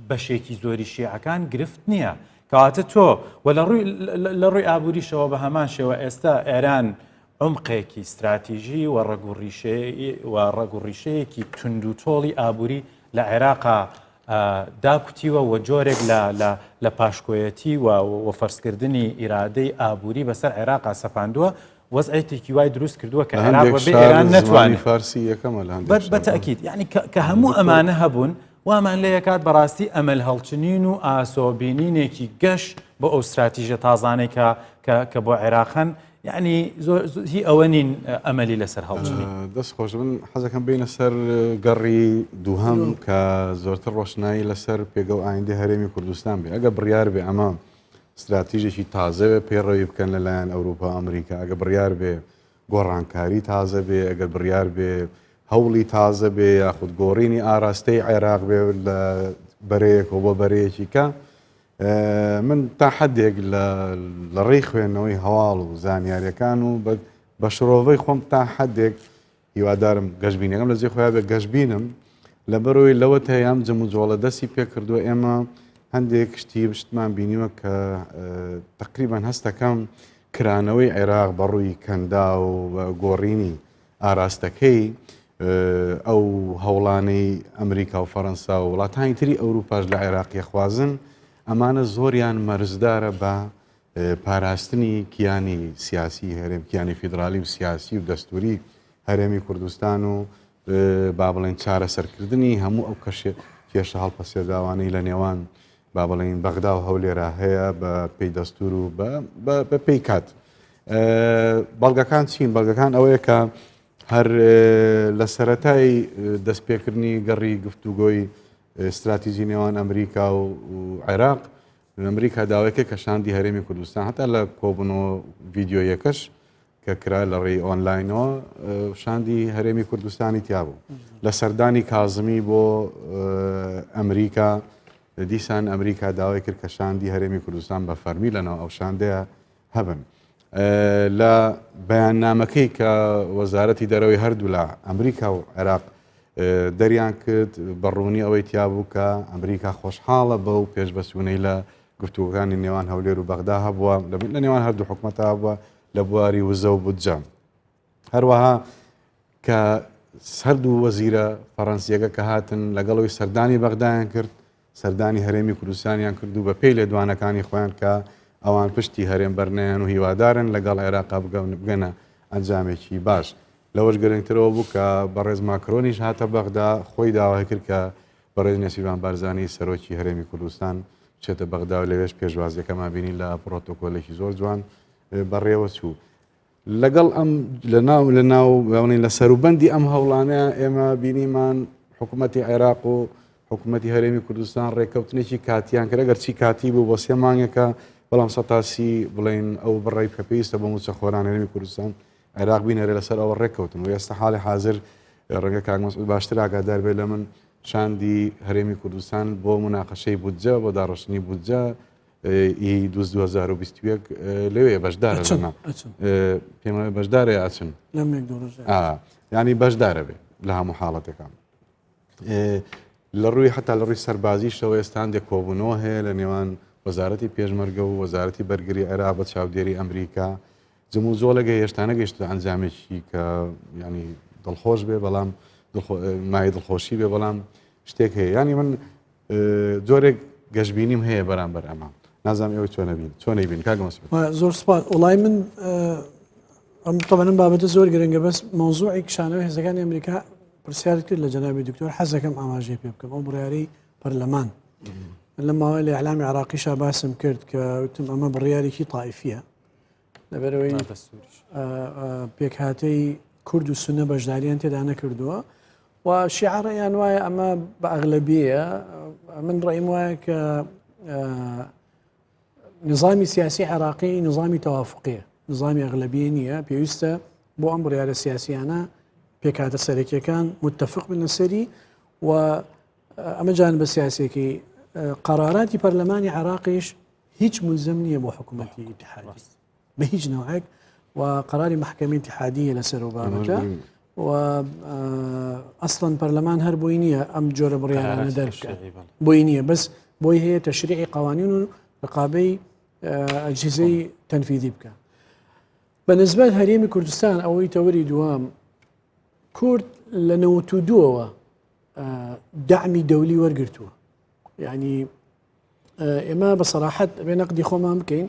بەشێکی زۆری شیعەکان گرفت نییە کەواتە تۆ و لە ڕووی لە ڕووی ئابووریشەوە بە هەمان شێوە ئێستا ئێران عمقێکی ستراتیژی و ڕەگ و ڕیشەیە و ڕەگ و ڕیشەیەکی توند و تۆڵی ئابووری لە عێراقا داکوتیوە و جۆرێک لە لە لە پاشکۆیەتی و و فەرزکردنی ئیرادەی ئابووری بەسەر عێراقا سەپاندووە وەزعێتێکی وای دروست کردووە کە عێراق بەبێ ئێران نەتوانێت فارسی یەکەمە لە هەندێک بە تەئکید یعنی کە هەموو ئەمانە هەبوون وامان لێ یەکات بەڕاستی ئەمەل هەڵچنین و ئاسۆ بینینێکی گەش بۆ ئەو ستراتیژە تازانەی کە کە بۆ عێراق هەن یعنی زۆر هی ئەوە نین ئەمەلی لەسەر هەڵچنین. دەست خۆش من حەزەکەم بینە سەر گەڕی دووهەم کە زۆرتر ڕۆشنایی لەسەر پێگە و ئایندەی هەرێمی کوردستان بێ ئەگە بڕیار بێ ئەمە ستراتیژێکی تازە بێ پەیڕەوی بکەن لەلایەن ئەوروپا ئەمریکا ئەگە بڕیار بێ گۆڕانکاری تازە بێ ئەگەر بڕیار بێ هەوڵی تازە بێ یاخود گۆڕینی ئاراستەی عێراق بێ لە بەرەیەکەوە بۆ بەرەیەکی کە من تا حدێک لە ڕێی خوێندنەوەی هەواڵ و زانیاریەکان و بە شرۆڤەی خۆم تا حدێک هیوادارم گەشببینەکەم لە جێ خۆیان بێ گەشببینم لەبەرەوەی لەوە تەیام جموجۆڵە دەستی پێکردووە ئێمە هەندێک شتی شتمان بینیوە کە تقریبان هەستەکەم کرانەوەی عێراق بە ڕووی کەندا و گۆڕینی ئاراستەکەی ئەو هەوڵانەی ئەمریکا و فەرەنسا و وڵاتانی تری ئەوروپاش لە عێراقیە خوازن ئەمانە زۆریان مەرزدارە بە پاراستنی کیانی سیاسی هەرێم کیانی فیدرالی و سیاسی و دەستوری هەرێمی کوردستان و با بڵێن چارەسەرکردنی هەموو ئەو کەشێ کێشە هەڵپەسێرداوانەی لە نێوان با بڵێین بەغدا و هەولێرا هەیە بە پێی دەستور و بە پێی کات بەڵگەکان چین بەڵگەکان ئەوەیە کە هەر لە سەتای دەستپێکردنی گەڕی گفتوگۆی استراتیژی نێوان ئەمریکا و عێراق. ئەمریکا داوای کرد کە شاندی هەرێمی کوردستان هەتا لە کۆبوونەوە ڤیدیۆیەکەش کە کرا لە ڕێی ئۆنلاینەوە شاندی هەرێمی کوردستانی تیابوو لە سەردانی کازمی بۆ ئەمریکا دیسان ئەمریکا داوای کرد کە شاندی هەرێمی کوردستان بە فەرمی لەناو ئەو شاندەیە هەبن. لە بەیاننامەکەی کە وەزارەتی دەرەوەی هەردوولا ئەمریکا و عێراق دەریان کرد بە ڕوونی ئەوەی تیابوو کە ئەمریکا خۆشحاڵە بەو پێشبەسوونەی لە گفتوگۆکانی نێوان هەولێر و بەغدا هەبووە لە نێوان هەردوو حکومەتە هەبووە لە بواری وزە و بودجە. هەروەها کە هەردوو وەزیرە فەڕەنسیەکە کە هاتن لەگەڵەوەی سەردانی بەغدایان کرد سەردانی هەرێمی کوردستانیان کرد و بە پێی لێدوانەکانی خۆیان کە ئەوان پشتی هەرێم بەرنەیەن و هیوادارن لەگەڵ عێراقا بگەنە ئەنجامێکی باش. لەوەش گرنگترەوە بوو کە بەڕێز ماکرۆنیش هاتە بەغدا خۆی داوای کرد کە بەڕێز نێچیرڤان بارزانی سەرۆکی هەرێمی کوردستان بچێتە بەغدا و لەوێش پێشوازیەکەمان بینی لە پرۆتۆکۆلێکی زۆر جوان بەڕێوە چوو. لەگەڵ ئەم لەناو لەناو بڵێین لە سەروبەندی ئەم هەوڵانە ئێمە بینیمان حکوومەتی عێراق و حکوومەتی هەرێمی کوردستان ڕێککەوتنێکی کاتیان کرد ئەگەر چی کاتی بوو بۆ سێ مانگێکە بەڵام سەتاسی بڵین ئەو بڕی کە پێویستە بۆ مووچەخۆران هەرێمی کوردستان عێراق بینەرە لەسەر ئەوە ڕێککەوتن و ئێستا حاڵی حاضر ڕەنگە کاک مەسعود باشتر ئاگادار بێت لە من شاندی هەرێمی کوردستان بۆ مناقەشەی بودجە بۆ داڕشتنی بودجە ئی 2021 لەوێ بەشدارە پێم بەشدارە ئەچن ینی بەشدارە بێ لە هەموو حاڵەتەکان لە ڕووی حتا لە ڕووی سەربازیشەوە ئێستان دێ کۆبوونەوە هەیە لە نێوان وەزارەتی پێشمەرگە و وەزارەتی بەرگری عێراق بە چاودێری ئەمریکا جموجۆڵێکە هێشتا نەگەیشتە ئەنجامێکی کە ینی دڵخۆش بێ بەڵام مای دڵخۆشی بێ بەڵام شتێک هەیە ینی من جۆرێک گەشببینیم هەیە بەرامبەر ئەمە نازانم ئێوە چۆنە بین چۆنەی بین کاک مەسعود زۆر سپاس وڵی من ئەم طبعا بابەتە زۆر گرنگە بەس مەوزوعی کشانەوەی هێزەکانی ئەمریکا پرسیارت کرد لە جەنابی دکتۆر حەزەکەم ئاماژەی پێ بکەم ئەو بڕیاری پەرلەمان لە ماوەی لە ئەلامی عراقیشا باسم کرد کە وتم ئەمە بڕیارێکی تایفیە لەبەرەوەی پێکهاتەی کورد و سونە بەشداریان تێدا نەکردووە و شیعە ڕێیان وایە ئەمە بە ئەغلەبیە من ڕێیم وایە کە نظامی سیاسی عراقی نظامی تەوافقیە نظامی ئەغلەبیە نییە پێویستە بۆ ئەم بڕیارە سیاسیانە پێکهاتە سەرەکیەکان متفق بن لەسەری و ئەمە جان بە سیاسێکی قەراراتی پەرلەمانی عراقیش هیچ ملزم نییە بۆ حکوومەتی ئیتحادی بە هیچ نەوعێک و قەراری مەحکەمەی ئیتحادیە لەسەر ئەو بابەتە و ئەسڵەن پەرلەمان هەر بۆی نییە ئەم جۆرە بڕیارانە دەربکات بۆی نییە بەس بۆی هەیە تەشریعی قوانین و رقابەی ئەجهزەی تەنفیدی بکە بە نسبەت هەرێمی کوردستان ئەوەی تەوەری دووەم کورد لە نەوت و دووەوە دەعمی دەولی وەرگرتووە یعنی ئێمە بە سەراحەت ئەبێ نەقدی خۆمان بکەین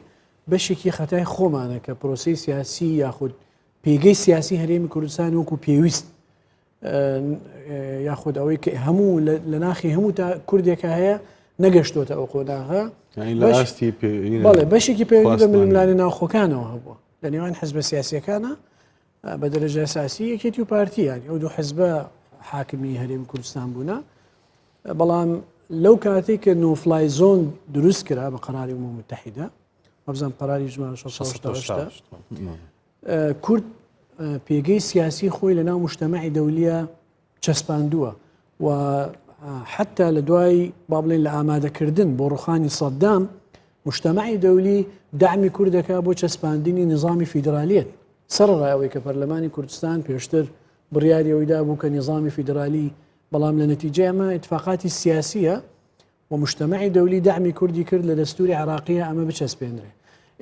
بەشێکی خەتای خۆمانە کە پرۆسی سیاسی یاخود پێگەی سیاسی هەرێمی کوردستان وەکو پێویست یاخود ئەوەی کە هەموو لە ناخی هەموو تا کوردێکە هەیە نەگەشتۆتە ئەو قۆناغە بەڵێ بەشێکی پەیوەندی بە ململانێ ناوخۆکانەوە هەبووە لە نێوان حزبە سیاسیەکانە بە دەرەجە ئەساسی یەکێتی و پارتی یانی ئەو دوو حزبە حاکمی هەرێمی کوردستان بوونە بەڵام لەو کاتێک کە no fly zone دروست کرا بە قەراری ئومم متحدە وابزانم قەراری ژمارە 688 کورد پێگەی سیاسی خۆی لە ناو مجتەمەعی دەولیە چەسپاندووە و حتا لە دوای با بڵێن لە ئامادەکردن بۆ ڕوخانی سەددام مجتەمەعی دەولی دەعمی کوردەکە بۆ چەسپاندنی نظامی فیدرالیت سەرەڕای ئەوەی کە پەرلەمانی کوردستان پێشتر بڕیاری ئەوەی دابوو کە نظامی فیدرالی بەڵام لە نەتیجەی ئەمە ئیتفاقاتی سیاسیە و مجتەمەعی دەولی دەعمی کوردی کرد لە دەستوری عراقیە ئەمە بچەسپێنرێ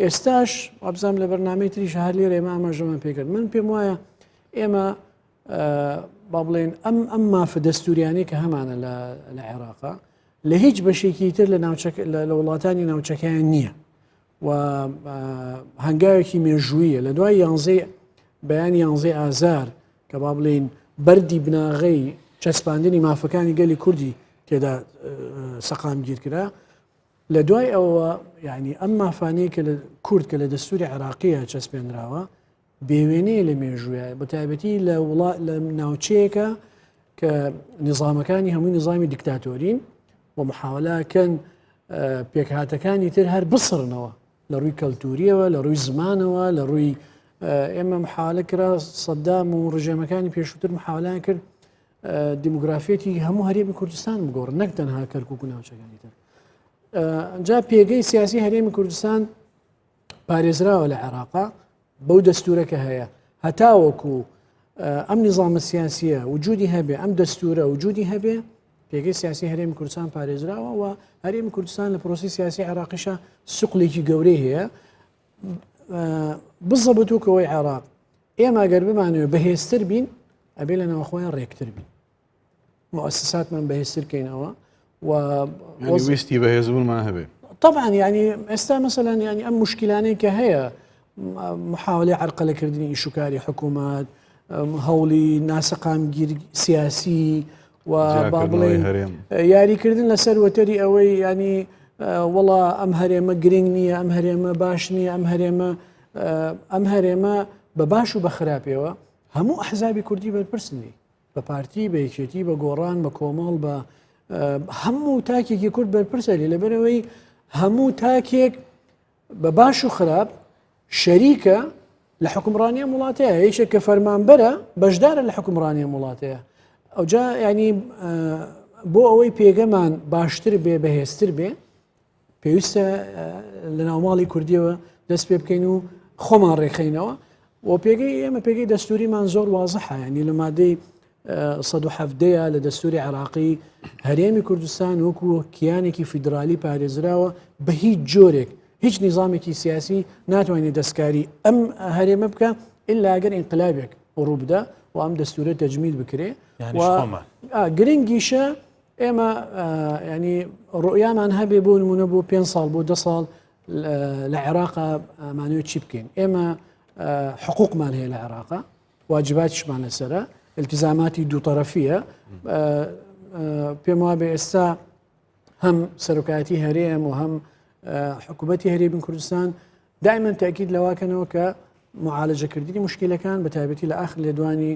ئێستاش وابزانم لە بەرنامەی تریش هەر لێرە ئێمە ئاماژەمان پێکرد من پێم وایە ئێمە با بڵێن ئەم ئەم مافە دەستوریانەی کە هەمانە لە عێراقا لە هیچ بەشێکی تر لە ناوچەکە لە وڵاتانی ناوچەکەیان نییە و هەنگاوێکی مێژوویە لە دوای یانزەی بەیانی یانزەی ئازار کە با بڵێین بەردی بناغەی چەسپاندنی مافەکانی گەلی کوردی تێدا سەقامگیر کرا لە دوای ئەوە یعنی ئەم مافانەی کە لە کورد کە لە دەستوری عراقیە چەسپێنراوە بێوێنەیە لە مێژووە بە تایبەتی لە وڵا لە ناوچەیەکە کە نظامەکانی هەمووی نظامی دیکتاتۆرین و محاولەکەن. پێکهاتەکانی تر هەر بسڕنەوە لە ڕووی کەلتوریەوە لە ڕووی زمانەوە لە ڕووی ئێمە محالە کرا سەدام و ڕژێمەکانی پێشووتر محاولان کرد دیموگرافیەتی هەموو هەرێمی کوردستان بگۆڕن نەک تەنها کەرکک و ناوچەکانی تر جا پێگەی سیاسی هەرێمی کوردستان پارێزراوە لە عێراقا بەو دەستورە کە هەیە هەتاوەکو ئەم نیزامە سیاسیە وجودی هەبێ ئەم دەستورە وجودی هەبێ پێگەی سیاسی هەرێمی کوردستان پارێزراوە و هەرێمی کوردستان لە پرۆسی سیاسی عێراقیشە سوقلێکی گەورەی هەیە بزەبت وکەوەی عێراق ئێمە گەر بمانەوێ بەهێزتر بین ئەبێ لە ناوخۆیان ڕێکتر بین موسساتمان بەهێزتر کەینەوە و ویستی بەهێزبوونمان هەبێ طبعا ینی ئێستا مەسەلەن ینی ئەم مشکلانەی کە هەیە محاولەی عرقەلەکردنی ئیشوکاری حکوومەت هەوڵی ناسەقامگیر سیاسی و با بڵێن یاریکردن لەسەر وەتەری ئەوەی ینی وەڵا ئەم هەرێمە گرنگ نییە ئەم هەرێمە باش نییە ئەم هەرێمە ئەم هەرێمە بە باش و بە خراپەوە هەموو ئەحزابی کوردی بەرپرسن لێی بە پارتی بە یەکێتی بە گۆڕان بە کۆمەڵ بە هەموو تاکێکی کورد بەرپرسە لێ لەبەرەوەی هەموو تاکێک بە باش و خراپ شەریکە لە حکومڕانی ئەم وڵاتەیە یەکێک کە فەرمانبەرە بەشدارە لە حکومڕانی ئەم وڵاتەیە ئەوجا ینی بۆ ئەوەی پێگەمان باشتر بێ بەهێزتر بێ پێویستە لە ناوماڵی کوردیەوە دەست پێ بکەین و خۆمان ڕێکخینەوە و پێگەی ئێمە پێگەی دەستوریمان زۆر وازحە ینی لە مادەی 1970 لە دەستوری عراقی هەرێمی کوردستان وەکو کیانێکی فیدرالی پارێزراوە بە هیچ جۆرێک هیچ نیزامێکی سیاسی ناتوانێت دەستکاری ئەم هەرێمە بکە ئللا ئەگەر ئینقلابێک ڕووبدا و ئەم دەستورە تەجمید بکرێ گرنگیشە ئێمە ینی ڕۆیامان هەبێ بۆ نمونە بۆ پێ ساڵ بۆ دە ساڵ لە عێراقا ئەمانەوێت چی بکەین ئێمە حقوقمان هەیە لە عێراقا واجباتیشمان لەسرە التزاماتی دوو طرفیە پێم وابێ ئێستا هەم سەرۆکایەتی هەرێم و هەم حکوومەتی هەرێمی کوردستان دائما تاکید لەواکەنەوە کە معالجەکردنی مشکلەکان بە تایبەتی لە ئاخر لێدوانی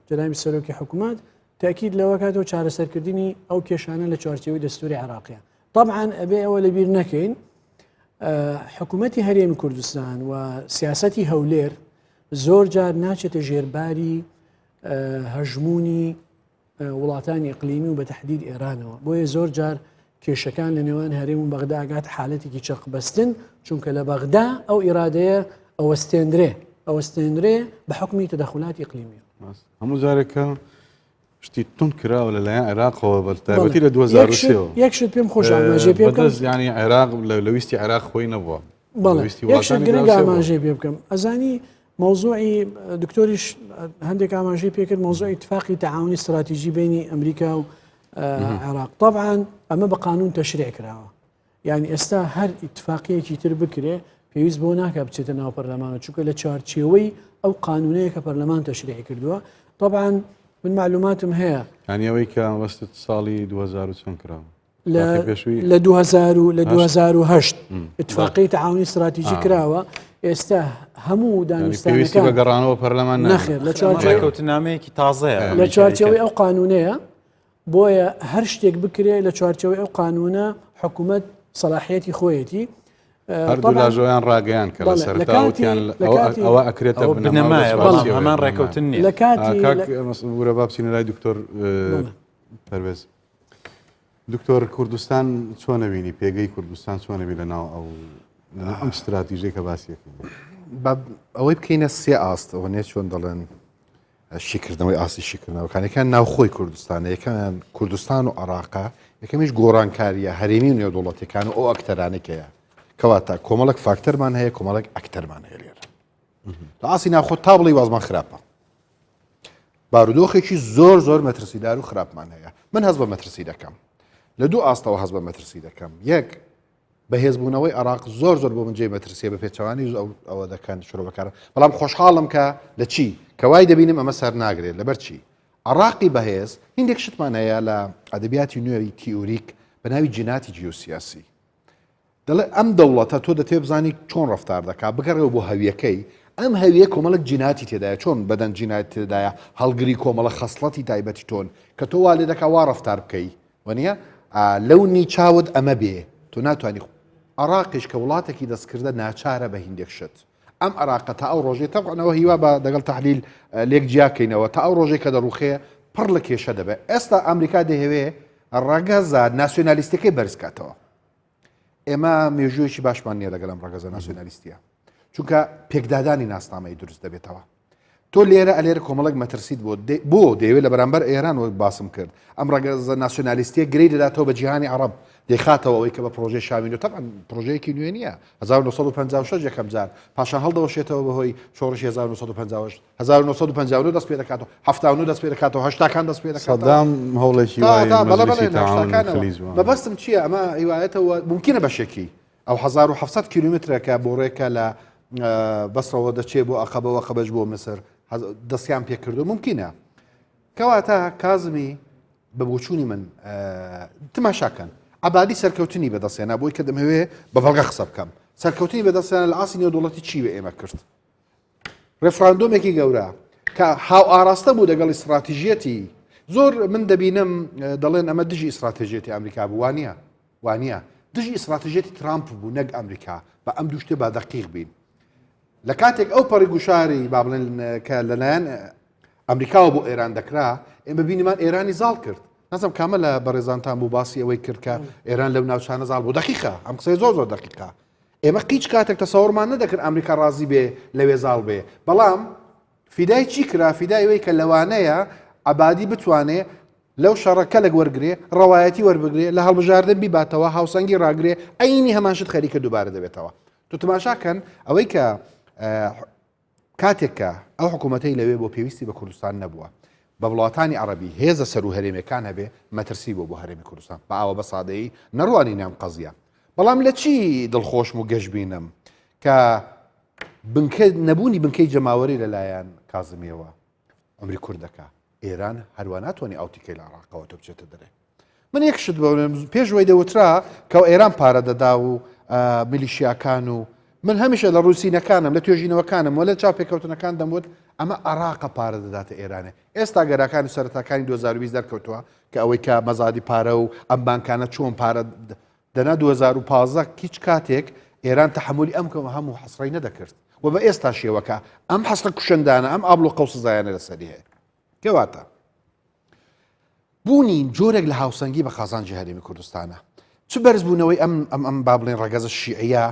جەنابی سەرۆکی حکوومەت تەئکید لەوە کاتەوە چارەسەرکردنی ئەو کێشانە لە چوارچێوەی دەستوری عێراقیە طبعا ئەبێ ئەوە لەبیر نەکەین حکوومەتی هەرێمی کوردستان و سیاستی هەولێر زۆر جار ناچێتە ژێرباری هەژمونی وڵاتانی ئەقلیمی و بە تهدید ئێرانەوە بۆیە زۆر جار کێشەکان لە نێوان هەرێم و بەغدا ئەگات حالەتێکی چەقبەستن چونکە لە بەغدا ئەو ئیرادەیە ئەوەستێندرێ ئەوەستێنرێ بە حکمی تەدەخولاتی ئیقلیمی. هەموو جارێک کە شتی توند کراوە لەلایەن عێراقەوە بە تایبەتی لە 2003 یەک شت پێم خۆش ئاماژەی پێ بکەم ینی عێراق لە ویستی عێراق خۆی نەبووە بەڵێ یەک شت گرنگ ئاماژەی پێ بکەم ئەزانی مەوزوعی دکتۆریش هەندێک ئاماژەی پێکرد مەوزوعی اتفاقی تعاونی استراتیژی بینی ئەمریکا و عێراق طبعا ئەمە بە قانون تەشریع کراوە یعنی ئێستا هەر ئیتفاقیەکی تر بکرێ پێویست بۆ ناکە بچێتە ناو پەرلەمانە چونکە لە چوارچێوەی ئەو قانونەیە کە پەرلەمان تەشریعی کردووە طبعا من معلوماتم هەیە یعنی ئەوەی کە مەبەستت ساڵی 2000 چەند کراوە لە 2000 لە 2008 اتفاقی تعاونی استراتیژی کراوە ئێستا هەموو دانوستانەکان بە گەڕانەوە پەرلەمان نەخێر لە چوارچێوەی تازەیە لە چوارچێوەی ئەو قانونەیە بۆیە هەر شتێک بکرێ لە چوارچێوەی ئەو قانونە حکوومەت سەلاحیەتی خۆیەتی هەردوولاژۆیان ڕاگەیان کە لە سەرەتا وتیان ئەوە ئەکرێتە بنەمایە بەڵام هەمان ڕێکەوتن نییە لە کاتی ورە با بچینە لای دکتۆر پەروێز دکتۆر کوردستان چۆنە بینی پێگەی کوردستان چۆنە بی لە ناو ئەو ئەم استراتیژەی کە باسیەکەین ئەوەی بکەینە سێ ئاست ئەوە نێ چۆن دەڵێن شیکردنەوەی ئاستی شیکردنەوەکان یەکان ناوخۆی کوردستانە یەکەمیان کوردستان و عراقە یەکەمیش گۆڕانکاریە هەرێمی و نێودوڵەتەکان و ئەو ئەکتەرانێکەیە کەواتە کۆمەڵک فاکتەرمان هەیە کۆمەڵک ئەکتەرمان هەیە لێرە لە ئاسی ناخۆ تا بڵی وازمان خراپە بارودۆخێکی زۆر زۆر مەترسیدار و خراپمان هەیە من هەز بە مەترسی دەکەم لە دوو ئاستەوە هەز بە مەترسی دەکەم یەک بەهێزبوونەوەی عێراق زۆر زۆر بۆ من جێی مەترسیە بە پێچەوانەی ئەو ئەوە دەکەن شرۆڤەکاران بەڵام خۆشحاڵم کە لە چی کە وای دەبینم ئەمە سەر ناگرێت لەبەر چی عراقی بەهێز هندێک شتمان هەیە لە ئەدەبیاتی نوێی تیۆریک بە ناوی جیناتی جیۆسیاسی دەڵێ ئەم دەوڵەتە تۆ دەتێ بزانی چۆن ڕفتار دەکا بگەڕێەوە بۆ هەویەکەی ئەم هەویە کۆمەڵک جیناتی تێدایە چۆن بەدەن جینات تێدایە هەڵگری کۆمەڵە خەسڵەتی تایبەتی تۆن کە تۆ وا لێ دەکا وا ڕفتار بکەی وەنیە لەونی چاوت ئەمە بێ تۆ. تۆ ناتوانانی عراقیش کە وڵاتێکی دەستکردە ناچارە بە هیندێک شت ئەم عراقە تا ئەو ڕۆژەی تەبعەنەوە هیوا بە دەگەڵ تحلیل لێک جیاکەینەوە تا ئەو ڕۆژەی کە دەڕوخێ پڕ لە کێشە دەبێت ئێستا ئەمریکا دەیەوێ ڕەگەزە ناسیۆنالیستەکەی بەرز کاتەوە ئێمە مێژوویەکی باشمان نییە لەگەڵ ئەم ڕەگەزە ناسیۆنالیستیە چونکە پێکدادانی ناسنامەی دروست دەبێتەوە تۆ لێرە ئەلێرە کۆمەڵێک مەترسیت بۆ بۆ دەیەوێت لە بەرامبەر ئێران وەک باسم کرد ئەم ڕەگەزە ناسیۆنالیستیە گرەی دەداتەوە بە جیهانی عەڕەب دەیخاتەوە ئەوەی کە بە پرۆژەی شامی نوێ تەبعەن پرۆژەیەکی نوێ نییە 1956 یەکەم جار پاشان هەڵدەوەشێتەوە بەهۆی شۆڕشی 1958 1959 دەست پێ دەکاتەوە 79 دەست پێ دەکاتەوە هەشتاکان دەست پێ دەکاتەوە سەدام هەوڵێکی وای تا بەڵێ بەڵێ مەجلیسی لە تەعاون هەشتاکانەوە خلیج بوو. مەبەستم چییە ئەمە هیوایەتەوە ممکنە بەشێکی ئەو 1700 کیلومترە کە بۆ ڕێکە لە بەسڕەوە دەچێ بۆ ئەقەبەوە قەبەش بۆ مسر دەستیان پێکردو ممکنە کەواتە کازمی بە بۆچوونی من تماشاکەن عبادی سەرکەوتنی بەدەستێنا بۆی کە دەمەوێ بە بەڵگە قسە بکەم سەرکەوتنی بەدەستێنا لە ئاسی نێودوڵەتی چی بە ئێمە کرد ڕێفراندۆمێکی گەورە کە هاو ئاراستە بوو دەگەڵ ئیستراتیژیەتی زۆر من دەبینم دەڵێن ئەمە دژی ئیستراتیژیەتی ئەمریکا بوو وانە وانە دژی ئیستراتیژیەتی ترامپ بوو نەک ئەمریکا بە ئەم دوو شتێ با دەقیق بین لە کاتێک ئەو پەڕی گوشاری با بڵێن کە لەلایەن ئەمریکاوە بۆ ئێران دەکرا ئێمە بینیمان ئێرانی زاڵ کرد نازم کامە لە بەڕێزانتان بوو باسی ئەوەی کرد کە ئێران لەو ناوچانە زاڵ بوو دەقیقە ئەم قسەی زۆر زۆر دەقیقە ئێمە قیچ کاتێک تەسەوڕمان نەدەکرد ئەمریکا ڕازی بێ لەوێ زاڵ بێ بەڵام فیدای چی کرا فیدای ئەوەی کە لەوانەیە عەبادی بتوانێ لەو شەڕە کەلک وەرگێ ڕەوایەتی وەربگرێ لە هەڵبژاردن بیباتەوە هاوسەنگی ڕاگرێ عینی هەمان شت خەریکە دووبارە دەبێتەوە تۆ تماشاکەن ئەوەی کە کاتێک کە ئەو حکوومەتەی لەوێ بۆ پێویستی بە کوردستان نەبووە بە وڵاتانی عەڕەبی هێزە سەروو هەرێمیەکان هەبێ مەترسی بۆ بۆ هەرێمی کوردستان بە ئاوە بە سادەیی نەڕوانینە ئەم قەزیە بەڵام لە چی دڵخۆشم و گەشبینم کە بنکە نەبوونی بنکەی جەماوەری لەلایەن کازمیەوە عمری کوردەکە ئێران هەروە ناتوانانی ئەو تیکەی لە عراقەوە تۆ بچێتە دەرێ من یەک شت بڵێم پێش وەی دەوترا کە ئێران پارە دەدا و میلیشیاکان و من هەمیشە لە ڕووسینەکانم لە توێژینەوەکانم وە لە چاوپێکەوتنەکان دەموت ئەمە عراقە پارە دەداتە ئێرانێ ئێستا گەراکانی سەرەتاکانی 2020 دەرکەوتووە کە ئەوەی کە مەزادی پارە و ئەم بانکانە چۆن پارە دەنا 2015 هیچ کاتێک ئێران تحملی ئەم کەم هەموو حەسڕی نەدەکرد و بە ئێستا شێوەکە ئەم حەسرە کوشندانە ئەم ئابلۆ قەوسزایانە لەسەری هەیە کەواتە بوونی جۆرێک لە هاوسەنگی بە قازانجی هەرێمی کوردستانە چ بەرزبوونەوەی ئەم ئەم ئەم با بڵێن ڕەگەزە شیعە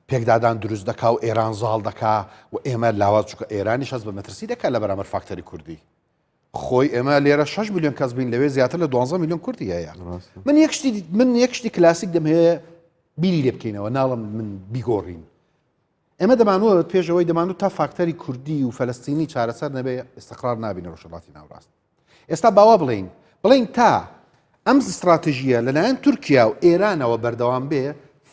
پێکدادان دروست دەکا و ئێران زاڵ دەکا و ئێمە لاواز چکە ئێرانیش هەست بە مەترسی دەکات لە بەرامبەر فاکتەری کوردی خۆی ئێمە لێرە 6 میلیۆن کەس بین لەوێ زیاتر لە 12 میلیۆن کوردی هەیە من یەک شتی من یەک شتی کلاسیک دەمهەیە بیری لێ بکەینەوە ناڵم من بیگۆڕین ئێمە دەمانوت پێشەوەی دەمانوت تا فاکتەری کوردی و فەلەستینی چارەسەر نەبێ ئیستقرار نابینە ڕۆژهەڵاتی ناوەڕاست ئێستا باوا بڵین بڵین تا ئەم استراتژیە لەلایەن تورکیا و ئێرانەوە بەردەوام بێ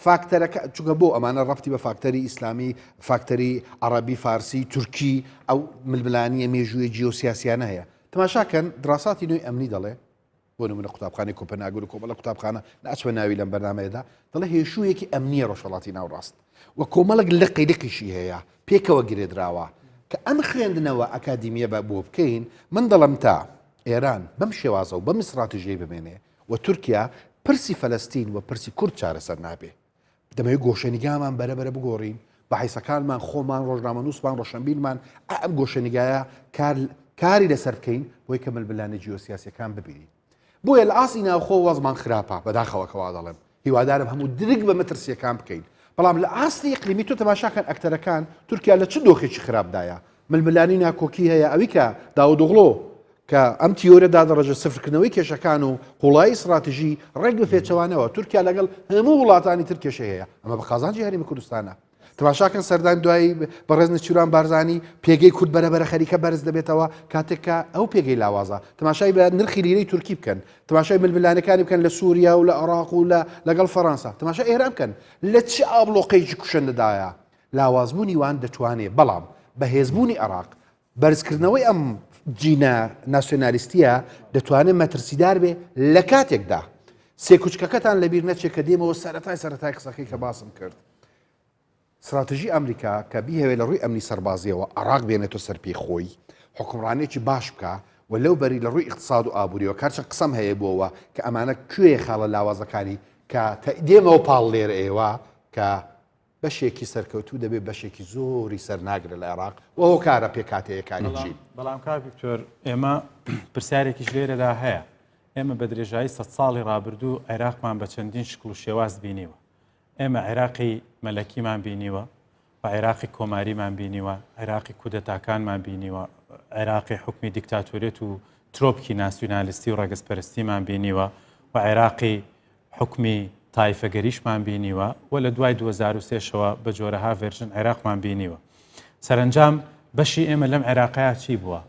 فاکتەرەکە چونکە بۆ ئەمانە ڕەتی بە فاکتەری ئیسلامی فاکتەری عەڕەبی فارسی تورکی ئەو ململانیە مێژووی جیۆسیاسیانە هەیە تماشاکەن دراساتی نوێی ئەمنی دەڵێ بۆ نمونە قوتابخانەی کۆپەناگن و کۆمەڵە قوتابخانە ناچمە ناوی لەم بەرنمەیەدا دەڵێ هێشوویەکی ئەمنیە ڕۆژهەڵاتی ناوڕاست و کۆمەڵک لقی لقیشی هەیە پێکەوە گرێدراوە کە ئەم خوێندنەوە ئەکادیمیە بە بۆ بکەین من دەڵم تا ئێران بەم شێوازە و بەم استراتیژیەی بمێنێ و تورکیا پرسی فەلەستین و پرسی کورد چارەسەر نابێ دەمەوێت گۆشەنیگامان بەرە بەرە بگۆڕین، بەحیسەکانمان، خۆمان، ڕۆژنامەنووسمان، ڕۆشنبیرمان، ئا ئەم گۆشەنیگایە کار کاری لەسەر بکەین بۆی کە ململانێ جیۆسیاسیەکان ببینین. بۆیە لە ئاستی ناوخۆ وەزمان خراپە، بەداخەوە کە وا دەڵێم، هیوادارم هەموو درک بە مەترسیەکان بکەین، بەڵام لە ئاستی ئیقلیمی تۆ تەماشاکەن ئەکتەرەکان تورکیا لە چ دۆخێکی خراپدایە، ململانی ناکۆکی هەیە، ئەوی کە داودئۆغڵۆ کە ئەم تیۆرە دادەڕێژێت سفرکردنەوەی کێشەکان و قوڵایی ستڕاتیژی ڕێک بە پێچەوانەوە تورکیا لەگەڵ هەموو وڵاتانی تر کێشەی هەیە ئەمە بە قازانجی هەرێمی کوردستانە تماشاکەن سەردان دوایی بەڕێز نێچیران بارزانی پێگەی کورد بەرەبەرە خەریکە بەرز دەبێتەوە کاتێک کە ئەو پێگەی لاوازە تماشای بە نرخی لیرەی تورکی بکەن تماشای ململانەکانی بکەن لە سووریا و لە عراق و لە لەگەڵ فەڕەنسا تماشا ئێران بکەن لە چ ئابڵۆقەیەکی کوشندەدایە لاوازبوونی وان دەتوانێ بەڵام بەهێزبوونی عێراق بەرزکردنەوەی ئەم جینە ناسیۆنالیستییە دەتوانێت مەترسیدار بێ لە کاتێکدا سێکوچکەکەتان لەبیر نەچێت کە دێمەوە سەرەتای سەرەتای قسەکەی کە باسم کرد ستراتیژی ئەمریکا کە بیهەوێ لە ڕووی ئەمنی سەربازیەوە عراق بێنێتە سەر پێی خۆی حکومڕانێکی باش بکە و لەو بەری لە ڕووی اقتصاد و ئابووریەوە کارچە قسەم هەیە بۆەوە کە ئەمانە کوێ خاڵە لاوازەکانی. کە دێمەوە پاڵ لێرە ئێوە کە بەشێکی سەرکەوتوو دەبێت بەشێکی زۆری سەرناگرە لە عێراق و هۆکارە پێکهاتەیەکانی چین. بەڵام کاک دکتۆر ئێمە پرسیارێکیش لێرەدا هەیە ئێمە بە درێژایی سە ساڵی ڕابردوو عێراقمان بە چەندین شکل و شێواز بینیوە ئێمە عێراقی مەلەکیمان بینیوە و عێراقی کۆماریمان بینیوە عێراقی کودەتاکانمان بینیوە عێراقی حکمی دیکتاتۆریەت و ترۆپکی ناسیونالیستی و ڕەگەزپەرستیمان بینیوە و عێراقی حوکمی تایفەگەریشمان بینیوە و لە دوای 2003 شەوە بە جۆرەها ڤێرژن عێراقمان بینیوە. سەرەنجام بەشی ئێمە لەم عێراقەیا چی بووە؟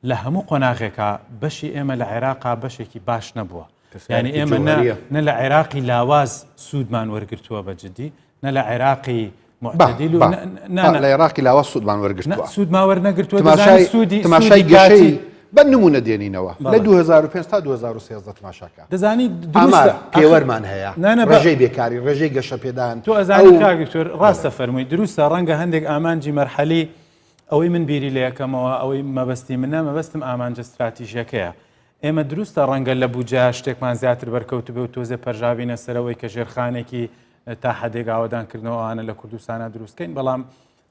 لە هەموو قۆناغێکا بەشی ئێمە لە عێراقا بەشێکی باش نەبووە. یعنی ئێمە نە لە عێراقی لاواز سوودمان وەرگرتووە بە جدی نە لە عێراقی معتدل و لە عێراقی لاواز سوودمان وەرگرتووە سوودمان وەرنەگرتووە تماشای سوودی تماشای گەشەی بە نمونە دێنینەوە لە 2005 تا 2013 تماشاکە دەزانی ئامار پێوەرمان هەیە ڕێژەی بێکاری ڕێژەی گەشەپێدان تۆ ئەزانی کاک دکتۆر ڕاستە فەرمووی دروستە ڕەنگە هەندێک ئامانجی مەرحەلی ئەوەی من بیری لە یەکەمەوە ئەوەی مەبەستی منە مەبەستم ئامانجە استراتیژیەکەیە ئێمە دروستە ڕەنگە لە بودجە شتێکمان زیاتر بەرکەوتبێ و تۆزێ پەرژابینە سەرەوەی کە ژێرخانێکی تا حدێک ئاوەدانکردنەوە ئەوانە لە کوردستانە دروستکەین بەڵام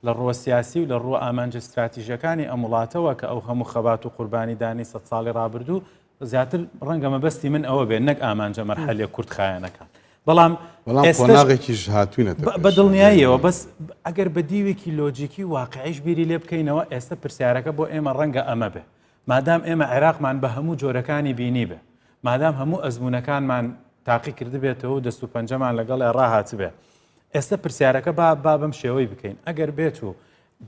لە ڕووە سیاسی و لە ڕووە ئامانجە ستراتیژەکانی ئەم وڵاتەوە کە ئەو هەموو خەبات و قوربانیدانی سە ساڵی ڕابردوو زیاتر ڕەنگە مەبەستی من ئەوە بێت نەک ئامانجە مەرحەلیە کورتخایەنەکان بەڵام بەڵام قۆناغێکیش هاتوینەتە بە دڵنیاییەوە بەس ئەگەر بە دیوێکی لۆجیکی واقعیش بیری لێ بکەینەوە ئێستا پرسیارەکە بۆ ئێمە ڕەنگە ئەمە بێ مادام ئێمە عێراقمان بە هەموو جۆرەکانی بینیبێ، مادام هەموو ئەزموونەکانمان تاقی کردبێتەوە و دەست و پەنجەمان لەگەڵێ ڕاهاتبێ، ئێستە پرسیارەکە با با بەم شێوەی بکەین، ئەگەر بێت و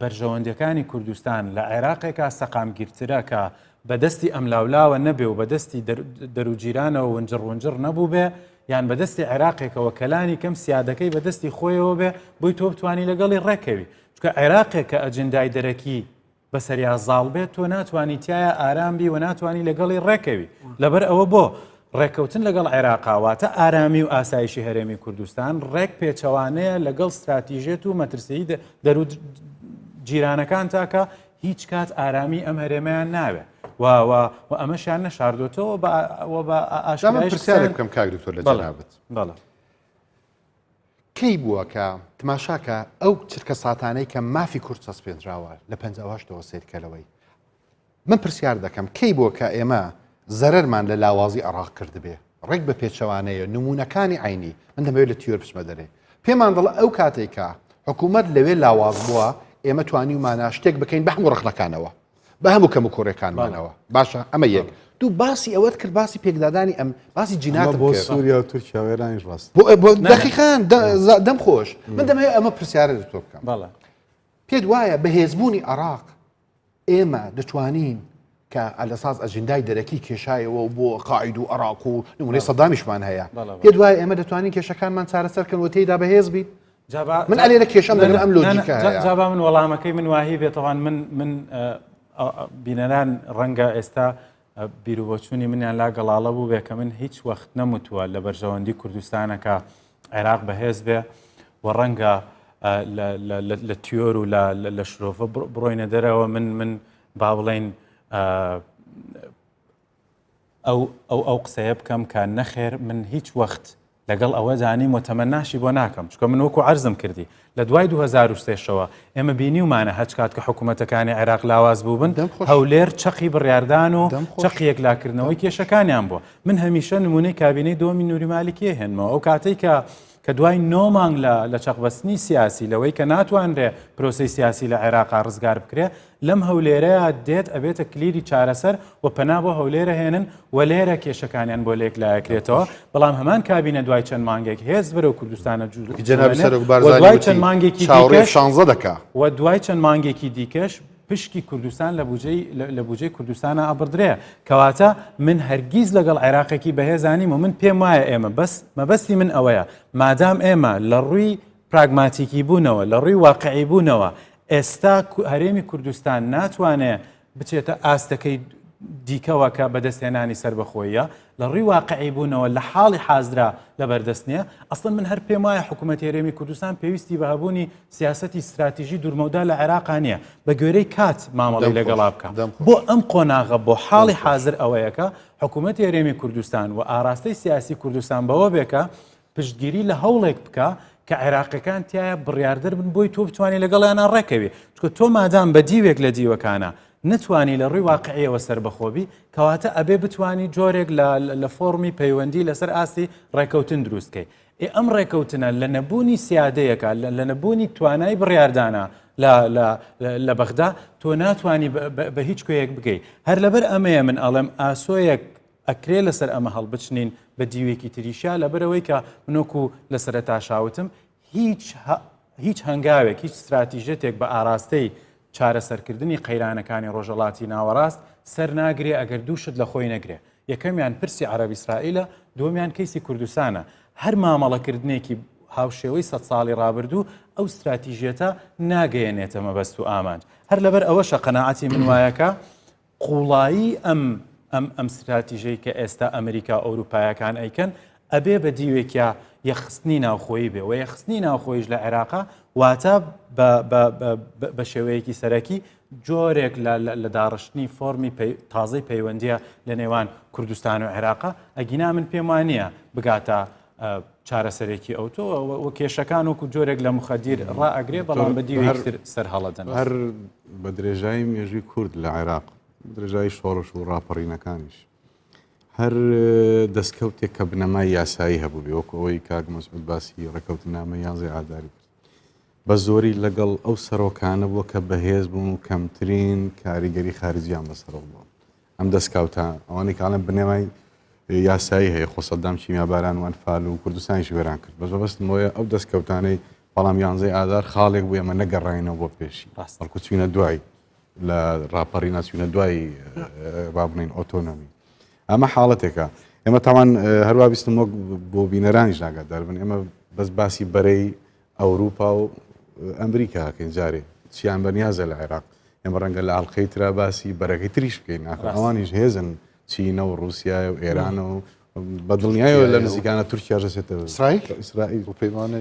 بەرژەوەندیەکانی کوردستان لە عێراقێکا سەقامگیرترە کە بە دەستی ئەملاولاوە نەبێ و بە دەستی دەروجیرانەوە ونجڕ ونجڕ نەبووبێ، یان بە دەستی عێراقێکەوە کە لانی کەم سیادەکەی بە دەستی خۆیەوە بێ بۆی تۆ بتوانی لەگەڵی ڕێکەوی، چونکە عێراقێک کە ئەجندای دەرەکی بەسەریا زاڵ بێت تۆ ناتوانی تایە ئارام بی و ناتوانی لەگەڵی ڕێکەوی لەبەر ئەوە بۆ ڕێککەوتن لەگەڵ عێراقا واتە ئارامی و ئاسایشی هەرێمی کوردستان ڕێک پێچەوانەیە لەگەڵ ستراتیژێت و مەترسیی دەرو جیرانەکان تاکە هیچ کات ئارامی ئەم هەرێمەیان ناوێ و و و ئەمەشیان نەشاردۆتەوە بە ئاشکرای پرسیارێک بکەم کاک دکتۆر لە جەنابت بەڵێ کەی بووە کە تماشاکە ئەو چرکە ساتانەی کە مافی کورد چەسپێنراوە لە 58 ەوە سەیرکە لەوەی من پرسیار دەکەم کەی بووە کە ئێمە زەرەرمان لە لاوازی عێراق کردبێ ڕێک بە پێچەوانەیە نمونەکانی عینی من دەمەوێت لە تیۆر بچمە دەرێ پێمان دەڵێ ئەو کاتێک کە حکوومەت لەوێ لاواز بووە ئێمە توانیومانە شتێک بکەین بە هەموو ڕەخنەکانەوە بە هەموو کەم و کوڕەکانمانەوە باشە ئەمە یەک دوو باسی ئەوەت کرد باسی پێکدادانی ئەم باسی جینات بۆ سووریا و تورکیا و ئێرانیش ڕاست بۆ دەقیقان دەم خۆش من دەمەوێت ئەمە پرسیارە لە تۆ بکەم پێت وایە بەهێزبوونی عراق ئێمە دەتوانین کە ئەلەساز ئەجندای دەرەکی کێشایەوە و بۆ قاعید و عراق و نمونەی سەدامیشمان هەیە پێت وایە ئێمە دەتوانین کێشەکانمان چارەسەرکەن و تێیدا بەهێز بیت من ئەلێرە کێشەم لەگەڵ ئەم لۆجیکە هەیە. جا با من وەڵامەکەی من واهی بێتەوان من من بینەران ڕەنگە ئێستا بیروبۆچوونی منیان لا گەڵاڵە بوو بێ کە من هیچ وەخت نەموتووە لە بەرژەوەندی کوردستانەکە عێراق بەهێز بێ و ڕەنگە لە تیۆر و لە شرۆڤە بڕۆینە دەرەوە من من با بڵین ئەو ئەو ئەو قسەیە بکەم کە نەخێر من هیچ وەخت لەگەڵ ئەوەدا نیم و تەمەناشی بۆ ناکەم چونکە من وەکو عەرزم کردی لە دوای 2003 شەوە ئێمە بینیومانە هەچ کات کە حکوومەتەکانی عێراق لاواز بووبن هەولێر چەقی بڕیاردان و چەقی یەکلاکردنەوەی کێشەکانیان بووە من هەمیشە نمونەی کابینەی دۆمی نوری مالکی هێنمەوە ئەو کاتەی کە کە دوای نۆ مانگ لە لە چەقبەستنی سیاسی لەوەی کە ناتوانرێ پرۆسەی سیاسی لە عێراقا ڕزگار بکرێ لەم هەولێرەیا دێت ئەبێتە کلیلی چارەسەر و پەنا بۆ هەولێرە هێنن و لێرە کێشەکانیان بۆ لێک لایەکرێتەوە بەڵام هەمان کابینە دوای چەند مانگێک هێز بەرەو کوردستانە جوو جەنابی سەرۆک بارزانی دوای چەند مانگێکی چاوەڕێی شانزە دەکا و دوای چەند مانگێکی دیکەش پشکی کوردستان لە بودجەی لە بودجەی کوردستانە ئەبڕدرێ کەواتە من هەرگیز لەگەڵ عێراقێکی بەهێزانیم و من پێم وایە ئێمە بەس مەبەستی من ئەوەیە مادام ئێمە لە ڕووی پراگماتیکی بوونەوە لە ڕووی واقعی بوونەوە ئێستا هەرێمی کوردستان ناتوانێ بچێتە ئاستەکەی دیکەوە کە بەدەستهێنانی سەربەخۆییە، لە ڕووی واقعی بوونەوە لە حاڵی حازرا لەبەردەست نییە. ئەسڵەن من هەر پێم وایە حکوومەتی هەرێمی کوردستان پێویستی بە هەبوونی سیاسەتی ستراتیژی دوورمەودا لە عێراقا نییە، بە گوێرەی کات مامەڵەی لەگەڵا بکا. بۆ ئەم قۆناغە بۆ حاڵی حازر ئەوەیە کە حکوومەتی هەرێمی کوردستان و ئاراستەی سیاسی کوردستان بەوە بێ کە. پشتگیری لە هەوڵێک بکە کە عێراقیەکان تایە بڕیاردەر بن بۆی تۆ بتوانانی لەگەڵیانە ڕێکەوی چکە تۆ مادام بە دیوێک لە دیوەکانە نەتوانی لە ڕووی واقعیەوە سەربەخۆبی کەواتە ئەبێ بتانی جۆرێک لە فۆڕمی پەیوەندی لەسەر ئاستی ڕێکەوتن دروستکەی ئێ ئەم ڕێکەوتنە لە نەبوونی سیادەیەکە لە نەبوونی توانای بڕیاردانە لە بەغدا تۆ ناتوانانی بە هیچ کوێیەک بگەی هەر لەبەر ئەمەیە من ئەڵێم ئاسۆیەک ئەکرێ لەسەر ئەمە هەڵبچنین بە دیوێکی تریشا لەبەرەوەی کە منۆکو لە سەرتاشاوتم هیچ هیچ هەنگاوێک هیچ استراتیژەتێک بە ئاراستەی چارەسەرکردنی قەیرانەکانی ڕۆژەڵاتی ناوەڕاست سەر ناگرێ ئەگەر دووشت لە خۆی نەگرێ یەکەمیان پرسی عەرەب ئیسرائیلە، دووەمیان کەیسی کوردستانە. هەر مامەڵەکردنێکی هاوشێوەی سەد ساڵی ڕابردوو ئەو ستراتیژیەتە ناگەیەنێتە مەبەست و ئامانج. هەر لەبەر ئەوەشە قەناعەتی من وایە کە قوڵایی ئەم ئەم ئەم ستراتیژەی کە ئێستا ئەمریکا و ئەوروپایەکان ئەیکەن ئەبێ بە دیوێکیا یەکخستنی ناوخۆیی بێ و یەکخستنی ناوخۆیش لە عێراقا واتە بە شێوەیەکی سەرەکی جۆرێک لە داڕشتنی فۆرمی تازەی پەیوەندیە لە نێوان کوردستان و عێراقا ئەگینا من پێم وانە بگاتە چارەسەرێکی ئەوتۆ و کێشەکان وەکو جۆرێک لە مخدیر ڕائگرێ بەڵام بە دیوێکتر سەر هەڵەدەن. هەر بە درێژایی مێژووی کورد لە عێراق درێژایی شۆڕش و ڕاپەڕینەکانیش هەر دەستکەوتێک کە بنەمای یاسایی هەبوو بێ وەکو ئەوەی کاک مەسعود باسی ڕێکەوتنامەی یانزەی ئاداری کرد بە زۆری لەگەڵ ئەو سەرۆکانە بووە کە بەهێز بوون و کەمترین کاریگەری خارجیان بەسەرەوە بووە ئەم دەستکەوتە ئەوانەی کاڵێن بنەمای یاسایی هەیە خۆ سەدام کیمیاباران و ئەنفال و کوردستانیش وێران کرد بەس بەبەستم ئەوەیە ئەو دەستکەوتانەی بەڵام یانزەی ئادار خاڵێک بوو ئێمە نەگەڕاینەوە بۆ پێشی بەڵکو چوینە دوای لە ڕاپەڕی ناچوینە دوای با بڵین ئۆتۆنۆمی ئەمە حاڵەتێکە ئێمە تاوان هەروە بیستم وەک بۆ بینەرانیش ئاگادار بن ئێمە بەس باسی بەرەی ئەوروپا و ئەمریکا کەین جارێ چیان بەنیازە لە عێراق ئێمە ڕەنگە لە ئاڵلقەی ترا باسی بەرەکەی تریش بکەین ئەوانیش هێزن چینە و رووسایە و ئێران و بە دڵنیایەوە لە نزیکانە تورکیا دەچێتە ئیسرائیل ئیسرائیل و پەیمانە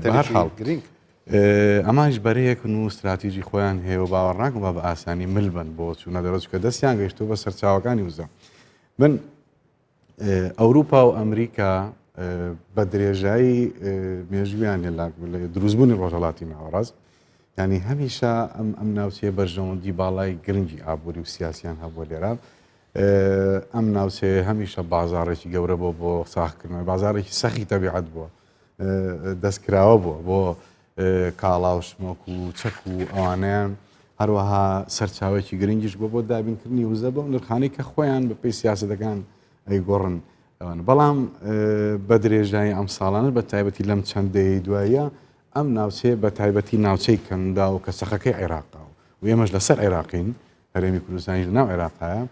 بە هەر حاڵ گرنگ ئەمانیش بەرەیەکن و ستراتیژی خۆیان هەیە و باوەڕ ناکەم با بە ئاسانی مل بن بۆ چوونە دەرەوە چونکە دەستیان گەیشتووە بە سەرچاوەکانی وزە. من ئەوروپا و ئەمریکا بە درێژایی مێژویان لە دروستبوونی ڕۆژهەڵاتی ناوەڕاست ینی هەمیشە ئەم ئەم ناوچەیە بەرژەوەندی باڵای گرنگی ئابووری و سیاسیان هەبووە لێرە ئەم ناوچەیە هەمیشە بازارێکی گەورە بۆ بۆ ساخکردنەوەی بازارێکی سەخی تەبیعەت بووە دەستکراوە بووە بۆ کاڵا و شمۆک و چەک و ئەوانەیان هەروەها سەرچاوێکی گرنگیش بۆ بۆ دابینکردنی وزە بەو نرخانەی کە خۆیان بە پێی سیاسەتەکان ئەیگۆڕن ئەوان بەڵام بە درێژایی ئەم ساڵانە بە تایبەتی لەم چەند دەیەی دوایە ئەم ناوچەیە بە تایبەتی ناوچەی کەندا و کە چەقەکەی عێراقا و ئێمەش لەسەر عێراقین هەرێمی کوردستانیش لەناو عێراقایە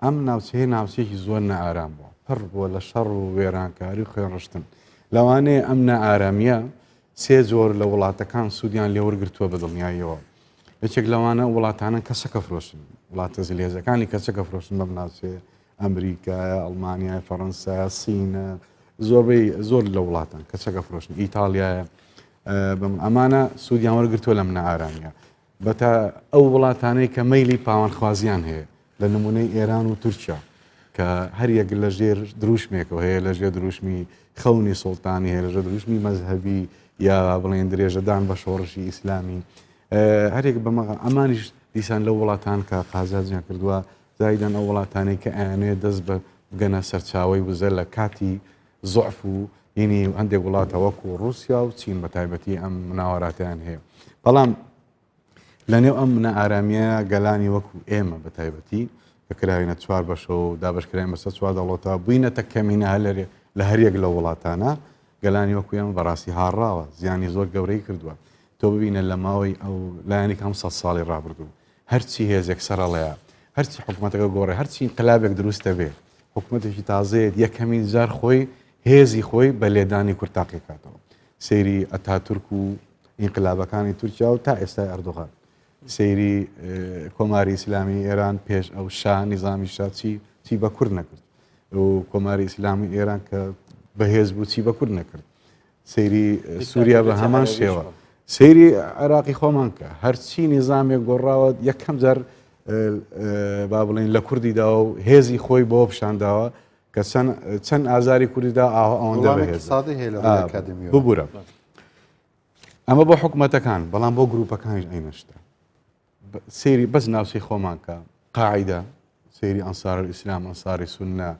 ئەم ناوچەیە ناوچەیەکی زۆر نائارام بووە، پڕ بووە لە شەڕ و وێرانکاری و خوێنڕشتن. لەوانەیە ئەم نائارامییە سێ جۆر لە وڵاتەکان سوودیان لێوەرگرتووە بە دڵنیاییەوە. یەکێک لەوانە وڵاتانەن کە چەکەفرۆشن، وڵاتە زلهێزەکانی کە چەکەفرۆشن بەم ناوچەیە، ئەمریکایە، ئەڵمانیایە، فەڕەنسایە، سینە، زۆربەی زۆر لە وڵاتان کە چەکەفرۆشن، ئیتاڵیایە، بەم ئەمانە سوودیان وەرگرتووە لەم نائارامییە. بەتا ئەو وڵاتانەی کە مەیلی پاوانخوازیان هەیە لە نمونەی ئێران و تورکیا کە هەر یەک لە ژێر دروشمێکەوە هەیە لە ژێر دروشمی خەونی سوڵتانی هەیە لە ژێر دروشمی مەزهەبی یا بڵێن درێژەدان بە شۆڕشی ئیسلامی هەرێک بەمە ئەمانیش دیسان لە وڵاتان کە قازانجیان کردووە زایدەن ئەو وڵاتانەی کە ئەیانەوێت دەست بە بگەنە سەرچاوەی وزە لە کاتی زعف و هینی هەندێک وڵاتە وەکو ڕوسیا و چین بە تایبەتی ئەم مناوەراتیان هەیە بەڵام لە نێو ئەم نائارامیە گەلانی وەکو ئێمە بە تایبەتی کە کراوینە چوار بەشەوە و دابشکراین بەسەر چوار دەوڵەتە بووینەتە کەمینە هەر لە هەریەک لە وڵاتانە گەلانی وەکو ئێمە بەڕاستی هاڕاوە زیانی زۆر گەورەی کردووە تۆ ببینە لە ماوەی ئەو لایەنی کەم سە ساڵی ڕابردوو هەرچی هێزێک سەرەڵەیە هەرچی حکوومەتەکە گۆڕێ هەرچی انقلابێک دروستە بێ حکوومەتێکی تازەیەت یەکەمین جار خۆی هێزی خۆی بە لێدانی کورد تاقیکاتەوە سەیری ئەتاتورک و ئینقلابەکانی تورکیا و تا ئێستای ئەردۆغان سەیری کۆماری ئیسلامی ئێران پێش ئەو شا نیزامی شا چی چی بە کورد نەکرد و کۆماری ئیسلامی ئێران کە بەهێز بوو چی بە کورد نەکرد سەیری سووریا بە هەمان شێوە سەیری عێراقی خۆمان کە هەرچی نیزامێک گۆڕاوە یەکەم جار با بڵێن لە کوردی داوە و هێزی خۆی بۆ پیشانداوە. کە چەند چەند ئازاری کوردیدا ئاوە ئەوەندە بەهێز ببوورە ئەمە بۆ حکوومەتەکان بەڵام بۆ گروپەکانیش ئەینەشتە سەیری بەس ناوچەی خۆمان کە قاعیدە سەیری ئەنسار ئیسلام ئەنساری سونە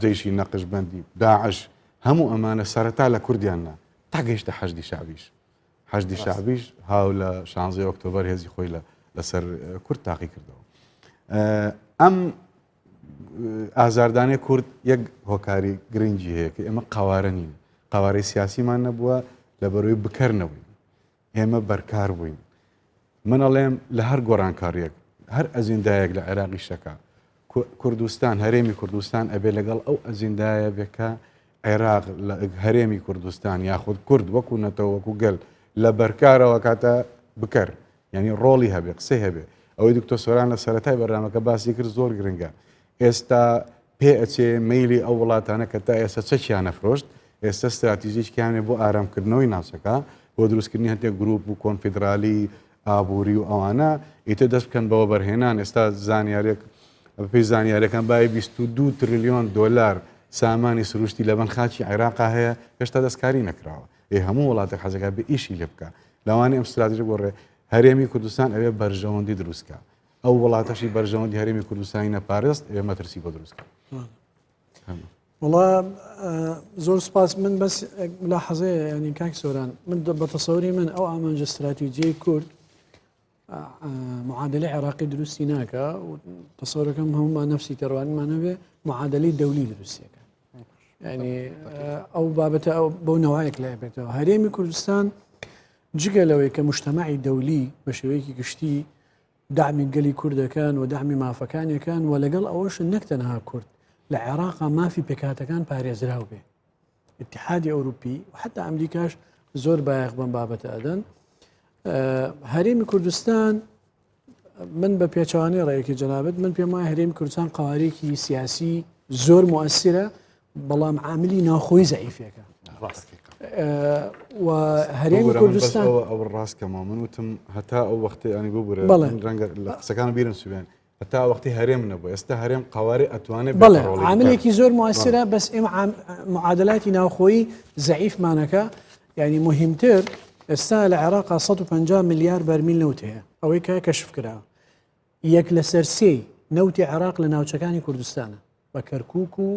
جەیشی نەقشبەندی داعش هەموو ئەمانە سەرەتا لە کوردیان نا تا گەیشتە حەشدی شعبیش حەشدی شعبیش هاو لە 16 ئۆکتۆبەر هێزی خۆی لە لەسەر کورد تاقی کردەوە ئەم ئازاردانێ کورد یەک هۆکاری گرنگی هەیە کە ئێمە قوارە نین قوارەی سیاسیمان نەبووە لە بەرەوەی بکەر نەبووین ئێمە بەرکار بووین. من ئەڵێم لە هەر گۆڕانکارییەک، هەر ئەجندایەک لە عێراقی شەکا، کوردستان، هەرێمی کوردستان ئەبێ لەگەڵ ئەو ئەجندایە بێ کە عێراق لە هەرێمی کوردستان یاخود کورد وەکو نەتەوە وەکو گەل لە بەرکارەوە کاتە بکەر یعنی ڕۆڵی هەبێ قسەی هەبێ ئەوەی دکتۆر سۆران لە سەرەتای بەرنامەکە باسی کرد زۆر گرنگە ئێستا پێ ئەچێ مەیلی ئەو وڵاتانە کە تا ئێستا چەکیان ئەفرۆشت، ئێستا ستراتیژێکیان هەیە بۆ ئارامکردنەوەی ناوچەکە، بۆ دروستکردنی هەندێک گروپ و کۆنفیدرالی ئابووری و ئەوانە، ئیتر دەست بکەن بە وەبەرهێنان. ئێستا زانیارێک بەپێی زانیارەکان بای 22 تریلیۆن دۆلار سامانی سروشتی لەبن خاکی عێراقا هەیە، هێشتا دەستکاری نەکراوە. ئێ هەموو وڵاتێک حەزەکە بێ ئیشی لێ بکا. لەوانەیە ئەم ستراتیژە گۆڕێ. هەرێمی کوردستان ئەوێ بەرژەوەندی دروست کا. ئەو وڵاتەشی بەرژەوەندی هەرێمی کوردستانی نەپارێست ئێ مەترسی بۆ دروست کرد. وڵا زۆر سپاس من بەس لا حەزەیە ینی کاک سۆران من بە تەسەوری من ئەو ئامانجە استراتیجیی کورد معادلەی عێراقی دروستی ناکە و تەسەورەکەم هەمومان نفسی تێڕوانمان هەبێ معادلەی دەولی دروستیەکە ینی ئەو بابەتە ئەو بۆ نەوایەک لای بێتەوە هەرێمی کوردستان جگە لەوەی کە مشتەمەعی دەولی بە شێوەیەکی گشتی دەعمی گەلی کورد دەکەن و دەعمی مافەکانی ئەکەن و لەگەڵ ئەوەش نەک تەنها کورد لە عێراقا مافی پێکهاتەکان پارێزراو بێ اتحادی ئەوروپی و حتا ئەمریکاش زۆر بایەخ بەم بابەتە ئەدەن هەرێمی کوردستان من بە پێچوانەی ڕێکی جەنابەت من پێم وایە هەرێمی کوردستان قوارێکی سیاسی زۆر موثرە بەڵام عاملی ناوخۆی زەعیفێکە و هەرێمی کوردستان ئەو ڕاست کەمەوە من وتم هەتا ئەو وەختی ئەنی ببورە ڕەنگە لە قسەکان بیرم سوێن هەتا وەختی هەرێم نەبوو ئێستا هەرێم قوارێ ئەتوانێت بەڵێ عاملێکی زۆر موثرە بەس ئێمە معادلاتی ناوخۆیی زەعیفمانەکە یعنی مهمتر ئێستا لە عێراق 150 ملیار بەرمیل نەوت هەیە ئەوەی کە کەشف کرا یەک لەسەر سێی نەوتی عێراق لە ناوچەکانی کوردستانە بە کەرکک و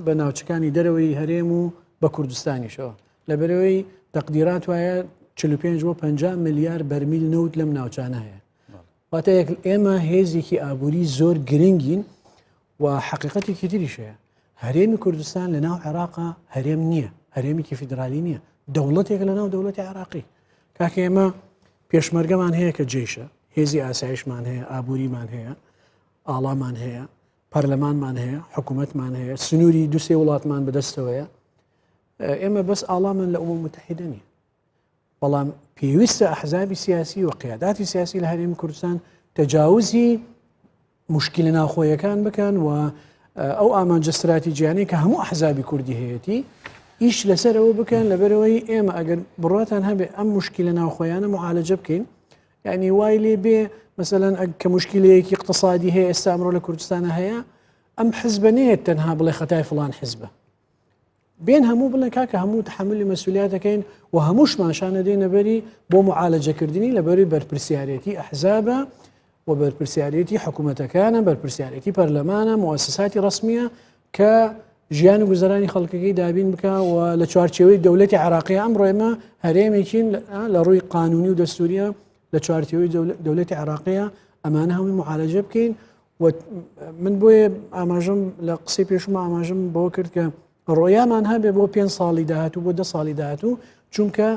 بە ناوچەکانی دەرەوەی هەرێم و بە کوردستانیشەوە لەبەرەوەی تەقدیرات وایە 45 بۆ 50 ملیار بەرمیل نەوت لەم ناوچانە هەیە واتە یەک ئێمە هێزێکی ئابووری زۆر گرنگین و حقیقەتێکی تریش هەیە هەرێمی کوردستان لە ناو عێراقا هەرێم نییە هەرێمێکی فیدرالی نییە دەوڵەتێک لە ناو دەوڵەتی عێراقی کاکە ئێمە پێشمەرگەمان هەیە کە جێشە هێزی ئاسایشمان هەیە ئابووریمان هەیە ئاڵامان هەیە پەرلەمانمان هەیە، حکوومەتمان هەیە، سنووری دوسێ وڵاتمان بەدەستەوەیە. ئێمە بەس ئاڵامان لە ئومم متحیدە نییە. بەڵام پێویستە ئەحزابی سیاسی و قیاداتی سیاسی لە هەرێمی کوردستان تەجاوزی مشکلە ناوخۆیەکان بکەن و ئەو ئامانجە استراتیجیانەی کە هەموو ئەحزابی کوردی هەیەتی ئیش لەسەر ئەوە بکەن لەبەرەوەی ئێمە ئەگەر بڕاتان هەبێ ئەم مشکلە ناوخۆیانە معالەجە بکەین یعنی وای لێ بێ مەسەلەن ئەگ کە مشکلەیەکی اقتصادی هەیە ئێستا ئەمڕۆ لە کوردستانە هەیە ئەم حزبە نەیەت تەنها بڵێ خەتای فڵان حزبە بێن هەموو بڵێن کاکە هەموو تحملی مەسولیات دەکەین و هەمووشمان شانە دێنە بەری بۆ معالەجەکردنی لەبەری بەرپرسیارەتی ئەحزابە و بەرپرسیارێتی حکوومەتەکانە بەرپرسیارێتی پەرلەمانە موسساتی ڕسمیە کە ژیان و گوزەرانی خەڵکەکەی دابین بکە و لە چوارچێوەی دەولەتی عراقی ئەمڕۆ ئێمە هەرێمێکین لە ڕووی قانونی و دەستوریە لە چوارچێوەی دەولەتی عراقیە ئەمانە هەمووی معالەجە بکەین و من بۆیە ئاماژەم لە قسەی پێشومە ئاماژەم بۆ کرد کە ڕۆیامان هەبێ بۆ پێ ساڵی داهاتوو بۆ دە ساڵی داهاتوو چونکە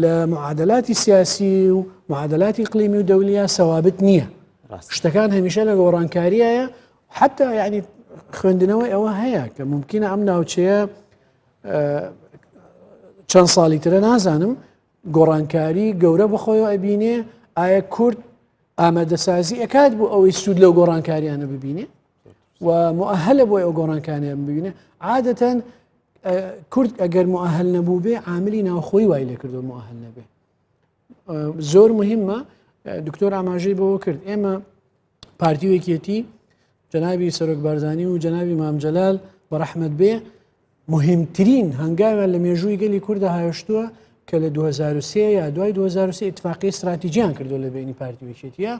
لە معادلاتی سیاسی و معادلاتی اقلیمی و دەولیە سەوابت نییە شتەکان هەمیشە لە گۆڕانکاریایە حتا یعنی خوێندنەوەی ئەوە هەیە کە ممکنە ئەم ناوچەیە چەند ساڵی ترە نازانم گۆڕانکاری گەورە بەخۆیەوە ئەبینێ ئایا کورد ئامادەسازی ئەکات بۆ ئەوەی سوود لەو گۆڕانکاریانە ببینێ و مؤهلە بۆ ئەو گۆڕانکاریان ببینێ عادەتەن کورد ئەگەر مؤهل نەبوو بێ عاملی ناوخۆی وای لێکردو مؤهل نەبێ زۆر مهمە دکتۆر ئاماژەی بەوە کرد ئێمە پارتی و یەکێتی جەنابی سەرۆک بارزانی و جەنابی مام جەلال بە ڕەحمەت بێ مهمترین هەنگاویان لە مێژووی گەلی کووردا هاوێشتووە کە لە 2023 یا دوای 2023 اتفاقی استراتیژیان کردو لە بینی پارتی ویچێتیە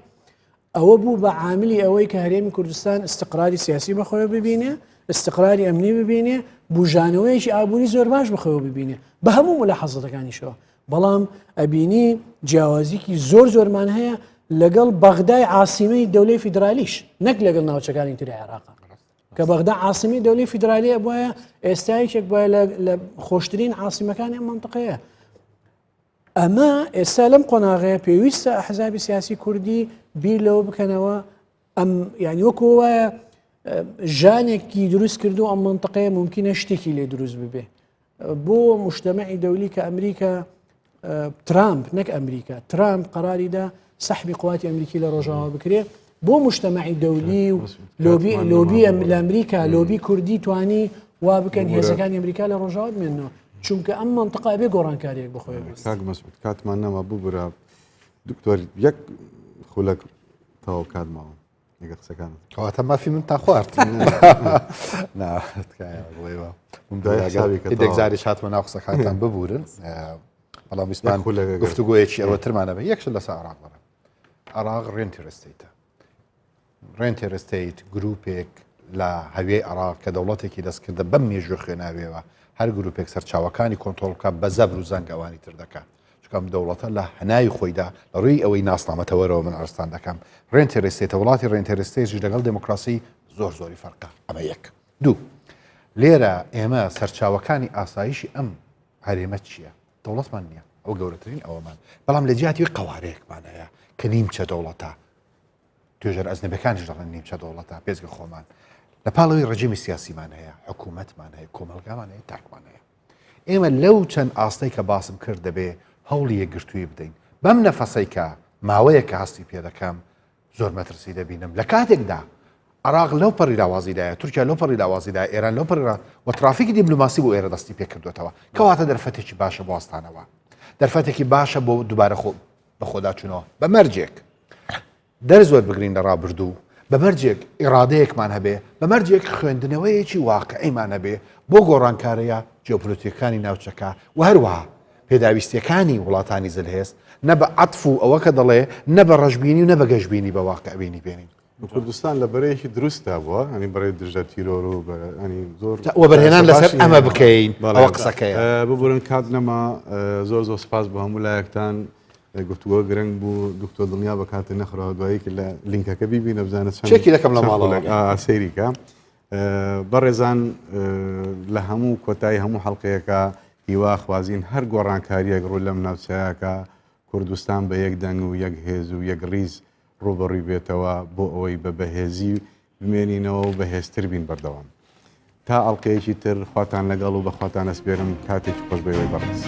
ئەوە بوو بە عاملی ئەوەی کە هەرێمی کوردستان استقراری سیاسی بەخۆی ببینێ استقراری ئەمنی ببینێ بژانەوەیەکی ئابووری زۆر باش بخەوە ببینێ بە هەموو ملە حەزەتەکانیشەوە بەڵام ئەبینی جیاوازیکی زۆر زۆرمان هەیە لەگەڵ بەغدای عاسیمەی دەولەی فیدرالیش نەک لەگەڵ ناوچەکانی تری عێراق کە بەغدا عاسمی دەولی فیدرالیە بواە ئێستا یەکێک وایە لە خۆشترین عاسیمەکانی ئەم منطقەیە ئەمە ئێستا لەم قۆناغەیە پێویستە ئەحزابی سیاسی کوردی بیر لەوە بکەنەوە ئەم یانی وەکو وایە ژانێکی دروست کردو ئەم منطقەیە ممکنە شتێکی لێ دروست ببێ بۆ مشتەمەعی دەولی کە ئەمریکا ترامپ نەک ئەمریکا ترامپ قەراریدا سەحبی قواتی ئەمریکی لە ڕۆژاوا بکرێ بۆ مشتەمەعی دەولی و لۆبی لۆبی لە ئەمریکا لۆبی کوردی توانی وا بکەن هێزەکانی ئەمریکا لە ڕۆژاوا بمێنەوە چونکە ئەم منطقە بێ گۆڕانکاریەک بخۆێ کاک مەسعود کاتمان نەما ببورە دکتۆر یەک خولەک تەواو کات ماوە لەگە قسەکانت. کەواتە مافی من تا خوارد دەگزاریش هاتمە ناو قسەکانتان ببورن بەڵام ویستمان گفتوگۆیەکی ئەوە ترمانە بە یەکشت لەسەر عراق بەڵێم عراق rentier state ە rentier state گروپێک لە هەویەی عراق کە دەوڵەتێکی دەستکردە بەم مێژوو خوێناویەوە هەر گروپێک سەرچاوەکانی کۆنترۆڵ بکات بە زەبر و زەنگ ئەوانی تر دەکات چونکە ئەم دەوڵەتە لە هەناوی خۆیدا لە ڕووی ئەوەی ناسنامەتەوەرەوە من عەرزتان دەکەم rentier state ە وڵاتی rentier state یش لەگەڵ دێموکراسی زۆر زۆری فەرقە ئەمە یەک دوو لێرە ئێمە سەرچاوەکانی ئاسایشی ئەم هەرێمە چییە دەوڵەتمان نییە ئەو گەورەترین ئەوەمان بەڵام لە جیاتی قەوارەیەکمان هەیە کە نیمچە دەوڵەتە توێژەر ئەجنەبەکانیش دەڵێن نیمچە دەوڵەتە پێزگە خۆمان لە پاڵەوەی ڕژیمی سیاسیمان هەیە حکوومەتمان هەیە کۆمەلگامان هەیە تاکمان هەیە ئێمە لەو چەند ئاستەی کە باسم کرد دەبێ هەوڵی یەکگرتوویی بدەین. بەم نەفەسەی کە ماوەیەکە هەستی پێ دەکەم زۆر مەترسی دەبینم. لە کاتێکدا عێراق لەو پەڕی لاوازیدایە، تورکیا لەو پەڕی لاوازیدایە، ئێران لەو پەڕی و ترافیکی دیبلۆماسی بۆ ئێرە دەستی پێ کردوێتەوە. کەواتە دەرفەتێکی باشە بۆ هەستانەوە. دەرفەتێکی باشە بۆ دووبارە خۆ بەخۆداچوونەوە بە مەرجێک. دەرس وەربگرین لە ڕابردوو، بە مەرجێک ئیڕادەیەکمان هەبێ، بە مەرجێک خوێندنەوەیەکی واقعیمان هەبێ بۆ گۆڕانکارییە جیۆپۆلەتیکەکانی ناوچەکە و هەروەها پێداویستییەکانی وڵاتانی زلهێز، نە بە عەتف و ئەوە کە دەڵێ، نە بە ڕەشبینی و نە بە گەشبینی بە واقعبینی بێنین. کوردستان لە بەرەیەکی دروستدا بووە، یانی بەرەی دژە تیرۆر و ینی زۆر وەبەرهێنان لەسەر ئەمە بکەین، ئەوە قسەکەیە. ببورن کات نەما، زۆر زۆر سپاس بۆ هەموو لایەکتان. گفتوگۆ گرنگ بوو دکتۆر دڵنیا بە کاتێ نەخراوە دوایی لە لینکەکە بیبینە بزانە چەند چێکی دەکەم لە ماڵەوە سەیریکە بەڕێزان لە هەموو کۆتایی هەموو حەڵلقەیەەکە هیوا خوازین هەر گۆڕانکاریەک ڕوو لەم ناوچەیەکە کوردستان بە یەک دەنگ و یەک هێز و یەک ڕیز ڕوبەڕووی بێتەوە بۆ ئەوەی بە بەهێزی بمێنینەوە و بەهێزتر بین بەردەوام. تا ئەڵقەیەکی تر خواتان لەگەڵ و بەخواتان ئەسپێرم کاتێکی خۆش بەیوەی بەڕێز.